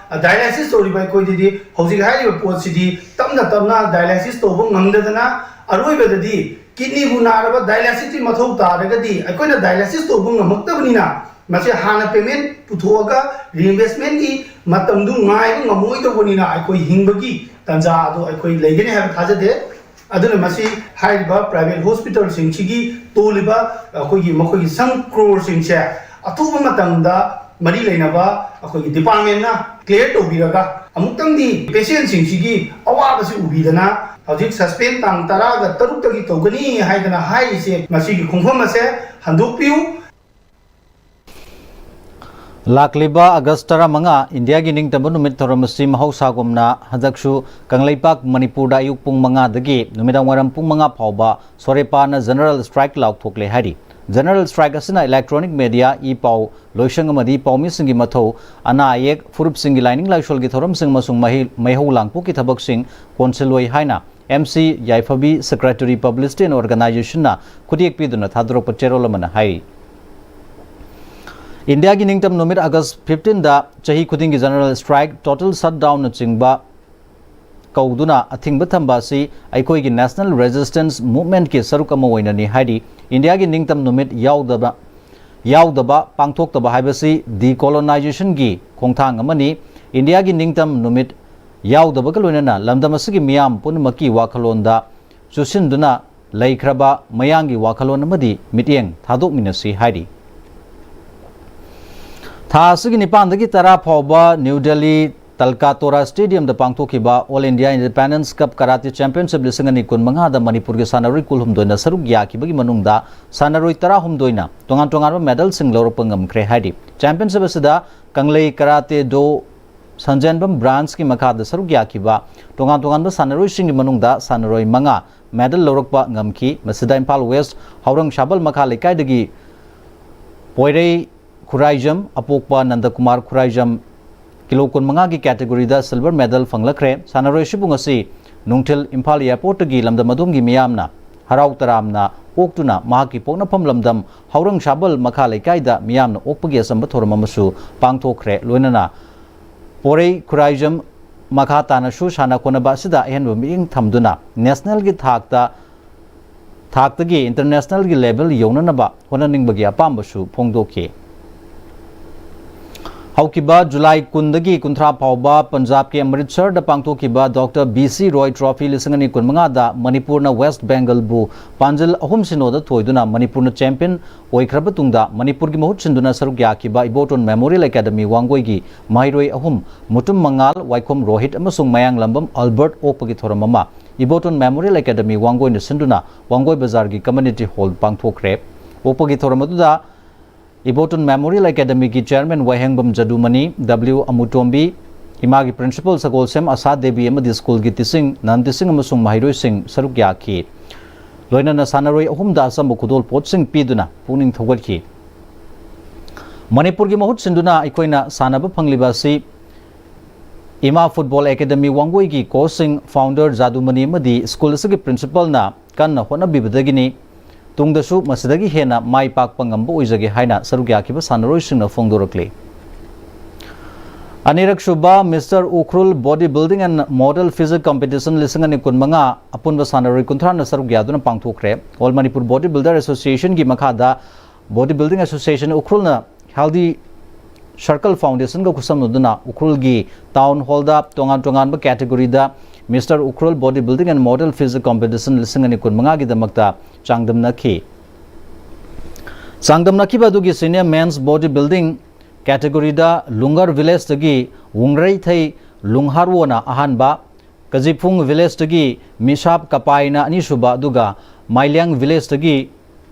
dialysis ꯇꯧꯔꯤꯕ ꯑꯩꯈꯣꯏꯗꯗꯤ ꯍꯧꯖꯤꯛ ꯍꯥꯏꯔꯤꯕ ꯄꯣꯠꯁꯤꯗꯤ ꯇꯞꯅ ꯇꯞꯅ dialysis ꯇꯧꯕ ꯉꯝꯗꯗꯅ ꯑꯔꯣꯏꯕꯗꯗꯤ kidney ꯕꯨ ꯅꯥꯔꯕ dialysis ꯀꯤ ꯃꯊꯧ ꯇꯥꯔꯒꯗꯤ ꯑꯩꯈꯣꯏꯅ dialysis ꯇꯧꯕ ꯉꯝꯃꯛꯇꯕꯅꯤꯅ ꯃꯁꯤ ꯍꯥꯟꯅ payment ꯄꯨꯊꯣꯛꯑꯒ reimbursement ꯀꯤ ꯃꯇꯝꯗꯨ ꯉꯥꯏꯕ ꯉꯝꯃꯣꯏꯗꯧꯕꯅꯤꯅ ꯑꯩꯈꯣꯏ ꯍꯤꯡꯕꯒꯤ ꯇꯥꯟꯖꯥ ꯑꯗꯨ ꯑꯩꯈꯣꯏ ꯂꯩꯒꯅꯤ ꯍꯥꯏꯕ ꯊꯥꯖꯗꯦ꯫ ꯑꯗꯨꯅ ꯃꯁꯤ ꯍꯥꯏꯔꯤꯕ private hospital ꯁꯤꯡꯁꯤꯒꯤ ꯇꯣꯜꯂꯤꯕ ꯑꯩꯈꯣꯏꯒꯤ ꯃꯈꯣꯏꯒꯤ ꯁꯪ crore ꯁꯤꯡꯁꯦ ꯑꯊꯨꯕ ꯃꯇꯝꯗ ꯃꯔꯤ ꯂꯩꯅꯕ ꯑꯩꯈꯣꯏꯒꯤ department ꯅ clear ꯇꯧꯕꯤꯔꯒ ꯑꯃꯨꯛꯇꯪꯗꯤ patient ꯁꯤꯡꯁꯤꯒꯤ ꯑꯋꯥꯕꯁꯤ ꯎꯕꯤꯗꯅ ꯍꯧꯖꯤꯛ suspend ꯇꯥꯡ ꯇꯔꯥꯒ ꯇꯔꯨꯛꯇꯒꯤ ꯇꯧꯒꯅꯤ ꯍꯥꯏꯗꯅ ꯍꯥꯏꯔꯤꯁꯦ ꯃꯁꯤꯒꯤ ꯈꯣꯡꯐꯝ ꯑꯁꯦ ꯍꯟꯗꯣꯛꯄꯤꯌꯨ꯫ ꯂꯥꯛꯂꯤꯕ August ꯇꯔꯥꯃꯉꯥ, ꯏꯟꯗꯤꯌꯥꯒꯤ ꯅꯤꯡꯇꯝꯕ ꯅꯨꯃꯤꯠ ꯊꯧꯔꯝ ꯑꯁꯤ ꯃꯍꯧꯁꯥꯒꯨꯝꯅ ꯍꯟꯗꯛꯁꯨ ꯀꯪꯂꯩꯄꯥꯛ ꯃꯅꯤꯄꯨꯔꯗ ꯑꯌꯨꯛ ꯄꯨꯡ ꯃꯉꯥꯗꯒꯤ ꯅꯨꯃꯤꯗꯥꯡ ꯋꯥꯏꯔꯝ ꯄꯨꯡ ꯃꯉꯥ ꯐꯥꯎꯕ ꯁꯣꯔꯦꯄꯥꯅ general strike ꯂꯥꯎꯊꯣꯛꯂꯦ ꯍꯥꯏꯔꯤ꯫ General strike ꯑꯁꯤꯅ electronic media, ꯏ ꯄꯥꯎ, ꯂꯣꯏꯁꯪ ꯑꯃꯗꯤ ꯄꯥꯎꯃꯤꯁꯤꯡꯒꯤ ꯃꯊꯧ, ꯑꯅꯥ ꯑꯌꯦꯛ, ꯐꯨꯔꯨꯞꯁꯤꯡꯒꯤ ꯂꯥꯏꯅꯤꯡ ꯂꯥꯏꯁꯣꯜꯒꯤ ꯊꯧꯔꯝꯁꯤꯡ ꯑꯃꯁꯨꯡ ꯃꯍꯩ-, ꯃꯩꯍꯧ ꯂꯥꯡꯄꯣꯛꯀꯤ ꯊꯕꯛꯁꯤꯡ ꯀꯣꯟꯁꯤꯜꯂꯣꯏ ꯍꯥꯏꯅ M C Yaiphabi Secretary Publicity and Organization ꯅ ꯈꯨꯠꯌꯦꯛ ꯄꯤꯗꯨꯅ ꯊꯥꯗꯣꯔꯛꯄ ꯆꯦꯔꯣꯜ ꯑꯃꯅ ꯍꯥꯏꯔꯤ꯫ ꯏꯟꯗꯤꯌꯥꯒꯤ ꯅꯤꯡꯇꯝ ꯅꯨꯃꯤꯠ August fifteen ꯗ ꯆꯍꯤ ꯈꯨꯗꯤꯡꯒꯤ general strike, total shutdown ꯅꯆꯤꯡꯕ ꯀꯧꯗꯨꯅ ꯑꯊꯤꯡꯕ ꯊꯝꯕ ꯑꯁꯤ ꯑꯩꯈꯣꯏꯒꯤ national resistance movement ꯀꯤ ꯁꯔꯨꯛ ꯑꯃ ꯑꯣꯏꯅꯅꯤ ꯍꯥꯏꯔꯤ꯫ ꯏꯟꯗꯤꯌꯥꯒꯤ ꯅꯤꯡꯇꯝ ꯅꯨꯃꯤꯠ ꯌꯥꯎꯗꯕ, ꯌꯥꯎꯗꯕ ꯄꯥꯡꯊꯣꯛꯇꯕ ꯍꯥꯏꯕꯁꯤ decolonization ꯒꯤ ꯈꯣꯡꯊꯥꯡ ꯑꯃꯅꯤ꯫ ꯏꯟꯗꯤꯌꯥꯒꯤ ꯅꯤꯡꯇꯝ ꯅꯨꯃꯤꯠ ꯌꯥꯎꯗꯕꯒ ꯂꯣꯏꯅꯅ ꯂꯝꯗꯝ ꯑꯁꯤꯒꯤ ꯃꯤꯌꯥꯝ ꯄꯨꯝꯅꯃꯛꯀꯤ ꯋꯥꯈꯜꯂꯣꯟꯗ ꯆꯨꯁꯤꯟꯗꯨꯅ ꯂꯩꯈ꯭ꯔꯕ ꯃꯌꯥꯡꯒꯤ ꯋꯥꯈꯜꯂꯣꯟ ꯑꯃꯗꯤ ꯃꯤꯠꯌꯦꯡ ꯊꯥꯗꯣꯛꯃꯤꯟꯅꯁꯤ ꯍꯥꯏꯔꯤ꯫ ꯊꯥ ꯑꯁꯤꯒꯤ ꯅꯤꯄꯥꯟꯗꯒꯤ ꯇꯔꯥ ꯐꯥꯎꯕ ꯅ꯭ꯌꯨ ꯗꯦꯜꯂꯤ ꯇꯜꯀꯥꯇꯣꯔꯥ ꯁ꯭ꯇꯦꯗꯤꯌꯝꯗ ꯄꯥꯡꯊꯣꯛꯈꯤꯕ ꯑꯣꯜ ꯏꯟꯗꯤꯌꯥ ꯏꯟꯗꯤꯄꯦꯟꯗꯦꯟꯁ ꯀꯞ ꯀꯔꯥꯇꯤ ꯆꯦꯝꯄꯤꯌꯟꯁꯤꯞ ꯂꯤꯁꯤꯡ ꯑꯅꯤ ꯀꯨꯟꯃꯉꯥꯗ ꯃꯅꯤꯄꯨꯔꯒꯤ ꯁꯥꯟꯅꯔꯣꯏ ꯀꯨꯜꯍꯨꯝꯗꯣꯏꯅ ꯁꯔꯨꯛ ꯌꯥꯈꯤꯕꯒꯤ ꯃꯅꯨꯡꯗ ꯁꯥꯟꯅꯔꯣꯏ ꯇꯔꯥꯍꯨꯝꯗꯣꯏꯅ ꯇꯣꯉꯥꯟ ꯇꯣꯉꯥꯟꯕ ꯃꯦꯗꯜꯁꯤꯡ ꯂꯧꯔꯛꯄ ꯉꯝꯈ꯭ꯔꯦ ꯍꯥꯏꯔꯤ꯫ ꯆꯦꯝꯄꯤꯌꯟꯁꯤꯞ ꯑꯁꯤꯗ ꯀꯪꯂꯩ ꯀꯔꯥꯇꯦ ꯗꯣ ꯁꯟꯖꯦꯟꯕꯝ ꯕ꯭ꯔꯥꯟꯁꯀꯤ ꯃꯈꯥꯗ ꯁꯔꯨꯛ ꯌꯥꯈꯤꯕ ꯇꯣꯉꯥꯟ ꯇꯣꯉꯥꯟꯕ ꯁꯥꯟꯅꯔꯣꯏꯁꯤꯡꯒꯤ ꯃꯅꯨꯡꯗ ꯁꯥꯟꯅꯔꯣꯏ ꯃꯉꯥ ꯃꯦꯗꯜ ꯂꯧꯔꯛꯄ ꯉꯝꯈꯤ꯫ ꯃꯁꯤꯗ ꯏꯝꯐꯥꯜ ꯋꯦꯁ꯭ꯠ ꯍꯧꯔꯪ ꯁꯥꯕꯜ ꯃꯈꯥ ꯂꯩꯀꯥꯏꯗꯒꯤ ꯄꯣꯏꯔꯩ Khuraijam, ꯑꯄꯣꯛꯄ ꯅꯟꯗꯀꯨꯃꯥꯔ Khuraijam, kilo ꯀꯨꯟꯃꯉꯥꯒꯤ ꯀꯦꯇꯦꯒꯣꯔꯤꯗ silver medal ꯐꯪꯂꯛꯈ꯭ꯔꯦ꯫ ꯁꯥꯟꯅꯔꯣꯏ ꯑꯁꯤꯕꯨ ꯉꯁꯤ ꯅꯨꯡꯊꯤꯜ ꯏꯝꯐꯥꯜ ꯑꯦꯌꯔꯄꯣꯔꯠꯇꯒꯤ ꯂꯝꯗꯝ ꯑꯗꯣꯝꯒꯤ ꯃꯤꯌꯥꯝꯅ ꯍꯔꯥꯎ ꯇꯔꯥꯝꯅ ꯑꯣꯛꯇꯨꯅ ꯃꯍꯥꯛꯀꯤ ꯄꯣꯛꯅꯐꯝ ꯂꯝꯗꯝ ꯍꯧꯔꯪ ꯁꯥꯕꯜ ꯃꯈꯥ ꯂꯩꯀꯥꯏꯗ ꯃꯤꯌꯥꯝꯅ ꯑꯣꯛꯄꯒꯤ ꯑꯆꯝꯕ ꯊꯧꯔꯝ ꯑꯃꯁꯨ ꯄꯥꯡꯊꯣꯛꯈ꯭ꯔꯦ꯫ ꯂꯣꯏꯅꯅ ꯄꯣꯔꯩ ꯈꯨꯔꯥꯏꯖꯝ ꯃꯈꯥ ꯇꯥꯅꯁꯨ ꯁꯥꯟꯅ ꯈꯣꯠꯅꯕ ꯑꯁꯤꯗ ꯑꯍꯦꯟꯕ ꯃꯤꯠꯌꯦꯡ ꯊꯝꯗꯨꯅ ꯅꯦꯁꯅꯦꯜꯒꯤ ꯊꯥꯛꯇ, ꯊꯥꯛꯇꯒꯤ ꯏꯟꯇꯔꯅꯦꯁꯅꯦꯜꯒꯤ ꯂꯦꯚꯦꯜ ꯌꯧꯅꯅꯕ ꯍꯣꯠꯅꯅꯤꯡꯕꯒꯤ ꯑꯄꯥꯝꯕꯁꯨ ꯐꯣꯡꯗꯣꯛꯈꯤ꯫ ꯍꯧꯈꯤꯕ ꯖꯨꯂꯥꯏ ꯀꯨꯟꯗꯒꯤ ꯀꯨꯟꯊ꯭ꯔꯥ ꯐꯥꯎꯕ ꯄꯟꯖꯥꯕꯀꯤ ꯑꯃꯔꯤꯠꯁꯔꯗ ꯄꯥꯡꯊꯣꯛꯈꯤꯕ ꯗꯣꯛꯇꯔ ꯕꯤ ꯁꯤ ꯔꯣꯏ ꯇ꯭ꯔꯣꯐꯤ ꯂꯤꯁꯤꯡ ꯑꯅꯤ ꯀꯨꯟꯃꯉꯥꯗ ꯃꯅꯤꯄꯨꯔꯅ ꯋꯦꯁ꯭ꯠ ꯕꯦꯡꯒꯜꯕꯨ ꯄꯥꯟꯖꯤꯜ ꯑꯍꯨꯝ ꯁꯤꯅꯣꯗ ꯊꯣꯏꯗꯨꯅ ꯃꯅꯤꯄꯨꯔꯅ ꯆꯦꯝꯄꯤꯌꯟ ꯑꯣꯏꯈ꯭ꯔꯕ ꯇꯨꯡꯗ ꯃꯅꯤꯄꯨꯔꯒꯤ ꯃꯍꯨꯠ ꯁꯤꯟꯗꯨꯅ ꯁꯔꯨꯛ ꯌꯥꯈꯤꯕ ꯏꯕꯣꯇꯣꯟ ꯃꯦꯃꯣꯔꯤꯌꯦꯜ ꯑꯦꯀꯥꯗꯃꯤ ꯋꯥꯡꯒꯣꯏꯒꯤ ꯃꯍꯩꯔꯣꯏ ꯑꯍꯨꯝ, ꯃꯨꯇꯨꯝ ꯃꯉꯥꯜ, ꯋꯥꯏꯈꯣꯝ ꯔꯣꯍꯤꯠ ꯑꯃꯁꯨꯡ ꯃꯌꯥꯡꯂꯝꯕꯝ ꯑꯜꯕꯔꯠ ꯑꯣꯛꯄꯒꯤ ꯊꯧꯔꯝ ꯑꯃ ꯏꯕꯣꯇꯣꯟ ꯃꯦꯃꯣꯔꯤꯌꯦꯜ ꯑꯦꯀꯥꯗꯃꯤ ꯋꯥꯡꯒꯣꯏꯅ ꯁꯤꯟꯗꯨꯅ ꯋꯥꯡꯒꯣꯏ ꯕꯖꯥꯔꯒꯤ ꯀꯝꯃ꯭ꯌꯨꯅꯤꯇꯤ ꯍꯣꯜ ꯄꯥꯡꯊꯣꯛꯈ꯭ꯔꯦ꯫ ꯑꯣꯛꯄꯒꯤ ꯊꯧꯔꯝ ꯑꯗꯨꯗ ꯏꯕꯣꯇꯣꯟ ꯃꯦꯃꯣꯔꯤꯌꯦꯜ ꯑꯦꯀꯥꯗꯃꯤꯒꯤ ꯆꯦꯌꯔꯃꯦꯟ ꯋꯥꯍꯦꯡꯕꯝ ꯖꯗꯨꯃꯅꯤ, ꯗꯕ꯭ꯂꯤꯎ ꯑꯃꯨꯇꯣꯝꯕꯤ, ꯏꯃꯥꯒꯤ ꯄ꯭ꯔꯤꯟꯁꯤꯄꯥꯜ ꯁꯒꯣꯜꯁꯦꯝ ꯑꯁꯥ ꯗꯦꯕꯤ ꯑꯃꯗꯤ ꯁ꯭ꯀꯨꯜꯒꯤ ꯇꯤꯆꯤꯡ, ꯅꯟ ꯇꯤꯆꯤꯡ ꯑꯃꯁꯨꯡ ꯃꯍꯩꯔꯣꯏꯁꯤꯡ ꯁꯔꯨꯛ ꯌꯥꯈꯤ꯫ ꯂꯣꯏꯅꯅ ꯁꯥꯟꯅꯔꯣꯏ ꯑꯍꯨꯝꯗ ꯑꯆꯝꯕ ꯈꯨꯗꯣꯜꯄꯣꯠꯁꯤꯡ ꯄꯤꯗꯨꯅ ꯄꯨꯛꯅꯤꯡ ꯊꯧꯒꯠꯈꯤ꯫ ꯃꯅꯤꯄꯨꯔꯒꯤ ꯃꯍꯨꯠ ꯁꯤꯟꯗꯨꯅ ꯑꯩꯈꯣꯏꯅ ꯁꯥꯟꯅꯕ ꯐꯪꯂꯤꯕ ꯑꯁꯤ ꯏꯃꯥ ꯐꯨꯠꯕꯣꯜ ꯑꯦꯀꯥꯗꯃꯤ ꯋꯥꯡꯒꯣꯏꯒꯤ ꯀꯣꯆꯁꯤꯡ, ꯐꯥꯎꯟꯗꯔ ꯖꯥꯗꯨꯃꯅꯤ ꯑꯃꯗꯤ ꯁ꯭ꯀꯨꯜ ꯑꯁꯤꯒꯤ ꯄ꯭ꯔꯤꯟꯁꯤꯄꯥꯜꯅ ꯀꯟꯅ ꯍꯣꯠꯅꯕꯤꯕꯗꯒꯤꯅꯤ꯫ ꯇꯨꯡꯗꯁꯨ ꯃꯁꯤꯗꯒꯤ ꯍꯦꯟꯅ ꯃꯥꯏ ꯄꯥꯛꯄ ꯉꯝꯕ ꯑꯣꯏꯖꯒꯦ ꯍꯥꯏꯅ ꯁꯔꯨꯛ ꯌꯥꯈꯤꯕ ꯁꯥꯟꯅꯔꯣꯏꯁꯤꯡꯅ ꯐꯣꯡꯗꯣꯔꯛꯂꯤ꯫ ꯑꯅꯤꯔꯛ ꯁꯨꯕ mister Ukhrul body building and model physique competition ꯂꯤꯁꯤꯡ ꯑꯅꯤ ꯀꯨꯟꯃꯉꯥ ꯑꯄꯨꯟꯕ ꯁꯥꯟꯅꯔꯣꯏ ꯀꯨꯟꯊ꯭ꯔꯥꯅ ꯁꯔꯨꯛ ꯌꯥꯗꯨꯅ ꯄꯥꯡꯊꯣꯛꯈ꯭ꯔꯦ꯫ ꯑꯣꯜ ꯃꯅꯤꯄꯨꯔ ꯕꯣꯗꯤ ꯕꯤꯜꯗꯔ ꯑꯦꯁꯣꯁꯤꯌꯦꯁꯟꯒꯤ ꯃꯈꯥꯗ ꯕꯣꯗꯤ ꯕꯤꯜꯗꯤꯡ ꯑꯦꯁꯣꯁꯤꯌꯦꯁꯟ ꯎꯈ꯭ꯔꯨꯜꯅ ꯍꯦꯜꯗꯤ ꯁꯔꯀꯜ ꯐꯥꯎꯟꯗꯦꯁꯟꯒ ꯈꯨꯠꯁꯝꯅꯗꯨꯅ ꯎꯈ꯭ꯔꯨꯜꯒꯤ ꯇꯥꯎꯟ ꯍꯣꯜꯗ ꯇꯣꯉꯥꯟ ꯇꯣꯉꯥꯟꯕ ꯀꯦꯇꯦꯒꯣꯔꯤꯗ mister Ukhrul body building and model physique competition ꯂꯤꯁꯤꯡ ꯑꯅꯤ ꯀꯨꯟꯃꯉꯥꯒꯤꯗꯃꯛꯇ ꯆꯥꯡꯗꯝꯅꯈꯤ꯫ ꯆꯥꯡꯗꯝꯅꯈꯤꯕ ꯑꯗꯨꯒꯤ ꯁꯤꯅꯤꯌꯔ ꯃꯦꯟꯁ ꯕꯣꯗꯤ ꯕꯤꯜꯗꯤꯡ categoryꯗ ꯂꯨꯡꯒꯔ villageꯇꯒꯤ ꯋꯨꯡꯔꯩꯊꯩ ꯂꯨꯡꯍꯥꯔꯋꯣꯅ ꯑꯍꯥꯟꯕ, ꯀꯖꯤꯐꯨꯡ villageꯇꯒꯤ ꯃꯤꯁꯥꯞ ꯀꯄꯥꯏꯅ ꯑꯅꯤꯁꯨꯕ, ꯑꯗꯨꯒ ꯃꯥꯏꯂꯤꯌꯥꯡ villageꯇꯒꯤ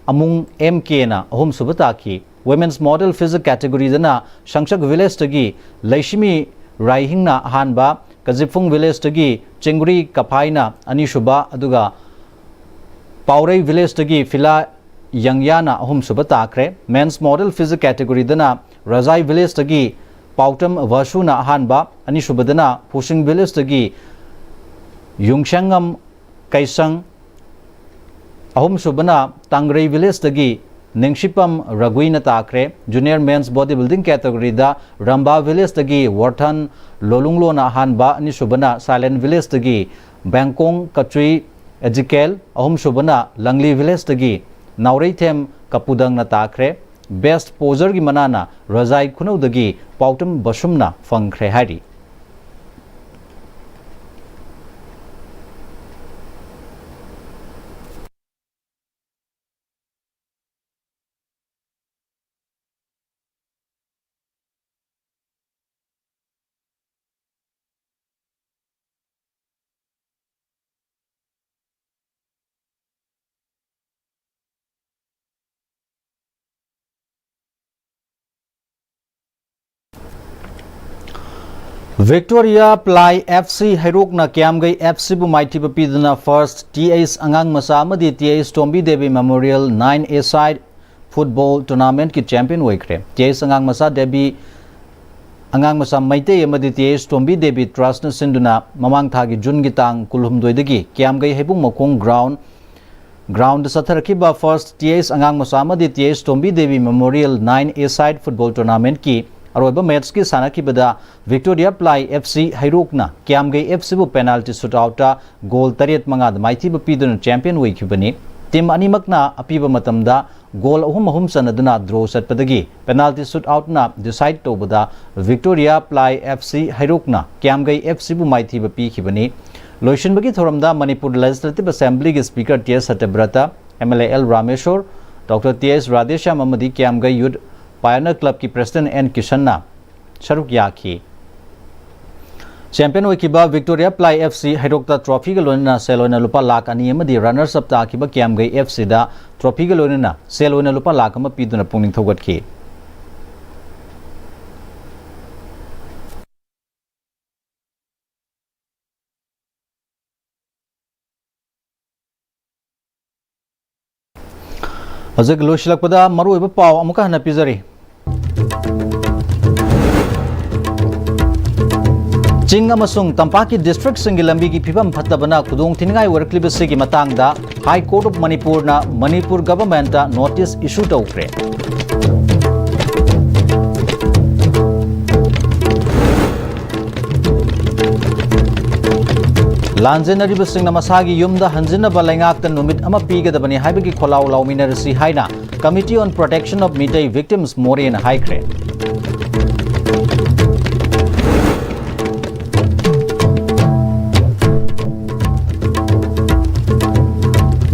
ꯑꯃꯨꯡ M Kꯅ ꯑꯍꯨꯝꯁꯨꯕ ꯇꯥꯈꯤ꯫ Women's Model Physique categoryꯗꯅ ꯁꯪꯁꯛ villageꯇꯒꯤ ꯂꯩꯁꯤꯃꯤ ꯔꯥꯏꯍꯤꯡꯅ ꯑꯍꯥꯟꯕ, ꯀꯖꯤꯐꯨꯡ villageꯇꯒꯤ ꯆꯤꯡꯒꯨꯔꯤ ꯀꯐꯥꯏꯅ ꯑꯅꯤꯁꯨꯕ, ꯑꯗꯨꯒ ꯄꯥꯎꯔꯩ villageꯇꯒꯤ ꯐꯤꯂꯥ ꯌꯪꯌꯥꯅ ꯑꯍꯨꯝꯁꯨꯕ ꯇꯥꯈ꯭ꯔꯦ꯫ Men's Model Physique categoryꯗꯅ ꯔꯖꯥꯏ villageꯇꯒꯤ ꯄꯥꯎꯇꯝ ꯚꯁꯨꯅ ꯑꯍꯥꯟꯕ, ꯑꯅꯤꯁꯨꯕꯗꯅ ꯐꯨꯁꯤꯡ villageꯇꯒꯤ ꯌꯨꯡꯁꯪꯉꯝ ꯀꯩꯁꯪ, ꯑꯍꯨꯝꯁꯨꯕꯅ ꯇꯥꯡꯒ꯭ꯔꯩ villageꯇꯒꯤ ꯅꯤꯡꯁꯤꯄꯝ ꯔꯒꯨꯏꯅ ꯇꯥꯈ꯭ꯔꯦ꯫ Junior Men's Bodybuilding categoryꯗ ꯔꯝꯕꯥ villageꯇꯒꯤ ꯋꯥꯔꯊꯟ ꯂꯣꯂꯨꯡꯂꯣꯅ ꯑꯍꯥꯟꯕ, ꯑꯅꯤꯁꯨꯕꯅ Silent villageꯇꯒꯤ ꯕꯦꯡꯀꯣꯡ ꯀꯆꯨꯏ ꯑꯦꯖꯤꯀꯦꯜ, ꯑꯍꯨꯝꯁꯨꯕꯅ ꯂꯪꯂꯤ villageꯇꯒꯤ ꯅꯥꯎꯔꯩꯊꯦꯝ ꯀꯄꯨꯗꯪꯅ ꯇꯥꯈ꯭ꯔꯦ꯫ Best poserꯒꯤ ꯃꯅꯥꯅ ꯔꯖꯥꯏ ꯈꯨꯅꯧꯗꯒꯤ ꯄꯥꯎꯇꯝ ꯕꯁꯨꯝꯅ ꯐꯪꯈ꯭ꯔꯦ ꯍꯥꯏꯔꯤ꯫ Victoria Ply F C ꯍꯩꯔꯣꯛꯅ ꯀ꯭ꯌꯥꯝꯒꯩ F Cꯕꯨ ꯃꯥꯏꯊꯤꯕ ꯄꯤꯗꯨꯅ First T H ꯑꯉꯥꯡ ꯃꯆꯥ ꯑꯃꯗꯤ T H Tombi Devi Memorial nine A side football tournamentꯀꯤ champion ꯑꯣꯏꯈ꯭ꯔꯦ꯫ T H ꯑꯉꯥꯡ ꯃꯆꯥ ꯗꯦꯕꯤ, ꯑꯉꯥꯡ ꯃꯆꯥ ꯃꯩꯇꯩ ꯑꯃꯗꯤ T H ꯇꯣꯝꯕꯤ ꯗꯦꯕꯤ trustꯅ ꯁꯤꯟꯗꯨꯅ ꯃꯃꯥꯡ ꯊꯥꯒꯤ ꯖꯨꯟꯒꯤ ꯇꯥꯡ ꯀꯨꯟꯍꯨꯝꯗꯣꯏꯗꯒꯤ ꯀ꯭ꯌꯥꯝꯒꯩ ꯍꯩꯕꯨꯡ ꯃꯈꯣꯡ ground groundꯗ ꯆꯠꯊꯔꯛꯈꯤꯕ First T H ꯑꯉꯥꯡ ꯃꯆꯥ ꯑꯃꯗꯤ T H Tombi Devi Memorial nine A side football tournamentꯀꯤ ꯑꯔꯣꯏꯕ matchꯀꯤ ꯁꯥꯟꯅꯈꯤꯕꯗ Victoria Ply F C ꯍꯩꯔꯣꯛꯅ ꯀ꯭ꯌꯥꯝꯒꯩ F Cꯕꯨ penalty shootoutꯇ goal ꯇꯔꯦꯠ ꯃꯉꯥꯗ ꯃꯥꯏꯊꯤꯕ ꯄꯤꯗꯨꯅ champion ꯑꯣꯏꯈꯤꯕꯅꯤ꯫ Team ꯑꯅꯤꯃꯛꯅ ꯑꯄꯤꯕ ꯃꯇꯝꯗ goal ꯑꯍꯨꯝ ꯑꯍꯨꯝ ꯆꯟꯅꯗꯨꯅ draw ꯆꯠꯄꯗꯒꯤ penalty shootoutꯅ decide ꯇꯧꯕꯗ Victoria Ply F C ꯍꯩꯔꯣꯛꯅ ꯀ꯭ꯌꯥꯝꯒꯩ F Cꯕꯨ ꯃꯥꯏꯊꯤꯕ ꯄꯤꯈꯤꯕꯅꯤ꯫ ꯂꯣꯏꯁꯤꯟꯕꯒꯤ ꯊꯧꯔꯝꯗ Manipur Legislative Assemblyꯒꯤ Speaker T S ꯁꯇ꯭ꯌꯕ꯭ꯔꯇ, M L A L Rameshwor, Doctor T S Radheshyam ꯑꯃꯗꯤ ꯀ꯭ꯌꯥꯝꯒꯩ Youth ꯄꯥꯏꯑꯣꯅꯤꯌꯔ ꯀ꯭ꯂꯕꯀꯤ ꯄ꯭ꯔꯦꯁꯤꯗꯦꯟꯠ ꯑꯦꯟ ꯀꯤꯁꯟꯅ ꯁꯔꯨꯛ ꯌꯥꯈꯤ꯫ ꯆꯦꯝꯄꯤꯌꯟ ꯑꯣꯏꯈꯤꯕ ꯚꯤꯛꯇꯣꯔꯤꯌꯥ ꯄ꯭ꯂꯥꯏ ꯑꯦꯐ ꯁꯤ ꯍꯩꯔꯣꯛꯇ ꯇ꯭ꯔꯣꯐꯤꯒ ꯂꯣꯏꯅꯅ ꯁꯦꯜ ꯑꯣꯏꯅ ꯂꯨꯄꯥ ꯂꯥꯈ ꯑꯅꯤ ꯑꯃꯗꯤ ꯔꯟꯅꯔꯁ ꯑꯞ ꯇꯥꯈꯤꯕ ꯀ꯭ꯌꯥꯝꯒꯩ ꯑꯦꯐ ꯁꯤꯗ ꯇ꯭ꯔꯣꯐꯤꯒ ꯂꯣꯏꯅꯅ ꯁꯦꯜ ꯑꯣꯏꯅ ꯂꯨꯄꯥ ꯂꯥꯈ ꯑꯃ ꯄꯤꯗꯨꯅ ꯄꯨꯛꯅꯤꯡ ꯊꯧꯒꯠꯈꯤ꯫ ꯍꯧꯖꯤꯛ ꯂꯣꯏꯁꯤꯜꯂꯛꯄꯗ ꯃꯔꯨꯑꯣꯏꯕ ꯄꯥꯎ ꯑꯃꯨꯛꯀ ꯍꯟꯅ ꯄꯤꯖꯔꯤ꯫ ꯆꯤꯡ ꯑꯃꯁꯨꯡ ꯇꯝꯄꯥꯛꯀꯤ ꯗꯤꯁꯇ꯭ꯔꯤꯛꯁꯤꯡꯒꯤ ꯂꯝꯕꯤꯒꯤ ꯐꯤꯕꯝ ꯐꯠꯇꯕꯅ ꯈꯨꯗꯣꯡꯊꯤꯅꯤꯡꯉꯥꯏ ꯑꯣꯏꯔꯛꯂꯤꯕꯁꯤꯒꯤ ꯃꯇꯥꯡꯗ High Court of ꯃꯅꯤꯄꯨꯔꯅ ꯃꯅꯤꯄꯨꯔ ꯒꯚꯔꯟꯃꯦꯟꯠꯇ ꯅꯣꯇꯤꯁ ꯏꯁꯨ ꯇꯧꯈ꯭ꯔꯦ꯫ ꯂꯥꯟꯖꯦꯟꯅꯔꯤꯕꯁꯤꯡꯅ ꯃꯁꯥꯒꯤ ꯌꯨꯝꯗ ꯍꯟꯖꯤꯟꯅꯕ ꯂꯩꯉꯥꯛꯇ ꯅꯨꯃꯤꯠ ꯑꯃ ꯄꯤꯒꯗꯕꯅꯤ ꯍꯥꯏꯕꯒꯤ ꯈꯣꯜꯂꯥꯎ ꯂꯥꯎꯃꯤꯟꯅꯔꯁꯤ ꯍꯥꯏꯅ Committee on Protection of Meitei Victims ꯃꯣꯔꯦꯅ ꯍꯥꯏꯈ꯭ꯔꯦ꯫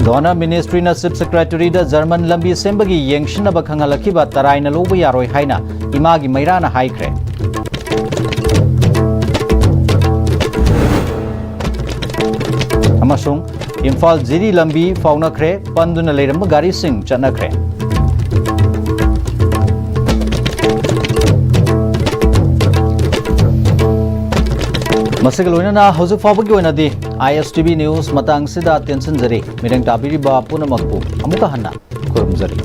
ꯗꯣꯅꯔ ꯃꯤꯅꯤꯁꯇ꯭ꯔꯤꯅ ꯆꯤꯐ ꯁꯦꯀ꯭ꯔꯦꯇꯔꯤꯗ ꯖꯔꯃꯟ ꯂꯝꯕꯤ ꯁꯦꯝꯕꯒꯤ ꯌꯦꯡꯁꯤꯟꯅꯕ ꯈꯪꯍꯜꯂꯛꯈꯤꯕ ꯇꯔꯥꯏꯅ ꯂꯧꯕ ꯌꯥꯔꯣꯏ ꯍꯥꯏꯅ ꯏꯃꯥꯒꯤ ꯃꯩꯔꯥꯅ ꯍꯥꯏꯈ꯭ꯔꯦ꯫ ꯑꯃꯁꯨꯡ ꯏꯝꯐꯥꯜ ꯖꯤꯔꯤ ꯂꯝꯕꯤ ꯐꯥꯎꯅꯈ꯭ꯔꯦ, ꯄꯟꯗꯨꯅ ꯂꯩꯔꯝꯕ ꯒꯥꯔꯤꯁꯤꯡ ꯆꯠꯅꯈ꯭ꯔꯦ꯫ ꯃꯁꯤꯒ ꯂꯣꯏꯅꯅ ꯍꯧꯖꯤꯛ ꯐꯥꯎꯕꯒꯤ ꯑꯣꯏꯅꯗꯤ ꯑꯥꯏ ꯑꯦꯁ ꯇꯤ ꯚꯤ ꯅ꯭ꯌꯨꯁ ꯃꯇꯥꯡꯁꯤꯗ ꯇꯦꯟꯁꯤꯟꯖꯔꯤ꯫ ꯃꯤꯠꯌꯦꯡ ꯇꯥꯕꯤꯔꯤꯕ ꯄꯨꯝꯅꯃꯛꯄꯨ ꯑꯃꯨꯛꯀ ꯍꯟꯅ ꯈꯨꯔꯨꯝꯖꯔꯤ꯫